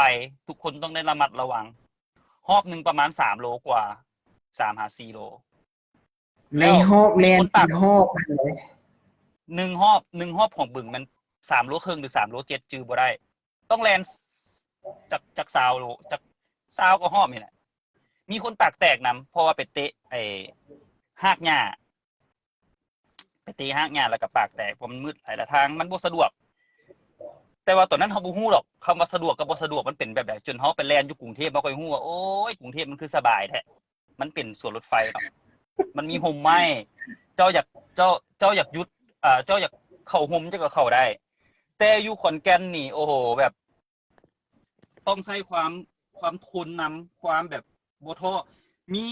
ທຸກຄົນຕ້ອງໄດ້ລະມັດລະວັງ. ຮອບໜຶ່ງປະມານສາມໂລກວ່າ ສາມຫາສີ່ໂລ. ໃນຮອບແລ່ນ ແລ້ວມີຄົນຕາກ ເປັນຮອບຫັ້ນເດ ໜຶ່ງຮອບ ໜຶ່ງຮອບຂອງບຶງແມ່ນສາມໂລເຄິ່ງ ຫຼື ສາມໂລເຈັດ ຈື່ບໍ່ໄດ້. ຕ້ອງແລ່ນຈັກ ຈັກຊາວໂລ ຈັກຊາວກວ່າຮອບນີ້ແຫຼະ. ມີຄົນປາກແຕກນຳ ເພາະວ່າໄປເຕະໄອ້ຮາກຫຍ້າ ໄປເຕະຮາກຫຍ້າ ແລ້ວກໍປາກແຕກ ເພາະມັນມືດຫຼາຍ ແລະ ທາງມັນບໍ່ສະດວກ. ແຕ່ວ່າຕອນນັ້ນເຮົາບໍ່ຮູ້ດອກ ຄຳວ່າສະດວກກັບບໍ່ສະດວກມັນເປັນແບບໃດ ຈົນເຮົາໄປແລ່ນຢູ່ກຸງເທບ ເຮົາຄ່ອຍຮູ້ວ່າ ໂອ້ຍ ກຸງເທບມັນຄືສະບາຍແທ້. ມັນເປັນສວນລົດໄຟເນາະ ມັນມີຮົ່ມໄມ້ ເຈົ້າຢາກ ເຈົ້າ ເຈົ້າຢາກຢຸດ ເຈົ້າຢາກເຂົ້າຮົ່ມ ເຈົ້າກໍເຂົ້າໄດ້. ແຕ່ຢູ່ຂອນແກ່ນນີ້ ໂອ້ໂຫ ແບບ ຕ້ອງໃຊ້ຄວາມ ຄວາມທົນນຳ ຄວາມແບບບໍ່ທໍ້. ມີ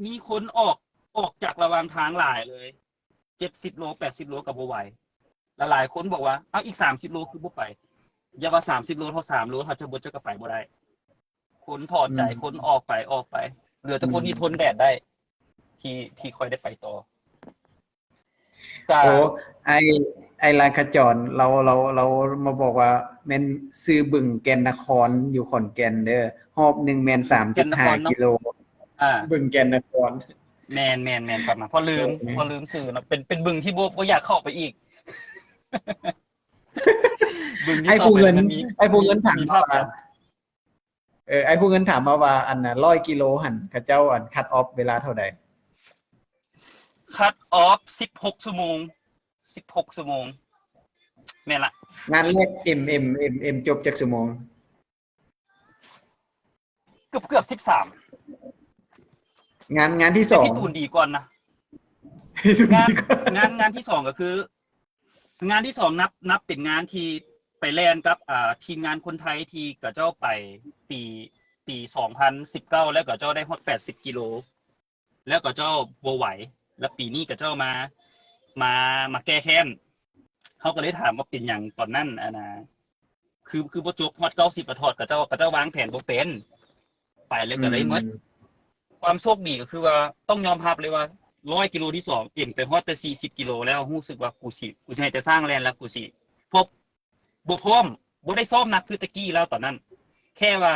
ມີຄົນອອກ ອອກຈາກລະຫວ່າງທາງຫຼາຍເລີຍ ເຈັດສິບໂລ ແປດສິບໂລກໍບໍ່ໄຫວ. ຫຼາຍໆຄົນບອກວ່າ ເອົາ ອີກສາມສິບໂລຄືບໍ່ໄປ? ຢ່າວ່າສາມສິບໂລ ເທົ່າສາມໂລ ເຮົາຈະເບິດ ເຈົ້າກໍໄປບໍ່ໄດ້. ຄົນທໍ້ໃຈ ອືມ ຄົນອອກໄປ ອອກໄປ ເຫຼືອແຕ່ຄົນ ອືມ ທີ່ທົນແດດໄດ້ ທີ່ ທີ່ຄ່ອຍໄດ້ໄປຕໍ່. ກະ ໂອ້ ໄອ້ ໄອ້ລານຂະຈອນ ລາວ ລາວ ລາວມາບອກວ່າແມ່ນຊື່ບຶງແກ່ນນະຄອນ ຢູ່ຂອນແກ່ນເດີ ຮອບໜຶ່ງແມ່ນສາມຈຸດຫ້າກິໂລ. ອ່າ ບຶງແກ່ນນະຄອນ ແມ່ນໆໆ ປະມານ ພໍລືມ ເອີ ພໍລືມຊື່ເນາະ ເປັນ ເປັນບຶງທີ່ບໍ່ ບໍ່ຢາກເຂົ້າໄປອີກ. ບຶງທີ່ ໄອ້ຜູ້ເງິນ ເຂົ້າໄປມັນມີ ໄອ້ຜູ້ເງິນຖາມ ມີພາບວ່າ ເອີ ໄອ້ຜູ້ເງິນຖາມມາວ່າ ອັນນ່າ ຮ້ອຍກິໂລຫັ້ນ ເຂົາເຈົ້າ ອັນ ຄັດອອບເວລາເທົ່າໃດ? ຄັດອອບສິບຫົກຊົ່ວໂມງ ສິບຫົກຊົ່ວໂມງ ແມ່ນລະ. ງານແລກ ເອັມ ເອັມ ເອັມ ເອັມ ຈົບຈັກຊົ່ວໂມງ? ເກືອບ ເກືອບສິບສາມ. ງານ ງານທີສອງ ແຕ່ພີ່ຕູນດີກ່ອນນະ. ງານ ງານ ງານທີສອງກໍຄື ງານທີສອງ ນັບ ນັບເປັນງານທີ່ໄປແລ່ນກັບ ອ່າ ທີມງານຄົນໄທທີ່ເຂົາເຈົ້າໄປປີ ປີສອງພັນສິບເກົ້າ ແລ້ວເຂົາເຈົ້າໄດ້ຮອດແປດສິບກິໂລ ແລ້ວເຂົາເຈົ້າບໍ່ໄຫວ ແລ້ວປີນີ້ເຂົາເຈົ້າມາ ມາ ມາແກ້ແຄ້ນ. ເຮົາກໍເລີຍຖາມວ່າເປັນຫຍັງຕອນນັ້ນ ອັນນ່າ ຄື ຄືບໍ່ຈົບ ຮອດເກົ້າສິບ ກໍຖອດ ເຂົາເຈົ້າ ເຂົາເຈົ້າວາງແຜນບໍ່ເປັນ ໄປແລ້ວກໍໄດ້ໝົດ. ອືມ ຄວາມໂຊກດີກໍຄືວ່າ ຕ້ອງຍອມຮັບເລີຍວ່າ ຮ້ອຍກິໂລທີສອງ ເອັນໄປຮອດແຕ່ສີ່ສິບກິໂລແລ້ວ ຮູ້ສຶກວ່າກູຊິ ກູຊິໃຫ້ແຕ່ຊ່າງແລ່ນລະ ກູຊິ ເພາະບໍ່ພ້ອມ ບໍ່ໄດ້ຊ້ອມໜັກຄືແຕ່ກີ້ແລ້ວຕອນນັ້ນ. ແຄ່ວ່າ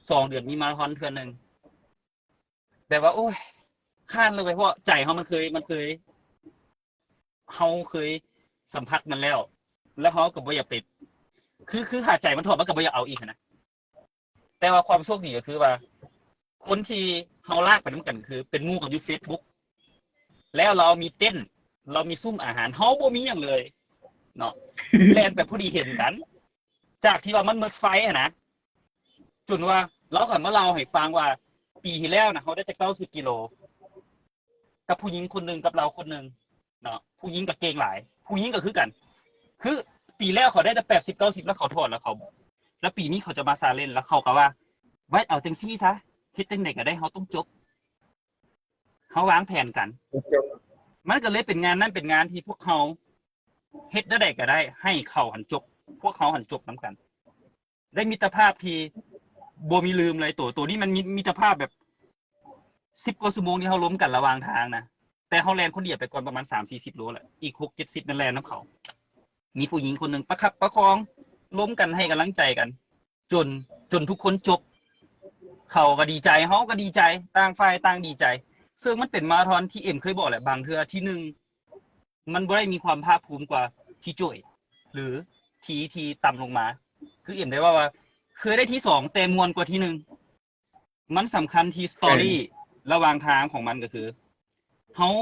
ສອງເດືອນມີມາລາທອນເທື່ອໜຶ່ງ ແບບວ່າ ໂອ້ຍ ຄ້ານເລີຍເວີ້ຍ ເພາະໃຈເຮົາມັນເຄີຍ ມັນເຄີຍ ເຮົາເຄີຍສຳຜັດມັນແລ້ວ ແລ້ວເຮົາກໍບໍ່ຢາກໄປ ຄື ຄືຖ້າໃຈມັນຖອດ ມັນກໍບໍ່ຢາກເອົາອີກຫັ້ນນະ. ແຕ່ວ່າຄວາມໂຊກດີກໍຄືວ່າ ຄົນທີ່ເຮົາລາກໄປນຳກັນ ຄືເປັນໝູ່ກັນຢູ່ເຟສບຸກ ແລ້ວລາວມີເຕັນ ລາວມີຊຸມອາຫານ ເຮົາບໍ່ມີຫຍັງເລີຍເນາະ ແລ່ນໄປພໍດີເຫັນກັນ ຈາກທີ່ວ່າມັນໝົດໄຟຫັ້ນນະ ຈົນວ່າລາວກໍມາເລົ່າໃຫ້ຟັງວ່າ ປີທີ່ແລ້ວນະ ເຮົາໄດ້ແຕ່ເກົ້າສິບກິໂລ ກັບຜູ້ຍິງຄົນໜຶ່ງ ກັບລາວຄົນໜຶ່ງເນາະ ຜູ້ຍິງກໍເກັ່ງຫຼາຍ ຜູ້ຍິງກໍຄືກັນ ຄືປີແລ້ວເຂົາໄດ້ແຕ່ແປດສິບ ເກົ້າສິບ ແລ້ວເຂົາຖອດ ແລ້ວເຂົາ ແລ້ວປີນີ້ເຂົາຈະມາຊາເລັນ ແລ້ວເຂົາກໍວ່າ ໄວ້ເອົາຈັ່ງຊີ້ຊະ ເຮັດຈັ່ງໃດກໍໄດ້ ເຮົາຕ້ອງຈົບ ເຮົາວາງແຜນກັນ ມັນກໍເລີຍເປັນງານນັ້ນເປັນງານທີ່ພວກເຮົາເຮັດແນວໃດກໍໄດ້ໃຫ້ເຂົາຫັ້ນຈົບ ພວກເຮົາຫັ້ນຈົບນຳກັນ ໄດ້ມິດຕະພາບທີ່ບໍ່ມີລືມເລີຍ. ໂຕ ໂຕນີ້ມັນມີມິດຕະພາບແບບ ສິບກວ່າຊົ່ວໂມງທີ່ເຮົາລົມກັນລະຫວ່າງທາງນະ, ແຕ່ເຮົາແລ່ນຄົນດຽວໄປກ່ອນປະມານສາມສີ່ສິບໂລແຫຼະ, ອີກຫົກເຈັດສິບນັ້ນແລ່ນນຳເຂົາ. ມີຜູ້ຍິງຄົນໜຶ່ງປະຄັບປະຄອງ ລົມກັນໃຫ້ກຳລັງໃຈກັນ ຈົນ ຈົນທຸກຄົນຈົບ. ເຂົາກໍດີໃຈ ເຮົາກໍດີໃຈ ຕ່າງຝ່າຍຕ່າງດີໃຈ. ເຊິ່ງມັນເປັນມາລາທອນທີ່ເອັມເຄີຍບອກແຫຼະ, ບາງເທື່ອທີໜຶ່ງມັນບໍ່ໄດ້ມີຄວາມພາກພູມກວ່າທີໂຈຍ ຫຼື ທີທີ່ຕ່ຳລົງມາ. ຄືເອັມໄດ້ເວົ້າວ່າ ເຄີຍໄດ້ທີສອງ ແຕ່ມ່ວນກວ່າທີໜຶ່ງ. ມັນສຳຄັນທີ່ສະຕໍຣີ ແມ່ນ ລະຫວ່າງທາງຂອງມັນ ກໍຄື ເຮົາ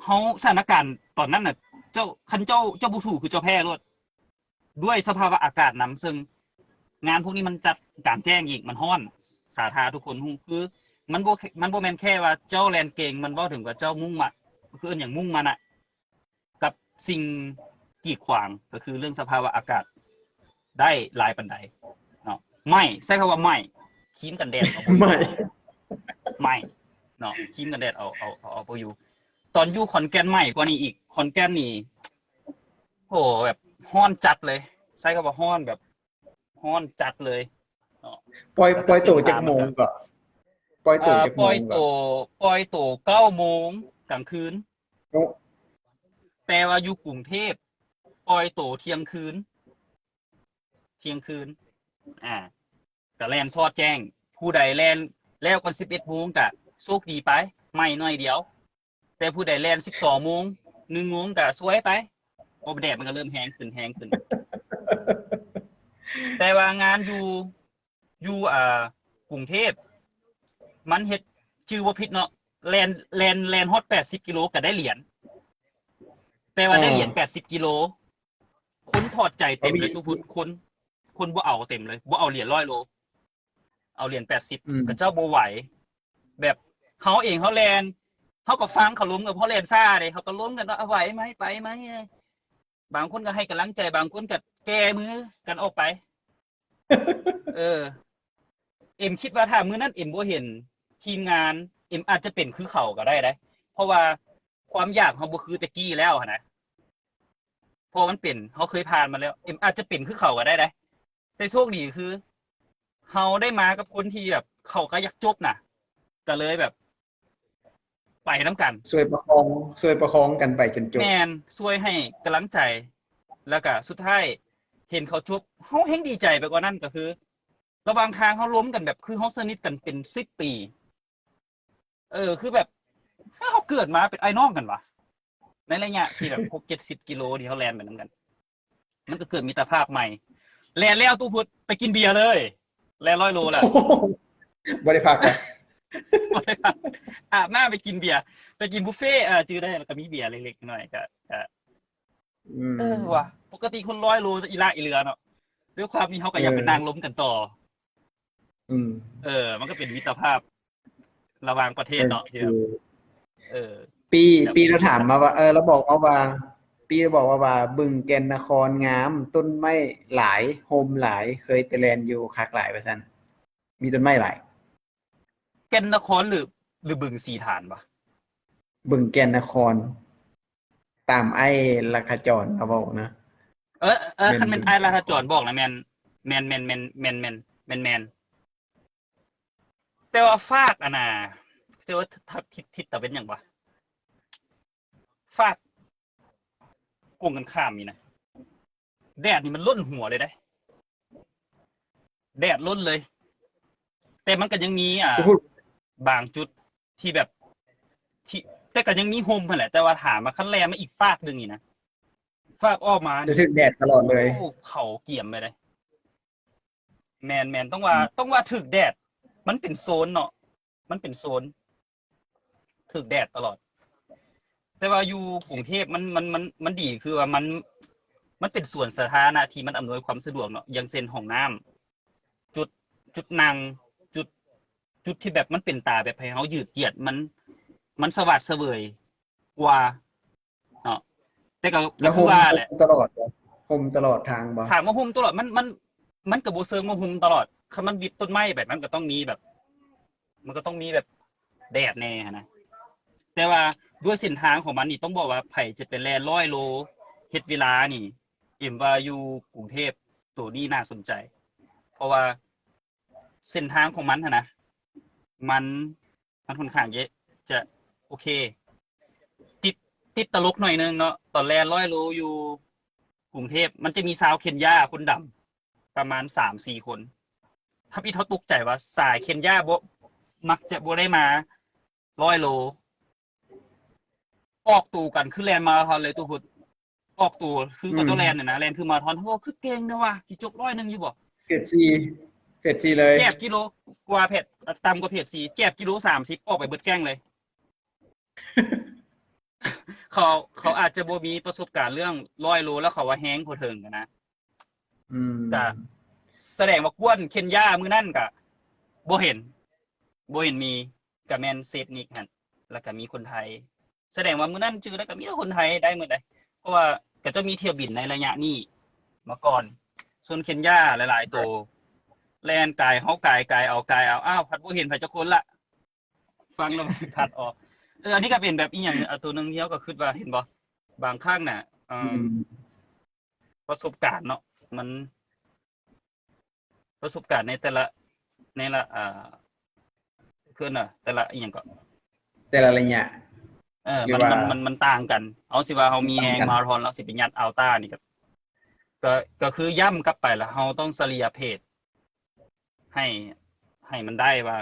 ເຮົາ ສະຖານະການຕອນນັ້ນນະ ເຈົ້າ ຄັນເຈົ້າ ເຈົ້າບໍ່ສູ້ ຄືເຈົ້າແພ້ໂລດ ດ້ວຍສະພາວະອາກາດນຳ. ເຊິ່ງງານພວກນີ້ມັນຈັດກາງແຈ້ງອີກ ມັນຮ້ອນ ສາທາທຸກຄົນຮູ້. ຄືມັນບໍ່ ມັນບໍ່ແມ່ນແຄ່ວ່າເຈົ້າແລ່ນເກັ່ງ, ມັນເວົ້າເຖິງວ່າເຈົ້າມຸ່ງມາ ຄືເອີ້ນຫຍັງ ມຸ່ງມານະ ກັບສິ່ງກີດຂວາງ ກໍຄືເລື່ອງສະພາວະອາກາດໄດ້ຫຼາຍປານໃດເນາະ. ໄໝ້ ໃຊ້ຄຳວ່າໄໝ້ ຄຣີມກັນແດດເອົາບໍ່ຢູ່ ໄໝ້ ໄໝ້ເນາະ ຄຣີມກັນແດດເອົາ ເອົາ ເອົາ ເອົາບໍ່ຢູ່. ຕອນຢູ່ຂອນແກ່ນໄໝ້ກວ່ານີ້ອີກ. ຂອນແກ່ນນີ້ ໂຫ ແບບຮ້ອນຈັດເລີຍ, ໃຊ້ຄຳວ່າຮ້ອນແບບຮ້ອນຈັດເລີຍເນາະ. ປ່ອຍ ແລ້ວກໍ ປ່ອຍໂຕຈັກໂມງກໍ? ປ່ອຍໂຕ ເອີ ຈັກໂມງກໍ? ປ່ອຍໂຕ ປ່ອຍໂຕເກົ້າໂມງກາງຄືນ. ໂອ້ ແຕ່ວ່າຢູ່ກຸງເທບປ່ອຍໂຕທ່ຽງຄືນ ທ່ຽງຄືນ ອ່າ ກະແລ່ນຊອດແຈ້ງ. ຜູ້ໃດແລ່ນແລ້ວກ່ອນສິບເອັດໂມງກະໂຊກດີໄປ ໄໝ້ໜ້ອຍດຽວ. ແຕ່ຜູ້ໃດແລ່ນສິບສອງໂມງ ໜຶ່ງໂມງກະສວຍໄປ ເພາະແດດມັນກະເລີ່ມແຮງຂຶ້ນ ແຮງຂຶ້ນ. ແຕ່ວ່າງານຢູ່ ຢູ່ ອ່າ ກຸງເທບ ມັນເຮັດ ຈື່ບໍ່ຜິດເນາະ ແລ່ນ ແລ່ນ ແລ່ນຮອດແປດສິບກິໂລກະໄດ້ຫຼຽນ. ແຕ່ວ່າໄດ້ຫຼຽນ ເອີ ແປດສິບກິໂລ ຄົນຖອດໃຈເຕັມເລີຍ ຕູ້ພຸດ. ຄົນ ຄົນບໍ່ເອົາເຕັມເລີຍ ບໍ່ເອົາຫຼຽນຮ້ອຍໂລ ເອົາຫຼຽນແປດສິບ ອືມ ເຂົາເຈົ້າບໍ່ໄຫວ. ແບບເຮົາເອງເຮົາແລ່ນ ເຮົາກໍຟັງເຂົາລົມກັນ ເພາະແລ່ນຊ້າເດ້ ເຮົາກໍລົມກັນວ່າ ເອົາໄຫວໄໝ ໄປໄໝ. ບາງຄົນກໍໃຫ້ກຳລັງໃຈ ບາງຄົນກໍແກ້ມືກັນອອກໄປ. ເອີ ເອັມຄິດວ່າຖ້າມື້ນັ້ນເອັມບໍ່ເຫັນທີມງານ ເອັມອາດຈະເປັນຄືເຂົາກໍໄດ້ເດ້ ເພາະວ່າຄວາມຢາກເຮົາບໍ່ຄືແຕ່ກີ້ແລ້ວຫັ້ນນະ. ເພາະມັນເປັນ ເຮົາເຄີຍຜ່ານມາແລ້ວ ເອັມອາດຈະເປັນຄືເຂົາກໍໄດ້ເດ້. ແຕ່ໂຊກດີຄືເຮົາໄດ້ມາກັບຄົນທີ່ແບບເຂົາກໍຢາກຈົບນະ ກໍເລີຍແບບໄປນຳກັນ ຊ່ວຍປະຄອງ ຊ່ວຍປະຄອງກັນໄປຈົນຈົບ. ແມ່ນ ຊ່ວຍໃຫ້ກຳລັງໃຈ ແລ້ວກະສຸດທ້າຍເຫັນເຂົາຈົບ ເຮົາແຮ່ງດີໃຈໄປກວ່ານັ້ນ. ກໍຄືລະຫວ່າງທາງເຮົາລົມກັນແບບ ຄືເຮົາສະໜິດກັນເປັນສິບປີ ເອີ ຄືແບບ ເຮົາເກີດມາເປັນອ້າຍນ້ອງກັນຫວາ ໃນໄລຍະທີ່ແບບຫົກເຈັດສິບກິໂລທີ່ເຮົາແລ່ນໄປນຳກັນ ມັນກໍເກີດມິດຕະພາບໃໝ່. ແລ່ນແລ້ວຕູ້ພຸດໄປກິນເບຍເລີຍ ແລ່ນຮ້ອຍໂລແລ້ວ ບໍ່ໄດ້ພັກ ບໍ່ໄດ້ພັກ ອາບນ້ຳໄປກິນເບຍ ໄປກິນບຸບເຟ ເອີ ຈື່ໄດ້ ແລ້ວກໍມີເບຍເລັກໆນ້ອຍໆ ກໍ ກໍ ອືມ ເອີ ວ່າ ປົກກະຕິຄົນຮ້ອຍໂລຈະອີຫຼາກອີເຫຼືອເນາະ ດ້ວຍຄວາມທີ່ເຮົາກໍຢາກໄປ ເອີ ນັ່ງລົມກັນຕໍ່. ອືມ ເອີ ມັນກໍເປັນມິດຕະພາບລະຫວ່າງປະເທດເນາະ ເອີ ທີ່ແບບ ເອີ ປີ ແລ້ວ ປີລາວຖາມມາວ່າ ເອີ ລາວບອກມາວ່າ ປີລາວບອກມາວ່າ ບຶງແກ່ນນະຄອນງາມ ຕົ້ນໄມ້ຫຼາຍ ຮົ່ມຫຼາຍ ເຄີຍໄປແລ່ນຢູ່ ຄັກຫຼາຍວ່າຊັ້ນ ມີຕົ້ນໄມ້ຫຼາຍ. ແກ່ນນະຄອນ ຫຼື ຫຼືບຶງສີຖານຫວາ? ບຶງແກ່ນນະຄອນ ຕາມອ້າຍລັດຂະຈອນລາວເວົ້ານະ. ເອີ ເອີ ແມ່ນ ຄັນແມ່ນອ້າຍລັດຂະຈອນບອກນະ ແມ່ນ ແມ່ນ ແມ່ນ ແມ່ນ ແຕ່ວ່າຟາກອັນນ່າ ແຕ່ວ່າທິດ ທິດຕາເວັນຫຍັງຫວາ? ຟາກກົງກັນຂ້າມນີ້ນະ ແດດນີ້ມັນລົນຫົວເລີຍເດ້ ແດດລົນເລີຍ. ແຕ່ມັນກໍຍັງມີ ອ່າ ບາງຈຸດທີ່ແບບ ທີ່ ແຕ່ກໍຍັງມີຮົ່ມຫັ້ນແຫຼະ ແຕ່ວ່າຖາມວ່າຄັນແລ່ນມາອີກຟາກໜຶ່ງນີ້ນະ ຟາກອອກມານີ້ ຈະຖືກແດດຕະຫຼອດເລີຍ ໂອ້ ເຜົາກຽມໄປເດ້. ແມ່ນໆ ຕ້ອງວ່າ ອືມ ຕ້ອງວ່າຖືກແດດ ມັນເປັນໂຊນເນາະ ມັນເປັນໂຊນ ຖືກແດດຕະຫຼອດ. ແຕ່ວ່າຢູ່ກຸງເທບມັນ ມັນ ມັນ ມັນດີ ຄືວ່າມັນ ມັນເປັນສວນສາທາລະນະທີ່ມັນອຳນວຍຄວາມສະດວກເນາະ ຢ່າງເຊັ່ນຫ້ອງນ້ຳ ຈຸດ ຈຸດນັ່ງ ຈຸດ ຈຸດທີ່ແບບມັນເປັນຕາແບບໃຫ້ເຮົາຍືດຢຽດ ມັນ ມັນສະຫວາດສະເຫວີຍກວ່າ ເນາະ ແຕ່ກໍ ແລ້ວ ກໍຄືວ່າແຫຼະ ຮົ່ມຕະຫຼອດບໍ່? ຮົ່ມຕະຫຼອດທາງບໍ່? ຖາມວ່າຮົ່ມຕະຫຼອດ ມັນ ມັນ ມັນກໍບໍ່ເຊີງວ່າຮົ່ມຕະຫຼອດ ຄັນມັນວິດຕົ້ນໄມ້ໄປ ມັນກໍຕ້ອງມີແບບ ມັນກໍຕ້ອງມີແບບແດດແດ່ຫັ້ນນະ. ແຕ່ວ່າດ້ວຍເສັ້ນທາງຂອງມັນນີ້ ຕ້ອງບອກວ່າໃຜຈະໄປແລ່ນຮ້ອຍໂລ ເຮັດເວລານີ້ ເອັມວ່າຢູ່ກຸງເທບ ໂຕນີ້ໜ້າສົນໃຈ ເພາະວ່າເສັ້ນທາງຂອງມັນຫັ້ນນະ ມັນ ມັນຂ້ອນຂ້າງຈະ ຈະໂອເຄ. ຕິດ ຕິດຕະຫຼົກໜ້ອຍໜຶ່ງເນາະ ຕອນແລ່ນຮ້ອຍໂລຢູ່ກຸງເທບ ມັນຈະມີຊາວເຄນຢາຄົນດຳປະມານສາມສີ່ຄົນ. ທຳອິດເຮົາຕົກໃຈວ່າສາຍເຄນຢາບໍ່ ມັກຈະບໍ່ໄດ້ມາຮ້ອຍໂລ ອອກໂຕກັນຄືແລ່ນມາລາທອນເລີຍ ຕູ້ພຸດ ອອກໂຕຄືເຂົາເຈົ້າແລ່ນຫັ້ນນະ ແລ່ນຄືມາລາທອນ. ໂອ້ ຄືເກັ່ງແທ້ວ່າ ຊິຈົບຮ້ອຍໜຶ່ງຢູ່ບໍ່? ເພດສີ່ ເພດສີ່ເລີຍ ແຈບກິໂລກວ່າ ເພດ ຕ່ຳກວ່າເພດສີ່ ແຈບກິໂລສາມສິບ ອອກໄປເບິດແກ້ງເລີຍ. ເຂົາ ເຂົາອາດຈະບໍ່ມີປະສົບການເລື່ອງຮ້ອຍໂລ ແລ້ວເຂົາວ່າແຮງບໍ່ເຖິງຫັ້ນນະ. ອືມ ກະສະແດງວ່າກວນເຄນຢາມື້ນັ້ນກະບໍ່ເຫັນ ບໍ່ເຫັນມີ ກະແມ່ນເຊດນິກຫັ້ນ ແລ້ວກະມີຄົນໄທ. ສະແດງວ່າມື້ນັ້ນຈື່ແລ້ວກະມີແຕ່ຄົນໄທໄດ້ໝົດເດ້ ເພາະວ່າເຂົາເຈົ້າມີຖ້ຽວບິນໃນໄລຍະນີ້ມາກ່ອນ. ສ່ວນເຄນຢາຫຼາຍໆໂຕ ແລ່ນກາຍເຮົາກາຍ ກາຍເອົາ ກາຍເອົາ ອ້າວ ພັດບໍ່ເຫັນໃຜຈັກຄົນລະ. ຟັງແລ້ວມັນຄັດອອກ. ເອີ ອັນນີ້ກໍເປັນແບບອີ່ຫຍັງ ອາ ຕົວໜຶ່ງທີ່ເຮົາກໍຄິດວ່າ ເຫັນບໍ່ ບາງຄັ້ງນະ ເອີ ອືມ ປະສົບການເນາະ ມັນ ປະສົບການໃນແຕ່ລະ ໃນລະ ເອີ ເອີ້ນວ່າແຕ່ລະອີ່ຫຍັງເກາະ ແຕ່ລະໄລຍະ ເອີ ມັນ ມັນ ມັນຕ່າງກັນ. ເຮົາຊິວ່າເຮົາມີແຮງມາລາທອນ ແລ້ວຊິໄປຍັດອັລຕານີ້ ກໍ ກໍ ກໍຄືຢ້ຳກັບໄປລະ ເຮົາຕ້ອງສະເລ່ຍເພດ ໃຫ້ ໃຫ້ມັນໄດ້ວ່າ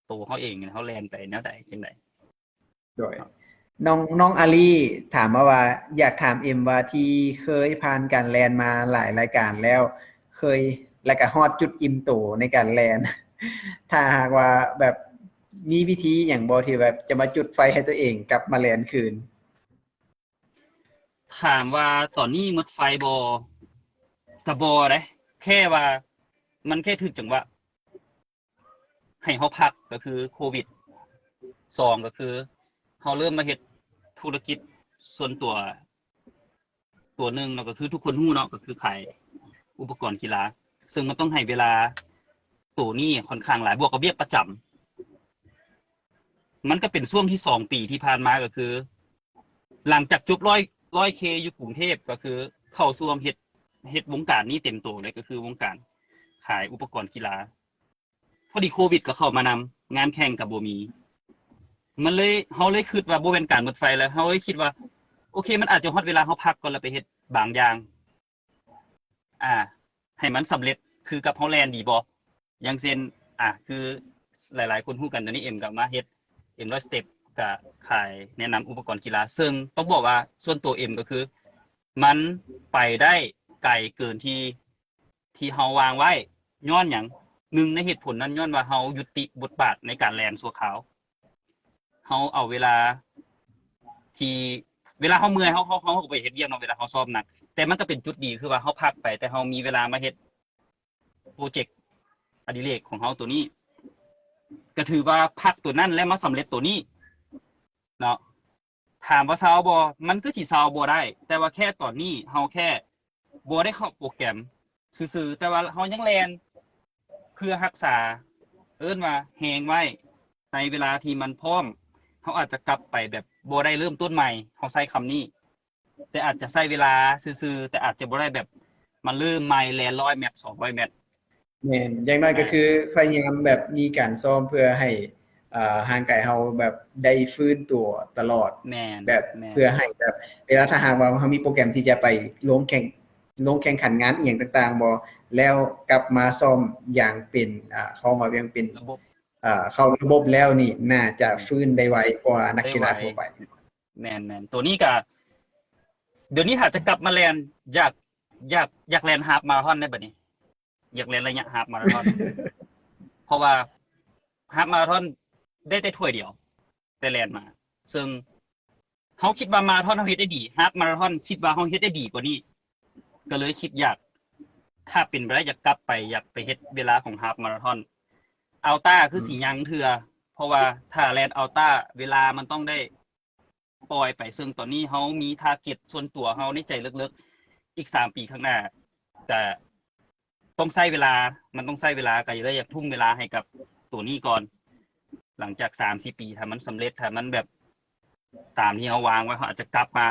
ໂຕເຮົາເອງເຮົາແລ່ນໄປແນວໃດ ຈັ່ງໃດ. ໂດຍ ນ້ອງ ນ້ອງອາລີຖາມມາວ່າ ຢາກຖາມເອັມວ່າ ທີ່ເຄີຍຜ່ານການແລ່ນມາຫຼາຍລາຍການແລ້ວ ເຄີຍ ແລະກະຮອດຈຸດອີ່ມໂຕໃນການແລ່ນ ຖ້າຫາກວ່າແບບມີວິທີຫຍັງບໍ່ ທີ່ແບບຈະມາຈຸດໄຟໃຫ້ຕົວເອງກັບມາແລ່ນຄືນ? ຖາມວ່າຕອນນີ້ໝົດໄຟບໍ່? ກະບໍ່ເດ້ ແຄ່ວ່າມັນແຄ່ຖືກຈັງຫວະໃຫ້ເຮົາພັກ ກໍຄືໂຄວິດ. ສອງ ກໍຄືເຮົາເລີ່ມມາເຮັດທຸລະກິດສ່ວນຕົວ ຕົວໜຶ່ງເນາະ ກໍຄືທຸກຄົນຮູ້ເນາະ ກໍຄືຂາຍອຸປະກອນກິລາ ເຊິ່ງມັນຕ້ອງໃຫ້ເວລາໂຕນີ້ຂ້ອນຂ້າງຫຼາຍ ບວກກັບວຽກປະຈຳ. ມັນກໍເປັນຊ່ວງທີ່ສອງປີທີ່ຜ່ານມາ ກໍຄື ຫຼັງຈາກຈົບຮ້ອຍ ຮ້ອຍເຄ ຢູ່ກຸງເທບ ກໍຄືເຂົ້າຊ່ວງເຮັດ ເຮັດວົງການນີ້ເຕັມໂຕເລີຍ ກໍຄືວົງການຂາຍອຸປະກອນກິລາ. ພໍດີໂຄວິດກໍເຂົ້າມານຳ ງານແຂ່ງກໍບໍ່ມີ ມັນເລີຍ ເຮົາເລີຍຄິດວ່າບໍ່ແມ່ນການໝົດໄຟແລ້ວ ເຮົາເລີຍຄິດວ່າ ໂອເຄ ມັນອາດຈະຮອດເວລາເຮົາພັກກ່ອນ ແລ້ວໄປເຮັດບາງຢ່າງ ອ່າ ໃຫ້ມັນສຳເລັດຄືກັບເຮົາແລ່ນດີບໍ່? ຢ່າງເຊັ່ນ ອ່າ ຄືຫຼາຍໆຄົນຮູ້ກັນ ຕອນນີ້ເອັມກໍມາເຮັດ ເອັມຮ້ອຍສະເຕັບ ກໍຂາຍແນະນຳອຸປະກອນກິລາ ເຊິ່ງຕ້ອງບອກວ່າສ່ວນຕົວເອັມກໍຄື ມັນໄປໄດ້ໄກເກີນທີ່ ທີ່ເຮົາວາງໄວ້. ຍ້ອນຫຍັງ? ໜຶ່ງໃນເຫດຜົນນັ້ນ ຍ້ອນວ່າເຮົາຍຸຕິບົດບາດໃນການແລ່ນຊົ່ວຄາວ. ເຮົາເອົາເວລາທີ່ ເວລາເຮົາເມື່ອຍ ເຮົາ ເຮົາ ເຮົາກໍໄປເຮັດວຽກເນາະ ເວລາເຮົາຊ້ອມໜັກ ແຕ່ມັນກໍເປັນຈຸດດີ ຄືວ່າເຮົາພັກໄປ ແຕ່ເຮົາມີເວລາມາເຮັດໂປຣເຈັກອະດິເລກຂອງເຮົາໂຕນີ້ ກໍຖືວ່າພັກໂຕນັ້ນ ແລ້ວມາສຳເລັດໂຕນີ້ເນາະ. ຖາມວ່າເຊົາບໍ່? ມັນຄືຊິເຊົາບໍ່ໄດ້ ແຕ່ວ່າແຄ່ຕອນນີ້ເຮົາແຄ່ບໍ່ໄດ້ເຂົ້າໂປຣແກຣມຊື່ໆ ແຕ່ວ່າເຮົາຍັງແລ່ນເພື່ອຮັກສາ ເອີ້ນວ່າແຮງໄວ້ ໃນເວລາທີ່ມັນພ້ອມ ເຮົາອາດຈະກັບໄປແບບບໍ່ໄດ້ເລີ່ມຕົ້ນໃໝ່ ເຮົາໃຊ້ຄຳນີ້ ແຕ່ອາດຈະໃຊ້ເວລາຊື່ໆ ແຕ່ອາດຈະບໍ່ໄດ້ແບບມາເລີ່ມໃໝ່ແລ່ນຮ້ອຍແມັດ ສອງຮ້ອຍແມັດ. ແມ່ນ ຢ່າງໜ້ອຍກໍຄືພະຍາຍາມແບບມີການຊ້ອມເພື່ອໃຫ້ ເອີ ຮ່າງກາຍເຮົາແບບໄດ້ຟື້ນຕົວຕະຫຼອດ ແມ່ນ ແບບ ແມ່ນ ເພື່ອໃຫ້ແບບເວລາຖ້າຫາກວ່າເຮົາມີໂປຣແກຣມທີ່ຈະໄປລົງແຂ່ງ ລົງແຂ່ງຂັນງານອີ່ຫຍັງຕ່າງໆບໍ່ ແລ້ວກັບມາຊ້ອມຢ່າງເປັນ ເອີ ເຂົາເວົ້າວ່າຢ່າງເປັນ ລະບົບ ເອີ ເຂົ້າລະບົບແລ້ວນີ້ ໜ້າຈະ ອືມ ຟື້ນໄດ້ໄວກວ່ານັກກິລາທົ່ວໄປ. ແມ່ນໆ ໂຕນີ້ກະ ດຽວນີ້ຖ້າຈະກັບມາແລ່ນ ຢາກ ຢາກ ຢາກແລ່ນຮາບມາລາທອນໃດ໋ບັດນີ້ ຢາກແລ່ນໄລຍະຮາບມາລາທອນ ເພາະວ່າຮາບມາລາທອນໄດ້ແຕ່ຖ້ວຍດຽວ ແຕ່ແລ່ນມາ ເຊິ່ງເຮົາຄິດວ່າມາລາທອນເຮົາເຮັດໄດ້ດີ ຮາບມາລາທອນຄິດວ່າເຮົາເຮັດໄດ້ດີກວ່ານີ້ ກໍເລີຍຄິດຢາກ ຖ້າເປັນໄປໄດ້ຢາກກັບໄປ ຢາກໄປເຮັດເວລາຂອງຮາບມາລາທອນ. ອັລຕາຄື ອືມ ຊິຍັງເທື່ອ ເພາະວ່າຖ້າແລ່ນອັລຕາ ເວລາມັນຕ້ອງໄດ້ປ່ອຍໄປ ເຊິ່ງຕອນນີ້ເຮົາມີທາເກັດສ່ວນຕົວເຮົາໃນໃຈເລິກໆ ອີກສາມປີຂ້າງໜ້າ ກະ ຕ້ອງໃຊ້ເວລາ ມັນຕ້ອງໃຊ້ເວລາ ກໍເລີຍຢາກທຸ່ມເວລາໃຫ້ກັບໂຕນີ້ກ່ອນ. ຫຼັງຈາກສາມສີ່ປີ ຖ້າມັນສຳເລັດ ຖ້າມັນແບບຕາມທີ່ເຮົາວາງໄວ້ ເຮົາອາດຈະກັບມາ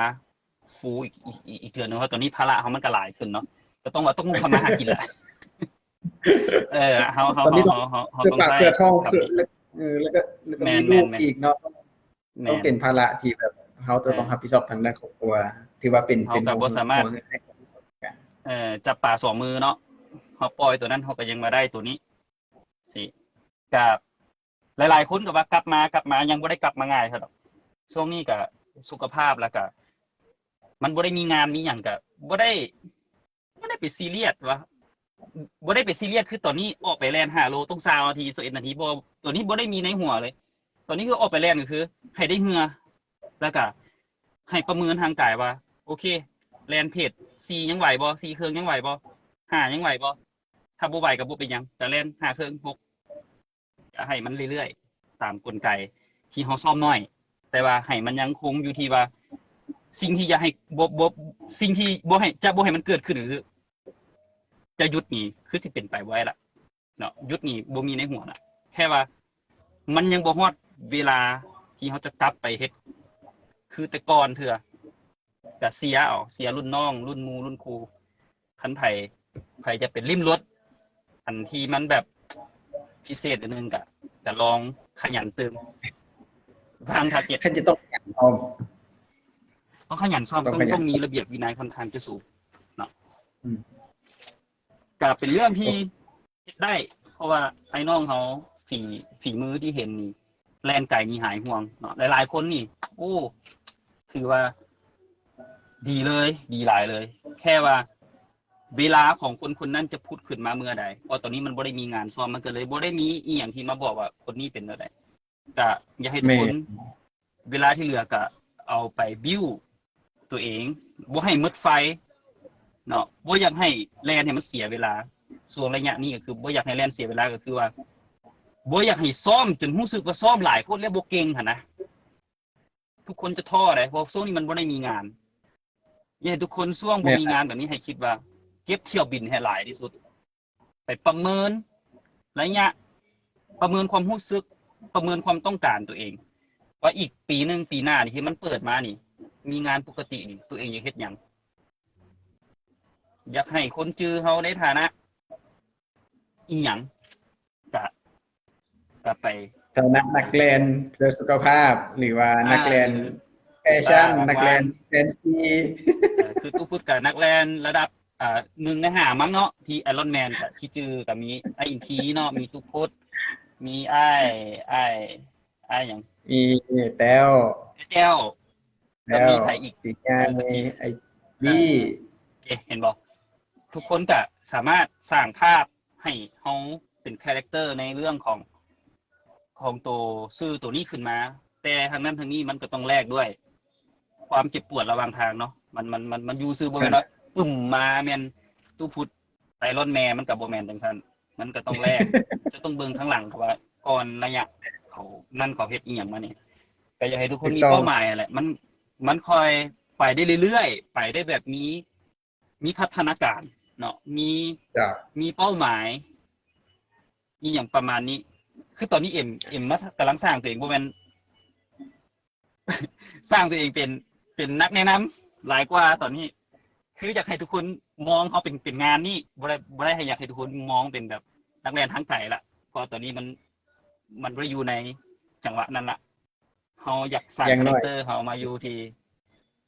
ຟູອີກ ອີກ ອີກ ອີກເທື່ອໜຶ່ງ ເພາະຕອນນີ້ພາລະເຮົາມັນກໍຫຼາຍຂຶ້ນເນາະ ກໍຕ້ອງວ່າຕ້ອງລຸກທຳມາຫາກິນແຫຼະ. ເອີ ເຮົາ ເຮົາ ເຮົາ ເຮົາ ເຮົາຕ້ອງໃຊ້ ເພື່ອປາກເພື່ອທ້ອງ ເພື່ອ ເອີ ແລ້ວກໍ ແລ້ວກໍມີລູກອີກເນາະ ແມ່ນໆໆ ຕ້ອງເປັນພາລະທີ່ແບບເຮົາຈະຕ້ອງ ແມ່ນ ຮັບຜິດຊອບທາງດ້ານຄອບຄົວ ຖືວ່າເປັນ ເຮົາກໍບໍ່ສາມາດ ເປັນຫົວ ເປັນຫົວເຮືອນໃຫ້ກັນ ເອີ ຈັບປາສອງມືເນາະ ເຮົາປ່ອຍໂຕນັ້ນ ເຮົາກໍຍັງມາໄດ້ໂຕນີ້ ຊິ ກະ ຫຼາຍໆຄົນກໍວ່າກັບມາ ກັບມາ ຍັງບໍ່ໄດ້ກັບມາງ່າຍເທົ່າດອກ. ຊ່ວງນີ້ກະສຸຂະພາບ ແລ້ວກະມັນບໍ່ໄດ້ມີງານມີຫຍັງ ກະບໍ່ໄດ້ ບໍ່ໄດ້ໄປຊີຣຽສວ່າ ບໍ່ໄດ້ໄປຊີຣຽສ ຄືຕອນນີ້ອອກໄປແລ່ນຫ້າໂລ ຕ້ອງຊາວນາທີ ຊາວເອັດນາທີ ບໍ່ ຕອນນີ້ບໍ່ໄດ້ມີໃນຫົວເລີຍ. ຕອນນີ້ຄືອອກໄປແລ່ນກໍຄືໃຫ້ໄດ້ເຫື່ອ ແລ້ວກະໃຫ້ປະເມີນຮ່າງກາຍວ່າ ໂອເຄ ແລ່ນເພດສີ່ຍັງໄຫວບໍ່ ສີ່ເຄິ່ງຍັງໄຫວບໍ່ ຫ້າຍັງໄຫວບໍ່ ຖ້າບໍ່ໄຫວກໍບໍ່ເປັນຫຍັງ ກະແລ່ນຫ້າເຄິ່ງ ຫົກ ກະໃຫ້ມັນເລື້ອຍໆ ຕາມກົນໄກທີ່ເຮົາຊ້ອມໜ້ອຍ ແຕ່ວ່າໃຫ້ມັນຍັງຄົງຢູ່ທີ່ວ່າ ສິ່ງທີ່ຢາກໃຫ້ ບໍ່ ບໍ່ ສິ່ງທີ່ບໍ່ໃຫ້ ຈະບໍ່ໃຫ້ມັນເກີດຂຶ້ນກໍຄື ຈະຢຸດນີ້ຄືຊິເປັນໄປບໍ່ໄດ້ລະເນາະ ຢຸດນີ້ບໍ່ມີໃນຫົວລະ ແຄ່ວ່າມັນຍັງບໍ່ຮອດເວລາທີ່ເຮົາຈະກັບໄປເຮັດຄືແຕ່ກ່ອນເທື່ອ. ກະເຊຍເອົາ ເຊຍລຸ້ນນ້ອງ ລຸ້ນໝູ່ ລຸ້ນຄູ່ ຄັນໃຜ ໃຜຈະໄປລິ້ມລົດ ອັນທີ່ມັນແບບພິເສດໜ້ອຍໜຶ່ງ ກະ ກະລອງຂະຫຍັນຕື່ມ ວາງທາເກັດ ຄັນຈະຕ້ອງຂະຫຍັນຊ້ອມ ຕ້ອງຂະຫຍັນຊ້ອມ ຕ້ອງ ຕ້ອງ ຕ້ອງມີລະບຽບວິໄນຄ່ອນຂ້າງຈະສູງເນາະ ອືມ ກະເປັນເລື່ອງທີ່ ເຮັດໄດ້ ເພາະວ່າອ້າຍນ້ອງເຮົາ ຝີ ຝີມືທີ່ເຫັນນີ້ ແລ່ນໄກນີ້ຫາຍຫ່ວງເນາະ ຫຼາຍໆຄົນນີ້ ໂອ້ ຖືວ່າດີເລີຍ ດີຫຼາຍເລີຍ ແຄ່ວ່າເວລາຂອງຄົນຄົນນັ້ນຈະຜຸດຂຶ້ນມາເມື່ອໃດ ເພາະຕອນນີ້ມັນບໍ່ໄດ້ມີງານຊ້ອມ ມັນກໍເລີຍບໍ່ໄດ້ມີອີ່ຫຍັງທີ່ມາບອກວ່າຄົນນີ້ເປັນແນວໃດ ກະຢາກໃຫ້ທຸກຄົນ ແມ່ນ ເວລາທີ່ເຫຼືອກະເອົາໄປບິວໂຕເອງ ບໍ່ໃຫ້ໝົດໄຟເນາະ ບໍ່ຢາກໃຫ້ແລ່ນໃຫ້ມັນເສຍເວລາ ຊ່ວງໄລຍະນີ້ກໍຄືບໍ່ຢາກໃຫ້ແລ່ນເສຍເວລາ ກໍຄືວ່າບໍ່ຢາກໃຫ້ຊ້ອມຈົນຮູ້ສຶກວ່າຊ້ອມຫຼາຍໂພດແລ້ວບໍ່ເກັ່ງຫັ້ນນະ ທຸກຄົນຈະທໍ້ເດ້ ເພາະວ່າຊ່ວງນີ້ມັນບໍ່ໄດ້ມີງານ ຢາກໃຫ້ທຸກຄົນຊ່ວງບໍ່ມີງານແບບນີ້ໃຫ້ຄິດວ່າເກັບຖ້ຽວບິນໃຫ້ຫຼາຍທີ່ສຸດ ໄປປະເມີນໄລຍະ ປະເມີນຄວາມຮູ້ສຶກ ປະເມີນຄວາມຕ້ອງການຕົວເອງ ວ່າອີກປີໜຶ່ງ ປີໜ້ານີ້ທີ່ມັນເປີດມານີ້ ມີງານປົກກະຕິນີ້ ຕົວເອງຢາກເຮັດຫຍັງ ຢາກໃຫ້ຄົນຈື່ເຮົາໃນຖານະອີ່ຫຍັງ ກະ ກະໄປ ຖານະນັກແລ່ນເພື່ອສຸຂະພາບ ຫຼືວ່າ ອ່າ ນັກແລ່ນແຟຊັ່ນ ນັກແລ່ນແຟນຊີ ເອີ ຄືຕູ້ພຸດກະນັກແລ່ນລະດັບ ອ່າ ໜຶ່ງໃນຫ້າມັ້ງເນາະ ທີ່ໄອຣອນແມນ ກະທີ່ຈື່ກະມີອ້າຍອິນທີເນາະ ມີຕູ້ພຸດ ມີອ້າຍ ອ້າຍ ອ້າຍຫຍັງ ມີແຕ້ວ ແຕ້ວ ແລ້ວມີໃຜອີກ ຕີໃຫຍ່ ເອີ ຕີ ເອີ ເຫັນບໍ່ ທຸກຄົນກະສາມາດສ້າງພາບໃຫ້ເຮົາເປັນຄາແຣັກເຕີໃນເລື່ອງຂອງ ຂອງໂຕຊື່ໂຕນີ້ຂຶ້ນມາ ແຕ່ທັງນັ້ນທັງນີ້ມັນກໍຕ້ອງແລກດ້ວຍຄວາມເຈັບປວດລະຫວ່າງທາງເນາະ ມັນ ມັນ ມັນ ມັນຢູ່ຊື່ບໍ່ແມ່ນວ່າປຶ້ມມາແມ່ນຕູ້ພຸດ ໄອຣອນແມນ ມັນກໍບໍ່ແມ່ນຈັ່ງຊັ້ນ ມັນກໍຕ້ອງແລກ ຈະຕ້ອງເບິ່ງທາງຫຼັງເຂົາວ່າກ່ອນໄລຍະເຂົານັ້ນເຂົາເຮັດອີ່ຫຍັງມານີ້ ກໍຢາກໃຫ້ທຸກຄົນມີເປົ້າໝາຍຫັ້ນແຫຼະ ມັນ ມັນຄ່ອຍໄປໄດ້ເລື້ອຍໆ ໄປໄດ້ແບບມີ ມີພັດທະນາການເນາະ ມີ ມີເປົ້າໝາຍ ອີ່ຫຍັງປະມານນີ້ ຄືຕອນນີ້ເອັມ ເອັມມາ ກຳລັງສ້າງຕົວເອງ ບໍ່ແມ່ນ ສ້າງຕົວເອງເປັນ ເປັນນັກແນະນຳຫຼາຍກວ່າຕອນນີ້ ຄືຢາກໃຫ້ທຸກຄົນມອງເຮົາເປັນ ເປັນງານນີ້ ບໍ່ໄດ້ ບໍ່ໄດ້ໃຫ້ ຢາກໃຫ້ທຸກຄົນມອງເປັນແບບນັກແລ່ນທາງໄກລະ ເພາະຕອນນີ້ມັນ ມັນບໍ່ໄດ້ຢູ່ໃນຈັງຫວະນັ້ນລະ ເຮົາຢາກສ້າງຄາແຣັກເຕີເຮົາມາຢູ່ທີ່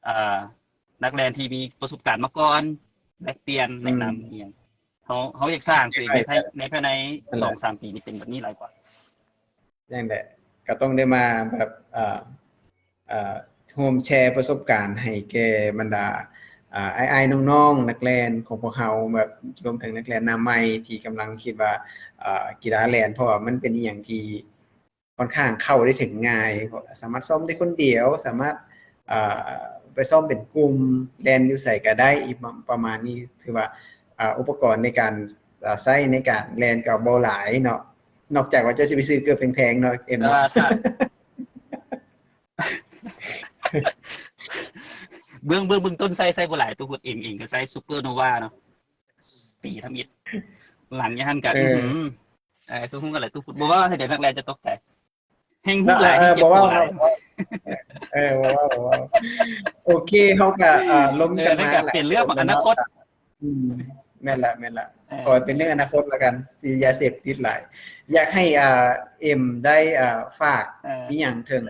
ອ່າ ນັກແລ່ນທີ່ມີປະສົບການມາກ່ອນ ແລກປ່ຽນ ແນະນຳອີ່ຫຍັງ ເຮົາ ເຮົາຢາກສ້າງຕົວເອງໃນພາຍ ໃນພາຍໃນສອງສາມປີນີ້ເປັນແບບນີ້ຫຼາຍກວ່າ ນັ້ນແຫຼະ ກໍຕ້ອງໄດ້ມາແບບ ເອີ ເອີ ຮ່ວມແຊປະສົບການໃຫ້ແກ່ບັນດາ ເອີ ອ້າຍໆນ້ອງໆນັກແລ່ນຂອງພວກເຮົາ ແບບລວມເຖິງນັກແລ່ນໜ້າໃໝ່ທີ່ກຳລັງຄິດວ່າ ເອີ ກິລາແລ່ນ ເພາະວ່າມັນເປັນອີ່ຫຍັງທີ່ ຂ້ອນຂ້າງເຂົ້າໄດ້ເຖິງງ່າຍ ສາມາດຊ້ອມໄດ້ຄົນດຽວ ສາມາດ ເອີ ໄປຊ້ອມເປັນກຸ່ມ ແລ່ນຢູ່ໃສກໍໄດ້ ອີ່ປະ ປະມານນີ້ ຖືວ່າ ເອີ ອຸປະກອນໃນການ ເອີ ໃຊ້ໃນການແລ່ນກໍບໍ່ຫຼາຍເນາະ ນອກຈາກວ່າເຈົ້າຊິໄປຊື້ເກີບແພງໆເນາະ ເອັມ ເນາະ ເບື້ອງ ເບື້ອງ ເບື້ອງຕົ້ນໃຊ້ ໃຊ້ບໍ່ຫຼາຍ ຕູ້ພຸດເອງ ເອງກໍໃຊ້ຊຸບເປີໂນວາເນາະ ຕີທຳອິດ ຫຼັງຈາກຫັ້ນກໍ ເອີ ອື ເອີ ຕູ້ພຸດກໍຫຼາຍ ຕູ້ພຸດບໍ່ເວົ້າໃຫ້ເດັກນັກແລ່ນຈະຕົກໃຈ ແຮ່ງຮູ້ຫຼາຍ ເອີ ແຮ່ງເຈັບ ບໍ່ເວົ້າ ຕົວຫຼາຍ ເອີ ບໍ່ເວົ້າ ບໍ່ເວົ້າ ໂອເຄ ເຮົາກໍ ເອີ ລົມກັນມາ ເອີ ກໍເປັນເລື່ອງຂອງອະນາຄົດ ອືມ ແມ່ນລະ ແມ່ນລະ ເອີ ຂໍໃຫ້ເປັນເລື່ອງອະນາຄົດລະກັນ ຊິຢາເສບຕິດຫຼາຍ ຢາກໃຫ້ ອ່າ ເອັມ ໄດ້ ອ່າ ຝາກ ເອີ ອີ່ຫຍັງເຖິງ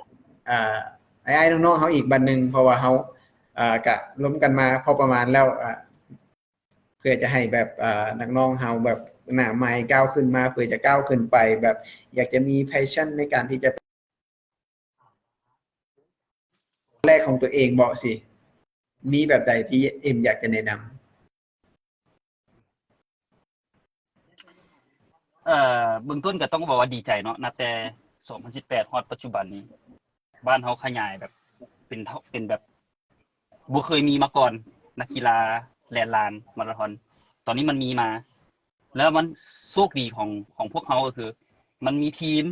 ອ່າ ອ້າຍໆນ້ອງໆເຮົາອີກບັດໜຶ່ງ ເພາະວ່າເຮົາ ອ່າ ກະລົມກັນມາພໍປະມານແລ້ວ ອ່າ ເພື່ອຈະໃຫ້ແບບ ອ່າ ນັກຮ້ອງເຮົາແບບໜ້າໃໝ່ກ້າວຂຶ້ນມາ ເພື່ອຈະກ້າວຂຶ້ນໄປ ແບບຢາກຈະມີແພຊຊັນໃນການທີ່ຈະ ແລກຂອງຕົວເອງເບາະຊີ້ ມີແບບໃດທີ່ເອັມຢາກຈະແນະນຳ? ເອີ ເບື້ອງຕົ້ນກໍຕ້ອງບອກວ່າດີໃຈເນາະ ນັບແຕ່ສອງພັນສິບແປດຮອດປັດຈຸບັນນີ້ ບ້ານເຮົາຂະຫຍາຍແບບເປັນ ເປັນແບບບໍ່ເຄີຍມີມາກ່ອນ ນັກກິລາແລ່ນລານມາລາທອນ ຕອນນີ້ມັນມີມາ ແລ້ວມັນໂຊກດີຂອງ ຂອງພວກເຮົາກໍຄື ມັນມີທີມ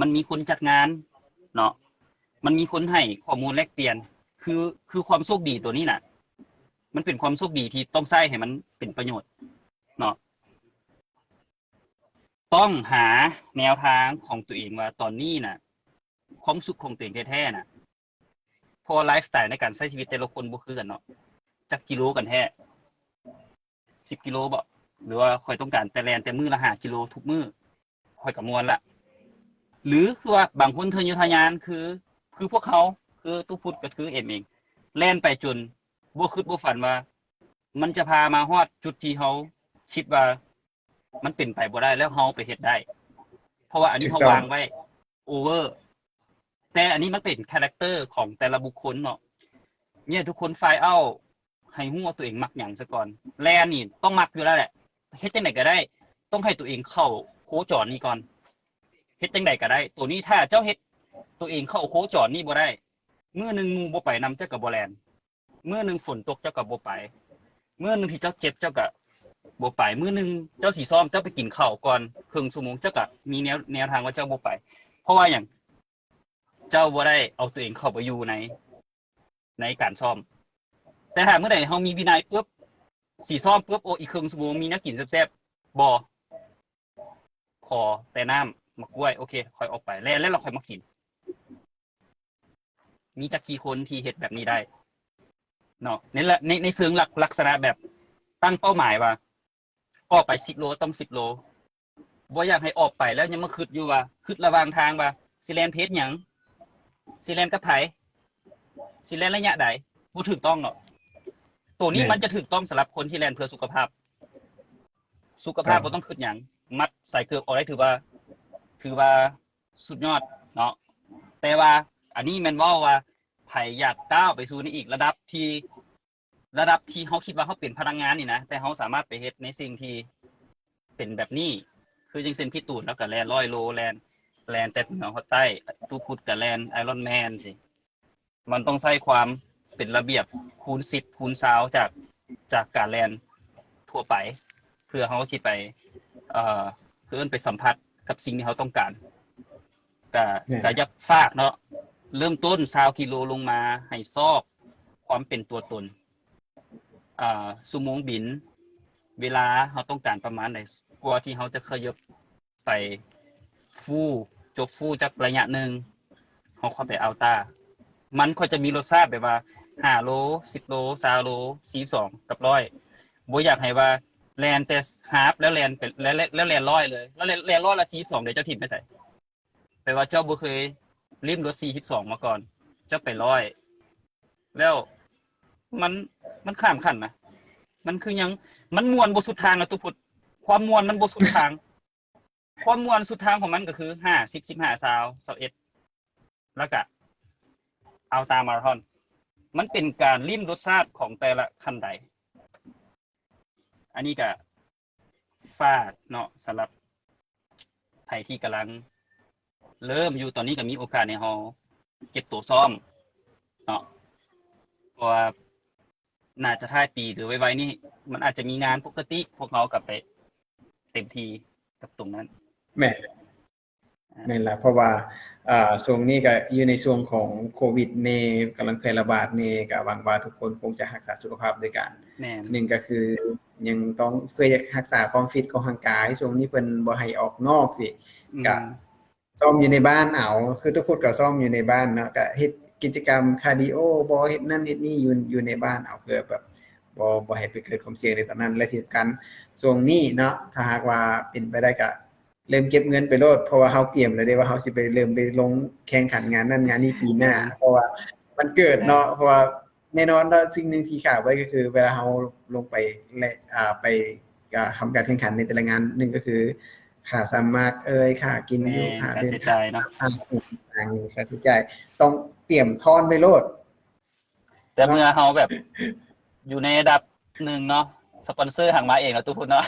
ມັນມີຄົນຈັດງານເນາະ ມັນມີຄົນໃຫ້ຂໍ້ມູນແລກປ່ຽນ ຄື ຄືຄວາມໂຊກດີໂຕນີ້ນະ ມັນເປັນຄວາມໂຊກດີທີ່ຕ້ອງໃຊ້ໃຫ້ມັນເປັນປະໂຫຍດເນາະ ຕ້ອງຫາແນວທາງຂອງຕົວເອງວ່າຕອນນີ້ນະ ຄວາມສຸກຂອງຕົວເອງແທ້ໆນະ ເພາະວ່າໄລຟ໌ສະໄຕໃນການໃຊ້ຊີວິດແຕ່ລະຄົນບໍ່ຄືກັນເນາະ ຈັກກິໂລກັນແທ້ ສິບກິໂລບໍ ຫຼືວ່າຂ້ອຍຕ້ອງການແຕ່ແລ່ນແຕ່ມື້ລະຫ້າກິໂລທຸກມື້ ຂ້ອຍກໍມ່ວນລະ ຫຼືຄືວ່າບາງຄົນທະເຍີທະຍານ ຄື ຄືພວກເຮົາ ຄືຕູ້ພຸດ ກໍຄືເອັມເອງ ແລ່ນໄປຈົນບໍ່ຄິດບໍ່ຝັນວ່າ ມັນຈະພາມາຮອດຈຸດທີ່ເຮົາຄິດວ່າ ມັນເປັນໄປບໍ່ໄດ້ ແລ້ວເຮົາໄປເຮັດໄດ້ ເພາະວ່າອັນນີ້ເຮົາວາງໄວ້ໂອເວີ ແຕ່ອັນນີ້ມັນເປັນຄາແຣັກເຕີຂອງແຕ່ລະບຸກຄົນເນາະ ເນຍ ທຸກຄົນໄຟລ໌ເອົາ ໃຫ້ຮູ້ວ່າຕົວເອງມັກຫຍັງຊະກ່ອນ ແລ່ນນີ້ຕ້ອງມັກຢູ່ແລ້ວແຫຼະ ເຮັດຈັ່ງໃດກໍໄດ້ ຕ້ອງໃຫ້ຕົວເອງເຂົ້າໂຄຈອນນີ້ກ່ອນ ເຮັດຈັ່ງໃດກໍໄດ້ ໂຕນີ້ຖ້າເຈົ້າເຮັດຕົວເອງເຂົ້າໂຄຈອນນີ້ບໍ່ໄດ້ ມື້ໜຶ່ງໝູ່ບໍ່ໄປນຳ ເຈົ້າກໍບໍ່ແລ່ນ ມື້ໜຶ່ງຝົນຕົກເຈົ້າກໍບໍ່ໄປ ມື້ໜຶ່ງທີ່ເຈົ້າເຈັບເຈົ້າກໍບໍ່ໄປ ມື້ໜຶ່ງເຈົ້າຊິຊ້ອມ ເຈົ້າໄປກິນເຂົ້າກ່ອນເຄິ່ງຊົ່ວໂມງ ເຈົ້າກໍມີແນວ ແນວທາງວ່າເຈົ້າບໍ່ໄປ ເພາະວ່າຫຍັງ ເຈົ້າບໍ່ໄດ້ເອົາຕົວເອງເຂົ້າໄປຢູ່ໃນ ໃນການຊ້ອມ ແຕ່ຖ້າມື້ໃດເຮົາມີວິໄນປຶບ ຊິຊ້ອມປຶບ ໂອ ອີກເຄິ່ງຊົ່ວໂມງມີແນວກິນແຊບໆ ບໍ່ ຂໍແຕ່ນ້ຳໝາກກ້ວຍ ໂອເຄ ຂ້ອຍອອກໄປ ແລ່ນແລ້ວລະຄ່ອຍມາກິນ ມີຈັກກີ່ຄົນທີ່ເຮັດແບບນີ້ໄດ້ເນາະ ໃນ ໃນ ໃນເຊີງລັກ ລັກສະນະແບບຕັ້ງເປົ້າໝາຍວ່າ ອອກໄປສິບໂລຕ້ອງສິບໂລ ບໍ່ຢາກໃຫ້ອອກໄປແລ້ວຍັງມາຄິດຢູ່ວ່າ ຄິດລະຫວ່າງທາງວ່າ ຊິແລ່ນເພສຫຍັງ ຊິແລ່ນກັບໃຜ ຊິແລ່ນໄລຍະໃດ ບໍ່ຖືກຕ້ອງເນາະ ໂຕນີ້ມັນຈະຖືກຕ້ອງສຳລັບຄົນທີ່ແລ່ນເພື່ອສຸຂະພາບ ສຸຂະພາບບໍ່ຕ້ອງຄິດຫຍັງ ມັດສາຍເກີບອອກໄດ້ຖືວ່າ ຖືວ່າສຸດຍອດເນາະ ແຕ່ວ່າອັນນີ້ແມ່ນເວົ້າວ່າ ໃຜຢາກກ້າວໄປສູ່ໃນອີກລະດັບທີ່ ລະດັບທີ່ເຮົາຄິດວ່າເຮົາເປັນພະນັກງານນີ້ນະ ແຕ່ເຮົາສາມາດໄປເຮັດໃນສິ່ງທີ່ເປັນແບບນີ້ ຄືຈັ່ງເຊັ່ນພີ່ຕູນລາວກໍແລ່ນຮ້ອຍໂລ ແລ່ນ ແລ່ນແຕ່ເໜືອຮອດໃຕ້ ຕູ້ພຸດກໍແລ່ນໄອຣອນແມນຊີ້ ມັນຕ້ອງໃຊ້ຄວາມເປັນລະບຽບຄູນສິບຄູນຊາວຈາກ ຈາກການແລ່ນທົ່ວໄປ ເພື່ອເຮົາຊິໄປ ເອີ ເອີ້ນໄປສຳຜັດກັບສິ່ງທີ່ເຮົາຕ້ອງການ ກະ ກະຢາກຝາກເນາະ ເລີ່ມຕົ້ນຊາວກິໂລລົງມາ ໃຫ້ຊອກຄວາມເປັນຕົວຕົນ ອ່າ ຊົ່ວໂມງບິນ ເວລາເຮົາຕ້ອງການປະມານໃດ ກວ່າທີ່ເຮົາຈະຂະເຫຍິບໄປຟູ້ ຈົບຟູ້ຈັກໄລຍະໜຶ່ງ ເຮົາຄ່ອຍໄປເອົາຕາ ມັນຄ່ອຍຈະມີລົດຊາດແບບວ່າ ຫ້າໂລ ສິບໂລ ຊາວໂລ ສີ່ສິບສອງ ກັບຮ້ອຍ ບໍ່ຢາກໃຫ້ວ່າແລ່ນແຕ່ຮາບ ແລ້ວແລ່ນໄປ ແລ້ວ ແລ້ວແລ່ນຮ້ອຍເລີຍ ແລ້ວແລ່ນ ແລ່ນຮ້ອຍແລ້ວສີ່ສິບສອງ ເດ ເຈົ້າຖິ້ມໄປໃສ? ແປວ່າເຈົ້າບໍ່ເຄີຍລິ້ມລົດສີ່ສິບສອງມາກ່ອນ ເຈົ້າໄປຮ້ອຍ ແລ້ວມັນ ມັນຂ້າມຂັ້ນນະ ມັນຄືຫຍັງ? ມັນມ່ວນບໍ່ສຸດທາງນະ ຕຸພຸດ ຄວາມມ່ວນມັນບໍ່ສຸດທາງ ຄວາມມ່ວນສຸດທາງຂອງມັນກໍຄື ຫ້າ ສິບ ສິບຫ້າ ຊາວ ຊາວເອັດ ແລ້ວກະ Ultra Marathon ມັນເປັນການລິ້ມລົດຊາດຂອງແຕ່ລະຂັ້ນໄດ. ອັນນີ້ກະ ຝາກເນາະ ສຳລັບໃຜທີ່ກຳລັງເລີ່ມຢູ່ ຕອນນີ້ກໍມີໂອກາດໃຫ້ເຮົາເກັບໂຕຊ້ອມເນາະ ເພາະວ່າໜ້າຈະທ້າຍປີ ຫຼື ໄວໆນີ້ ມັນອາດຈະມີງານປົກກະຕິ ພວກເຮົາກໍໄປເຕັມທີ່ກັບຕົງນັ້ນ. ແມ່ນ. ແມ່ນລະ ເພາະວ່າ ເອີ ຊ່ວງນີ້ກະຢູ່ໃນຊ່ວງຂອງໂຄວິດແດ່ ກຳລັງແຜ່ລະບາດແດ່ ກະຫວັງວ່າທຸກຄົນຄົງຈະຮັກສາສຸຂະພາບດ້ວຍກັນ. ແມ່ນ. ໜຶ່ງກະຄືຍັງຕ້ອງ ເພື່ອຢາກຮັກສາຄວາມຟິດຂອງຮ່າງກາຍ ຊ່ວງນີ້ເພິ່ນບໍ່ໃຫ້ອອກນອກຊີ້ ອືມ ກະຊ້ອມຢູ່ໃນບ້ານເອົາ ຄືທຸກຄົນກະຊ້ອມຢູ່ໃນບ້ານເນາະ ກະເຮັດກິດຈະກຳຄາດີໂອບໍ ເຮັດນັ້ນເຮັດນີ້ຢູ່ ຢູ່ໃນບ້ານເອົາ ເພື່ອແບບບໍ່ ບໍ່ໃຫ້ໄປເກີດຄວາມສ່ຽງໃນຕອນນັ້ນ ແລະທີ່ສຳຄັນຊ່ວງນີ້ເນາະ ຖ້າຫາກວ່າເປັນໄປໄດ້ກະ ເລີ່ມເກັບເງິນໄປໂລດ ເພາະວ່າເຮົາກຽມແລ້ວເດ້ວ່າເຮົາຊິໄປເລີ່ມໄປລົງແຂ່ງຂັນງານນັ້ນງານນີ້ປີໜ້າ ເພາະວ່າມັນເກີດເນາະ ເພາະວ່າແນ່ນອນແລ້ວສິ່ງໜຶ່ງທີ່ຂາດບໍ່ໄດ້ກໍຄືເວລາເຮົາລົງໄປ ແລະ ອ່າ ໄປ ກະທຳການແຂ່ງຂັນໃນແຕ່ລະງານ ໜຶ່ງກໍຄືຄ່າສະໝັກເອີຍ ຄ່າກິນຢູ່ ຄ່າເດີນທາງ ຄ່າອາຫານຕ່າງໆ ຄ່າໃຊ້ຈ່າຍ ຕ້ອງຕຽມທ້ອນໄວ້ໂລດ. ແຕ່ເມື່ອເຮົາແບບຢູ່ໃນລະດັບໜຶ່ງເນາະ ສະປອນເຊີຫາມາເອງແລ້ວ ຕູ້ພຸດເນາະ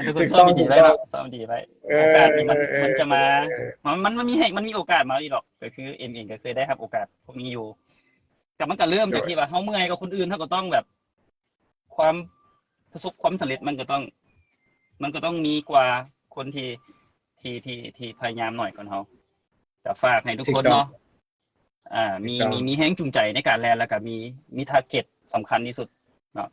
ຕູ້ພຸດຊອບດີໄວ້ເນາະ ຊອບດີໄວ້ ໂອກາດນີ້ມັນ ມັນຈະມາ ມັນ ມັນມີໃຫ້ ມັນມີໂອກາດມາອີກດອກ ກໍຄືເອັມເອງກໍເຄີຍໄດ້ຮັບໂອກາດພວກນີ້ຢູ່ ແຕ່ມັນກໍເລີ່ມຈາກທີ່ວ່າເຮົາເມື່ອຍກວ່າຄົນອື່ນ ເຮົາກໍຕ້ອງແບບ ຄວາມປະສົບຄວາມສຳເລັດ ມັນກໍຕ້ອງ ມັນກໍຕ້ອງມີກວ່າຄົນທີ່ ທີ່ ທີ່ ທີ່ພະຍາຍາມໜ້ອຍກວ່າເຮົາ ກໍຝາກໃຫ້ທຸກຄົນເນາະ ອ່າ ມີ ມີ ມີແຮງຈູງໃຈໃນການແລ່ນ ແລ້ວກໍມີ ມີທາເກັດສຳຄັນທີ່ສຸດເນາະ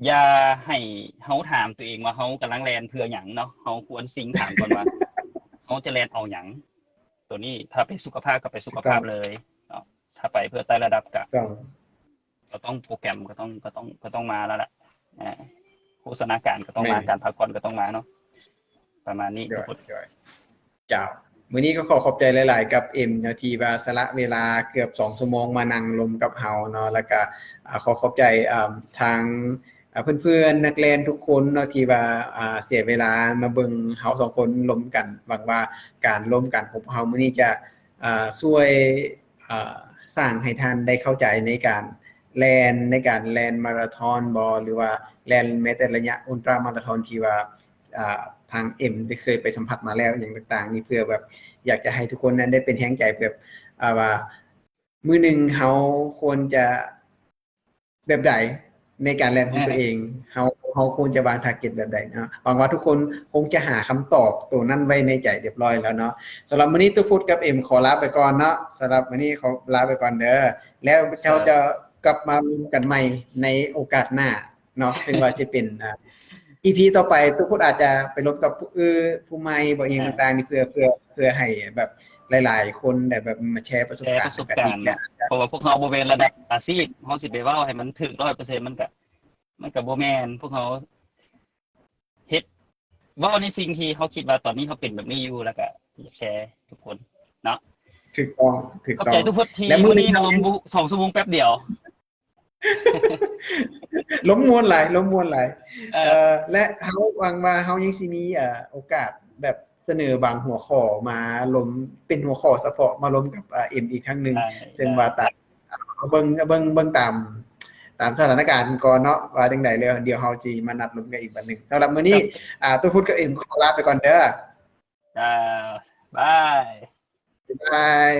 ຢ່າໃຫ້ເຮົາຖາມຕົວເອງວ່າເຮົາກຳລັງແລ່ນເພື່ອຫຍັງເນາະ ເຮົາຄວນຊິງຖາມກ່ອນວ່າ ເຮົາຈະແລ່ນເອົາຫຍັງ ຕົວນີ້ຖ້າໄປສຸຂະພາບກໍໄປສຸຂະພາບເລີຍເນາະ ຖ້າໄປເພື່ອໄຕ່ລະດັບກໍ ກໍຕ້ອງໂປຣແກຣມ ກໍຕ້ອງ ກໍຕ້ອງ ກໍຕ້ອງມາແລ້ວແຫຼະ ອ່າ ໂພຊະນາການກໍຕ້ອງມາ ການພັກຜ່ອນກໍຕ້ອງມາເນາະ ປະມານນີ້ທຸກຄົນ. ເຈົ້າ ມື້ນີ້ກໍຂໍຂອບໃຈຫຼາຍໆກັບເອັມເນາະ ທີ່ວ່າສະຫຼະເວລາເກືອບສອງຊົ່ວໂມງມານັ່ງລົມກັບເຮົາເນາະ ແລ້ວກະ ອ່າ ຂໍຂອບໃຈ ອ່າ ທາງ ອ່າ ເພື່ອນໆນັກແລ່ນທຸກຄົນເນາະ ທີ່ວ່າ ອ່າ ເສຍເວລາມາເບິ່ງເຮົາສອງຄົນລົມກັນ. ຫວັງວ່າການລົມກັນຂອງພວກເຮົາມື້ນີ້ຈະ ອ່າ ຊ່ວຍ ອ່າ ສ້າງໃຫ້ທ່ານໄດ້ເຂົ້າໃຈໃນການແລ່ນ ໃນການແລ່ນມາລາທອນບໍ ຫຼືວ່າແລ່ນແມ້ແຕ່ໄລຍະອຸນຕຣາມາລາທອນທີ່ວ່າ ອ່າ ທາງເອັມໄດ້ເຄີຍໄປສຳຜັດມາແລ້ວ ຫຍັງຕ່າງໆນີ້ ເພື່ອແບບຢາກຈະໃຫ້ທຸກຄົນນັ້ນໄດ້ເປັນແຮງໃຈແບບ ອ່າ ວ່າມື້ໜຶ່ງເຮົາຄວນຈະ ແບບໃດໃນການແລ່ນຂອງຕົວເອງ ເຮົາ ເຮົາຄວນຈະວາງທາເກັດແບບໃດເນາະ. ຫວັງວ່າທຸກຄົນຄົງຈະຫາຄຳຕອບໂຕນັ້ນໄວ້ໃນໃຈຮຽບຮ້ອຍແລ້ວເນາະ. ສຳລັບມື້ນີ້ ຕູ້ພຸດກັບເອັມຂໍລາໄປກ່ອນເນາະ. ສຳລັບມື້ນີ້ຂໍລາໄປກ່ອນເດີ ແລ້ວເຮົາຈະກັບມາພົບກັນໃໝ່ໃນໂອກາດໜ້າເນາະ ເຖິງວ່າຈະເປັນ ອ່າ ອີພີຕໍ່ໄປ ຕູ້ພຸດອາດຈະໄປລົມກັບຜູ້ອື່ນ ຜູ້ໃໝ່ບໍ ອີ່ຫຍັງຕ່າງໆນີ້ ເພື່ອ ເພື່ອ ເພື່ອໃຫ້ແບບຫຼາຍໆຄົນໄດ້ແບບມາແຊປະສົບການ ແຊປະສົບການນຳກັນອີກເນາະ ເພາະວ່າພວກເຮົາບໍ່ແມ່ນລະດັບອາຊີບ ເຮົາຊິໄປເວົ້າໃຫ້ມັນຖືກຮ້ອຍເປີເຊັນ ມັນກະ ມັນກະບໍ່ແມ່ນ. ພວກເຮົາເຮັດ ເວົ້າໃນສິ່ງທີ່ເຮົາຄິດວ່າຕອນນີ້ເຮົາເປັນແບບນີ້ຢູ່ ແລ້ວກະຢາກແຊໃຫ້ທຸກຄົນເນາະ. ຖືກຕ້ອງ ຖືກຕ້ອງ. ຂອບໃຈຕູ້ພຸດທີ່ມື້ນີ້ມາລົມສອງຊົ່ວໂມງແປັບດຽວ. ລົມມ່ວນຫຼາຍ ລົມມ່ວນຫຼາຍ. ເອີ ເອີ ແລະ ເຮົາຫວັງວ່າເຮົາຍັງຊິມີ ເອີ ໂອກາດແບບສະເໜີບາງຫົວຂໍ້ມາລົມ ເປັນຫົວຂໍ້ສະເພາະມາລົມກັບ ເອີ ເອັມອີກຄັ້ງໜຶ່ງ ເຊິ່ງວ່າຕາມ ເບິ່ງ ເບິ່ງ ເບິ່ງຕາມ ຕາມສະຖານະການກ່ອນເນາະ ວ່າຈັ່ງໃດ ແລ້ວດຽວເຮົາຊິມານັດລົມກັນອີກບັດໜຶ່ງ. ສຳລັບມື້ນີ້ ອ່າ ຕູ້ພຸດກັບເອັມຂໍລາໄປກ່ອນເດີ. ບາຍ ບາຍ.